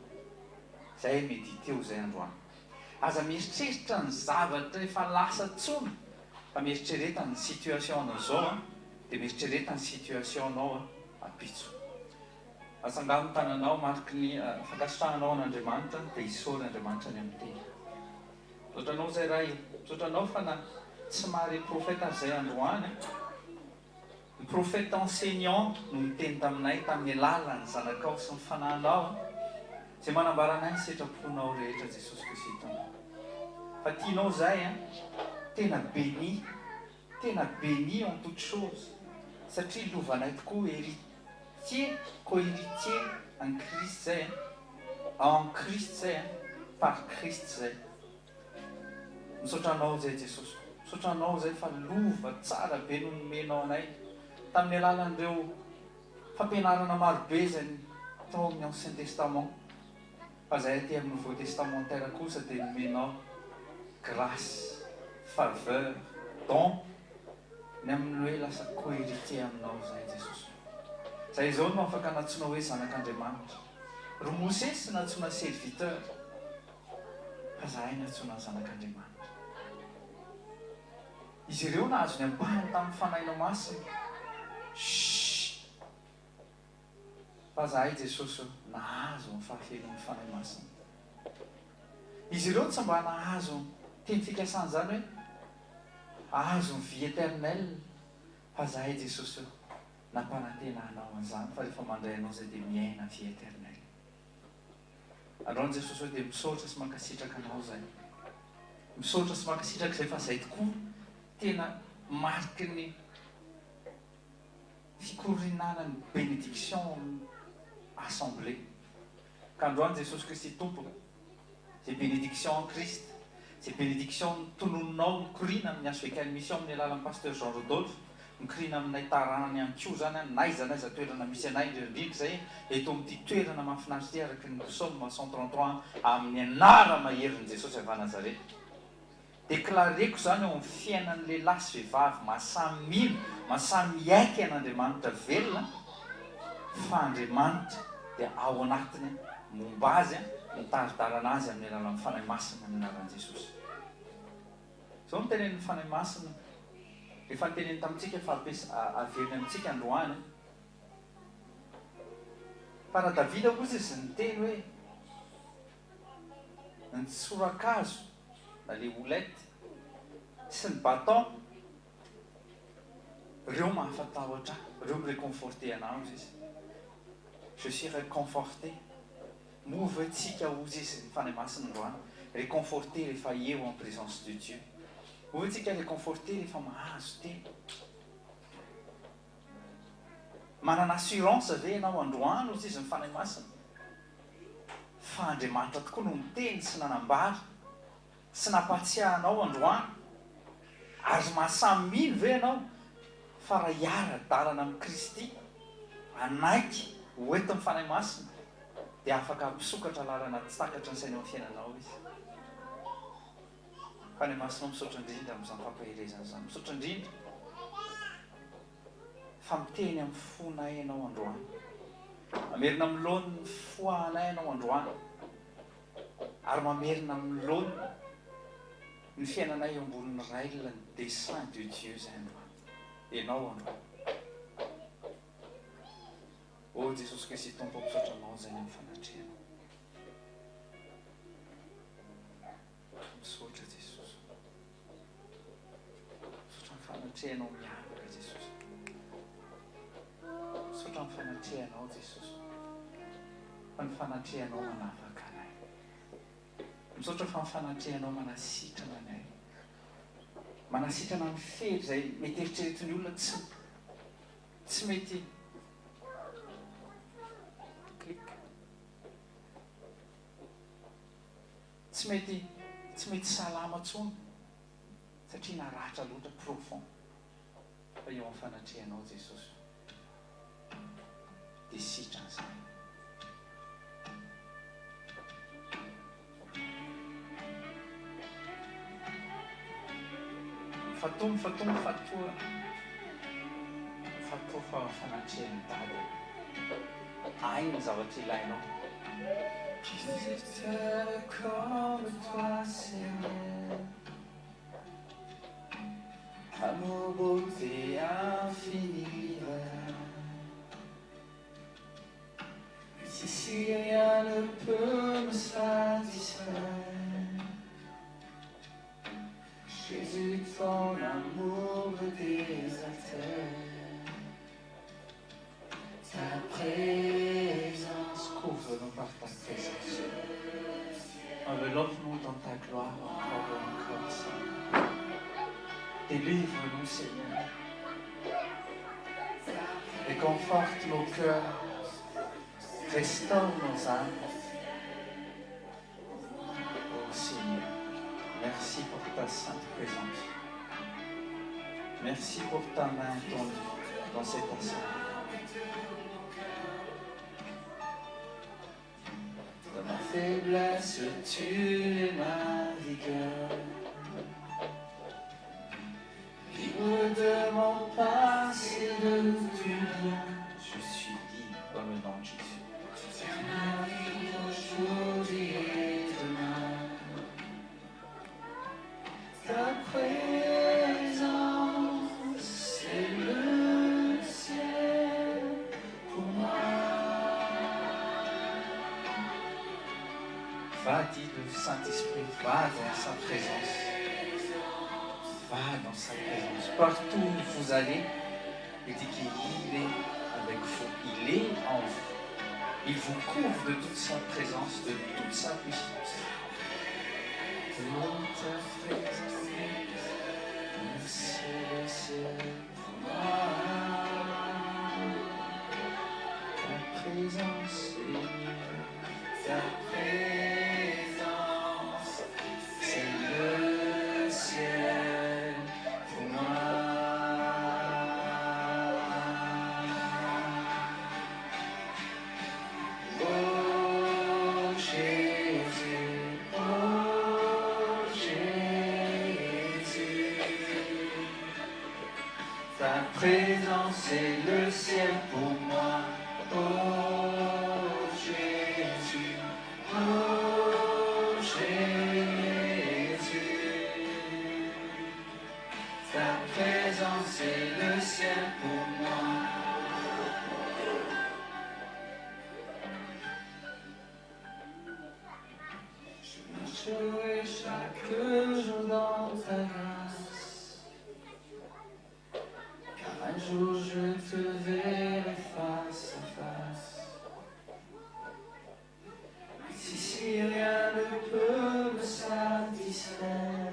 Zay mediteo zay androany. Aza mieritreritra ny zavatra efa lasa tsony fa mieritrereta ny situation nao zao an, de mieritrereta ny situation nao an ampitso. Atsangano ny tananao mariky ny fankasitrahanao an'Andriamanitra dia isaory Andriamanitra ny amin'ny teny. Misaotra anao zay Ray o. Misaotra anao fa na tsy mahare prophète aza zay androany an. Ny prophète enseignant no niteny taminay tamin'ny alalan'ny zanakao sy ny fanahinao izay manambara anay ny sitraponao rehetra Jesosy Kristy Tompo. Fa tianao zahay an, tena béni, tena béni en toute chose satria lovanay tokoa héritier, co-héritier an'i Christ zay an, en Christ zay an, par Christ zay. Misaotra anao zay Jesosy o. Misaotra anao zay fa lova tsara be no nomenao anay tamin'ny alalan'ireo fampianarana maro be izay tao amin'ny ancien testament fa zay aty amin'ny nouveau testamentaire kosa dia nomenao grâce, faveur, don ny amin'ny hoe lasa co-héritier aminao zahay Jesosy o. Zay izao no afaka anatsoina hoe zanak'Andriamanitra. Ry Mosesy nantsoina serviteur. Fa zahay nantsoina zanak'Andriamanitra. Izy ireo nahazo ny ampahany tamin'ny Fanahinao Masina. Shhh! Fa zahay Jesosy ô, nahazo ny fahafenoan'ny Fanahy Masina. Izy ireo tsy mba nahazo teny fikasana izany hoe hahazo ny vie éternelle, fa zahay Jesosy ô, nampanantena anao an'izany fa rehefa mandray anao izay dia miaina vie éternelle. Androany Jesosy ô dia misaotra sy mankasitraka anao zay. Misaotra sy mankasitraka izay fa zay tokoa tena mariky ny fikorinana ny bénédiction assemblée. Ka androany Jesosy Kristy Tompo zay bénédiction en Christ, zay bénédiction notononinao mikoriana amin'ny HVKN Mission amin'ny alalan'ny Pasteur Jean Rodolphe, Mikoriana aminay taranany ihany koa izany an, n'aiza n'aiza toerana misy anay, indrindra indrindra izay eto amin'ity toerana mahafinaritra ity araka ny Psaume 133 amin'ny anara-maherin'i Jesosy avy Nazareta. Déclareko izany eo amin'ny fiainan'ny lehilahy sy vehivavy mahasahy mino, mahasahy miaiky an'Andriamanitra velona fa Andriamanitra dia ao anatiny, momba azy, mitari-dalana azy amin'ny alalan'ny Fanahy Masina amin'ny anaran'i Jesosy. Izao no tenenin'ny Fanahy Masina, efa noteneniny tamintsika fa averiny amintsika androany, fa raha Davida kosa izy niteny hoe, ny tsorakazo na le houlette sy ny bâton, ireo mahafatahotra ahy, ireo mi-reconforter anah hozy izy. Je suis reconforté. Moa ve tsika hozy izy ny Fanahy Masina androany reconforter rehefa eo en présence de Dieu? Moa ve tsika reconforter rehefa mahazo teny? Manana assurance ve ianao androany hozy izy ny Fanahy Masina fa Andriamanitra tokoa no niteny sy nanambara Tsy nampahatsiahy anao androany? Ary mahasahy mino ve ianao fa raha hiara-dalana amin'i Kristy, hanaiky ho entin'ny Fanahy Masina, dia afaka hampisokatra lalana tsy takatry ny sainao amin'ny fiainanao Izy? Fanahy Masina ô, misaotra indrindra amin'izany fampaherezana izany. Misaotra indrindra fa miteny amin'ny fonay Ianao androany. Mamerina amin'ny laoniny ny foanay Ianao androany. ary mamerina amin'ny laoniny ny fiainanay eo ambonin'ny rail ny dessein de Dieu izay androany. Ianao androany. Oh Jesosy Kristy Tompo misaotra Anao izay ny amin'ny fanatrehanao. Misaotra Jesosy. Misaotra ny fanatrehanao miavaka Jesosy. Misaotra ny fanatrehanao Jesosy. Fa ny fanatrehanao manafaka anay. Misaotra fa ny fanatrehanao manasitrana anay. Manasitrana ny fery izay mety eritreretin'ny olona tsy tsy mety clic. Tsy mety tsy mety salama tsony satria naratra loatra profond fa eo am fanatrehanao Jesosy o dia sitrana zay. Mifatoa, mifatoa, mifatoa. Mifatoa fa fanatrehan'i Dada. Hainy ny zavatra ilainao. Comme toi Seigneur Amour, beauté infinie Si rien ne peut me satisfaire Jésus ton amour me désaltère Ta présence couvre-nous par ta présence Enveloppe-nous dans ta gloire encore et encore Seigneur Délivre-nous Seigneur Réconforte nos cœurs Restaure nos âmes Oh Seigneur Merci pour ta sainte présence Merci pour ta main tendue dans cette assemblée Dans ma faiblesse, tu es ma vigueur Libre de mon passé, de tout bien Je suis libre dans le nom de Jésus Ma vie aujourd'hui et demain Ta présence, c'est le ciel pour moi Va, dit le Saint-Esprit, va dans sa présence. Va dans sa présence. Partout où vous allez, il dit qu'il est avec vous. Il est en vous. Il vous couvre de toute sa présence, de toute sa puissance. Ta présence, c'est le ciel pour moi. Ta présence, Seigneur, ta présence, c'est le ciel pour moi. Oh Jésus, oh Jésus, ta présence est le ciel pour moi. Oh Jésus, oh Jésus, ta présence est le ciel pour moi. Je marcherai chaque jour dans ta grâce, car un jour je te verrai face à face. Si rien ne peut me satisfaire,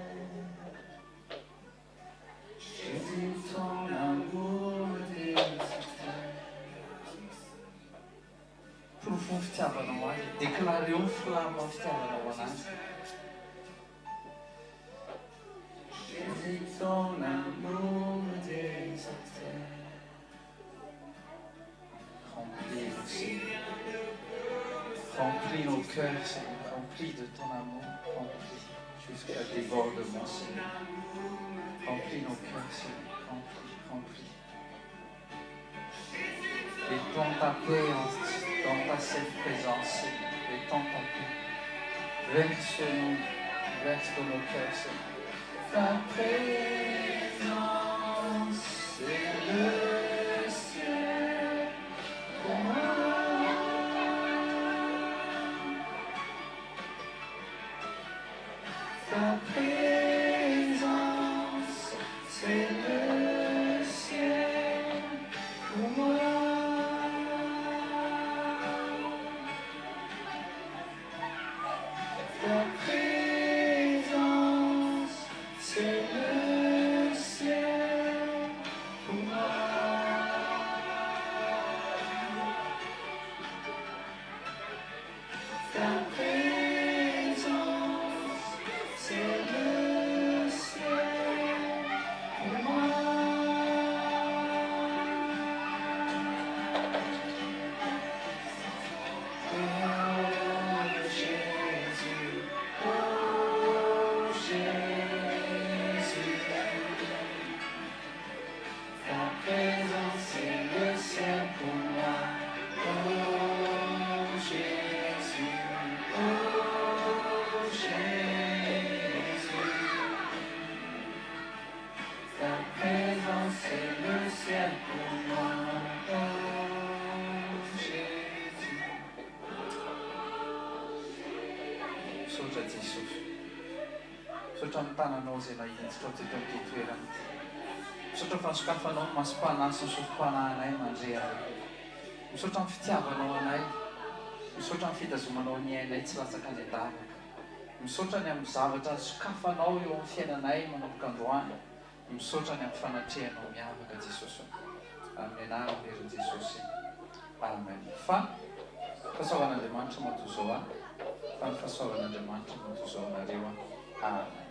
Jésus, ton amour me désaltère. Porofo fitiavanao azy, déclareo flamme fitiavanao anazy. Jésus, ton amour me désaltère. Remplis-nous, Seigneur. Remplis nos cœurs, Seigneur. Remplis de ton amour. Remplis jusqu'à débordement, Seigneur. Remplis nos cœurs, Seigneur. Remplis, remplis. Étends ta paix dans ta sainte présence, Seigneur. Étends ta paix. Verse-nous, verse dans nos cœurs, Seigneur. Ta présence, c'est le ciel pour moi. Ta présence, c'est le ciel pour moi. Ta présence, c'est le ciel. Misaotra Jesosy. Misaotra amin'ny tananao izay nahinjitrao teto amin'ity toerana ity. Misaotra fa nosokafanao ny masom-panahy sy ny sofim-panahinay mandre anao. Misaotra amin'ny fitiavanao anay. Misaotra amin'ny fitazomanao ny ainay tsy latsaka any an-davaka. Misaotra ny amin'ny zavatra sokafanao eo amin'ny fiainanay manomboka androany. Misaotra ny amin'ny fanatrehanao miavaka Jesosy o. Amin'ny anaran'ny herin'i Jesosy. Amen. Fa fahasoavan'Andriamanitra no toy izao ahy, fa ny fahasoavan'Andriamanitra no toy izao anareo aho. Amen.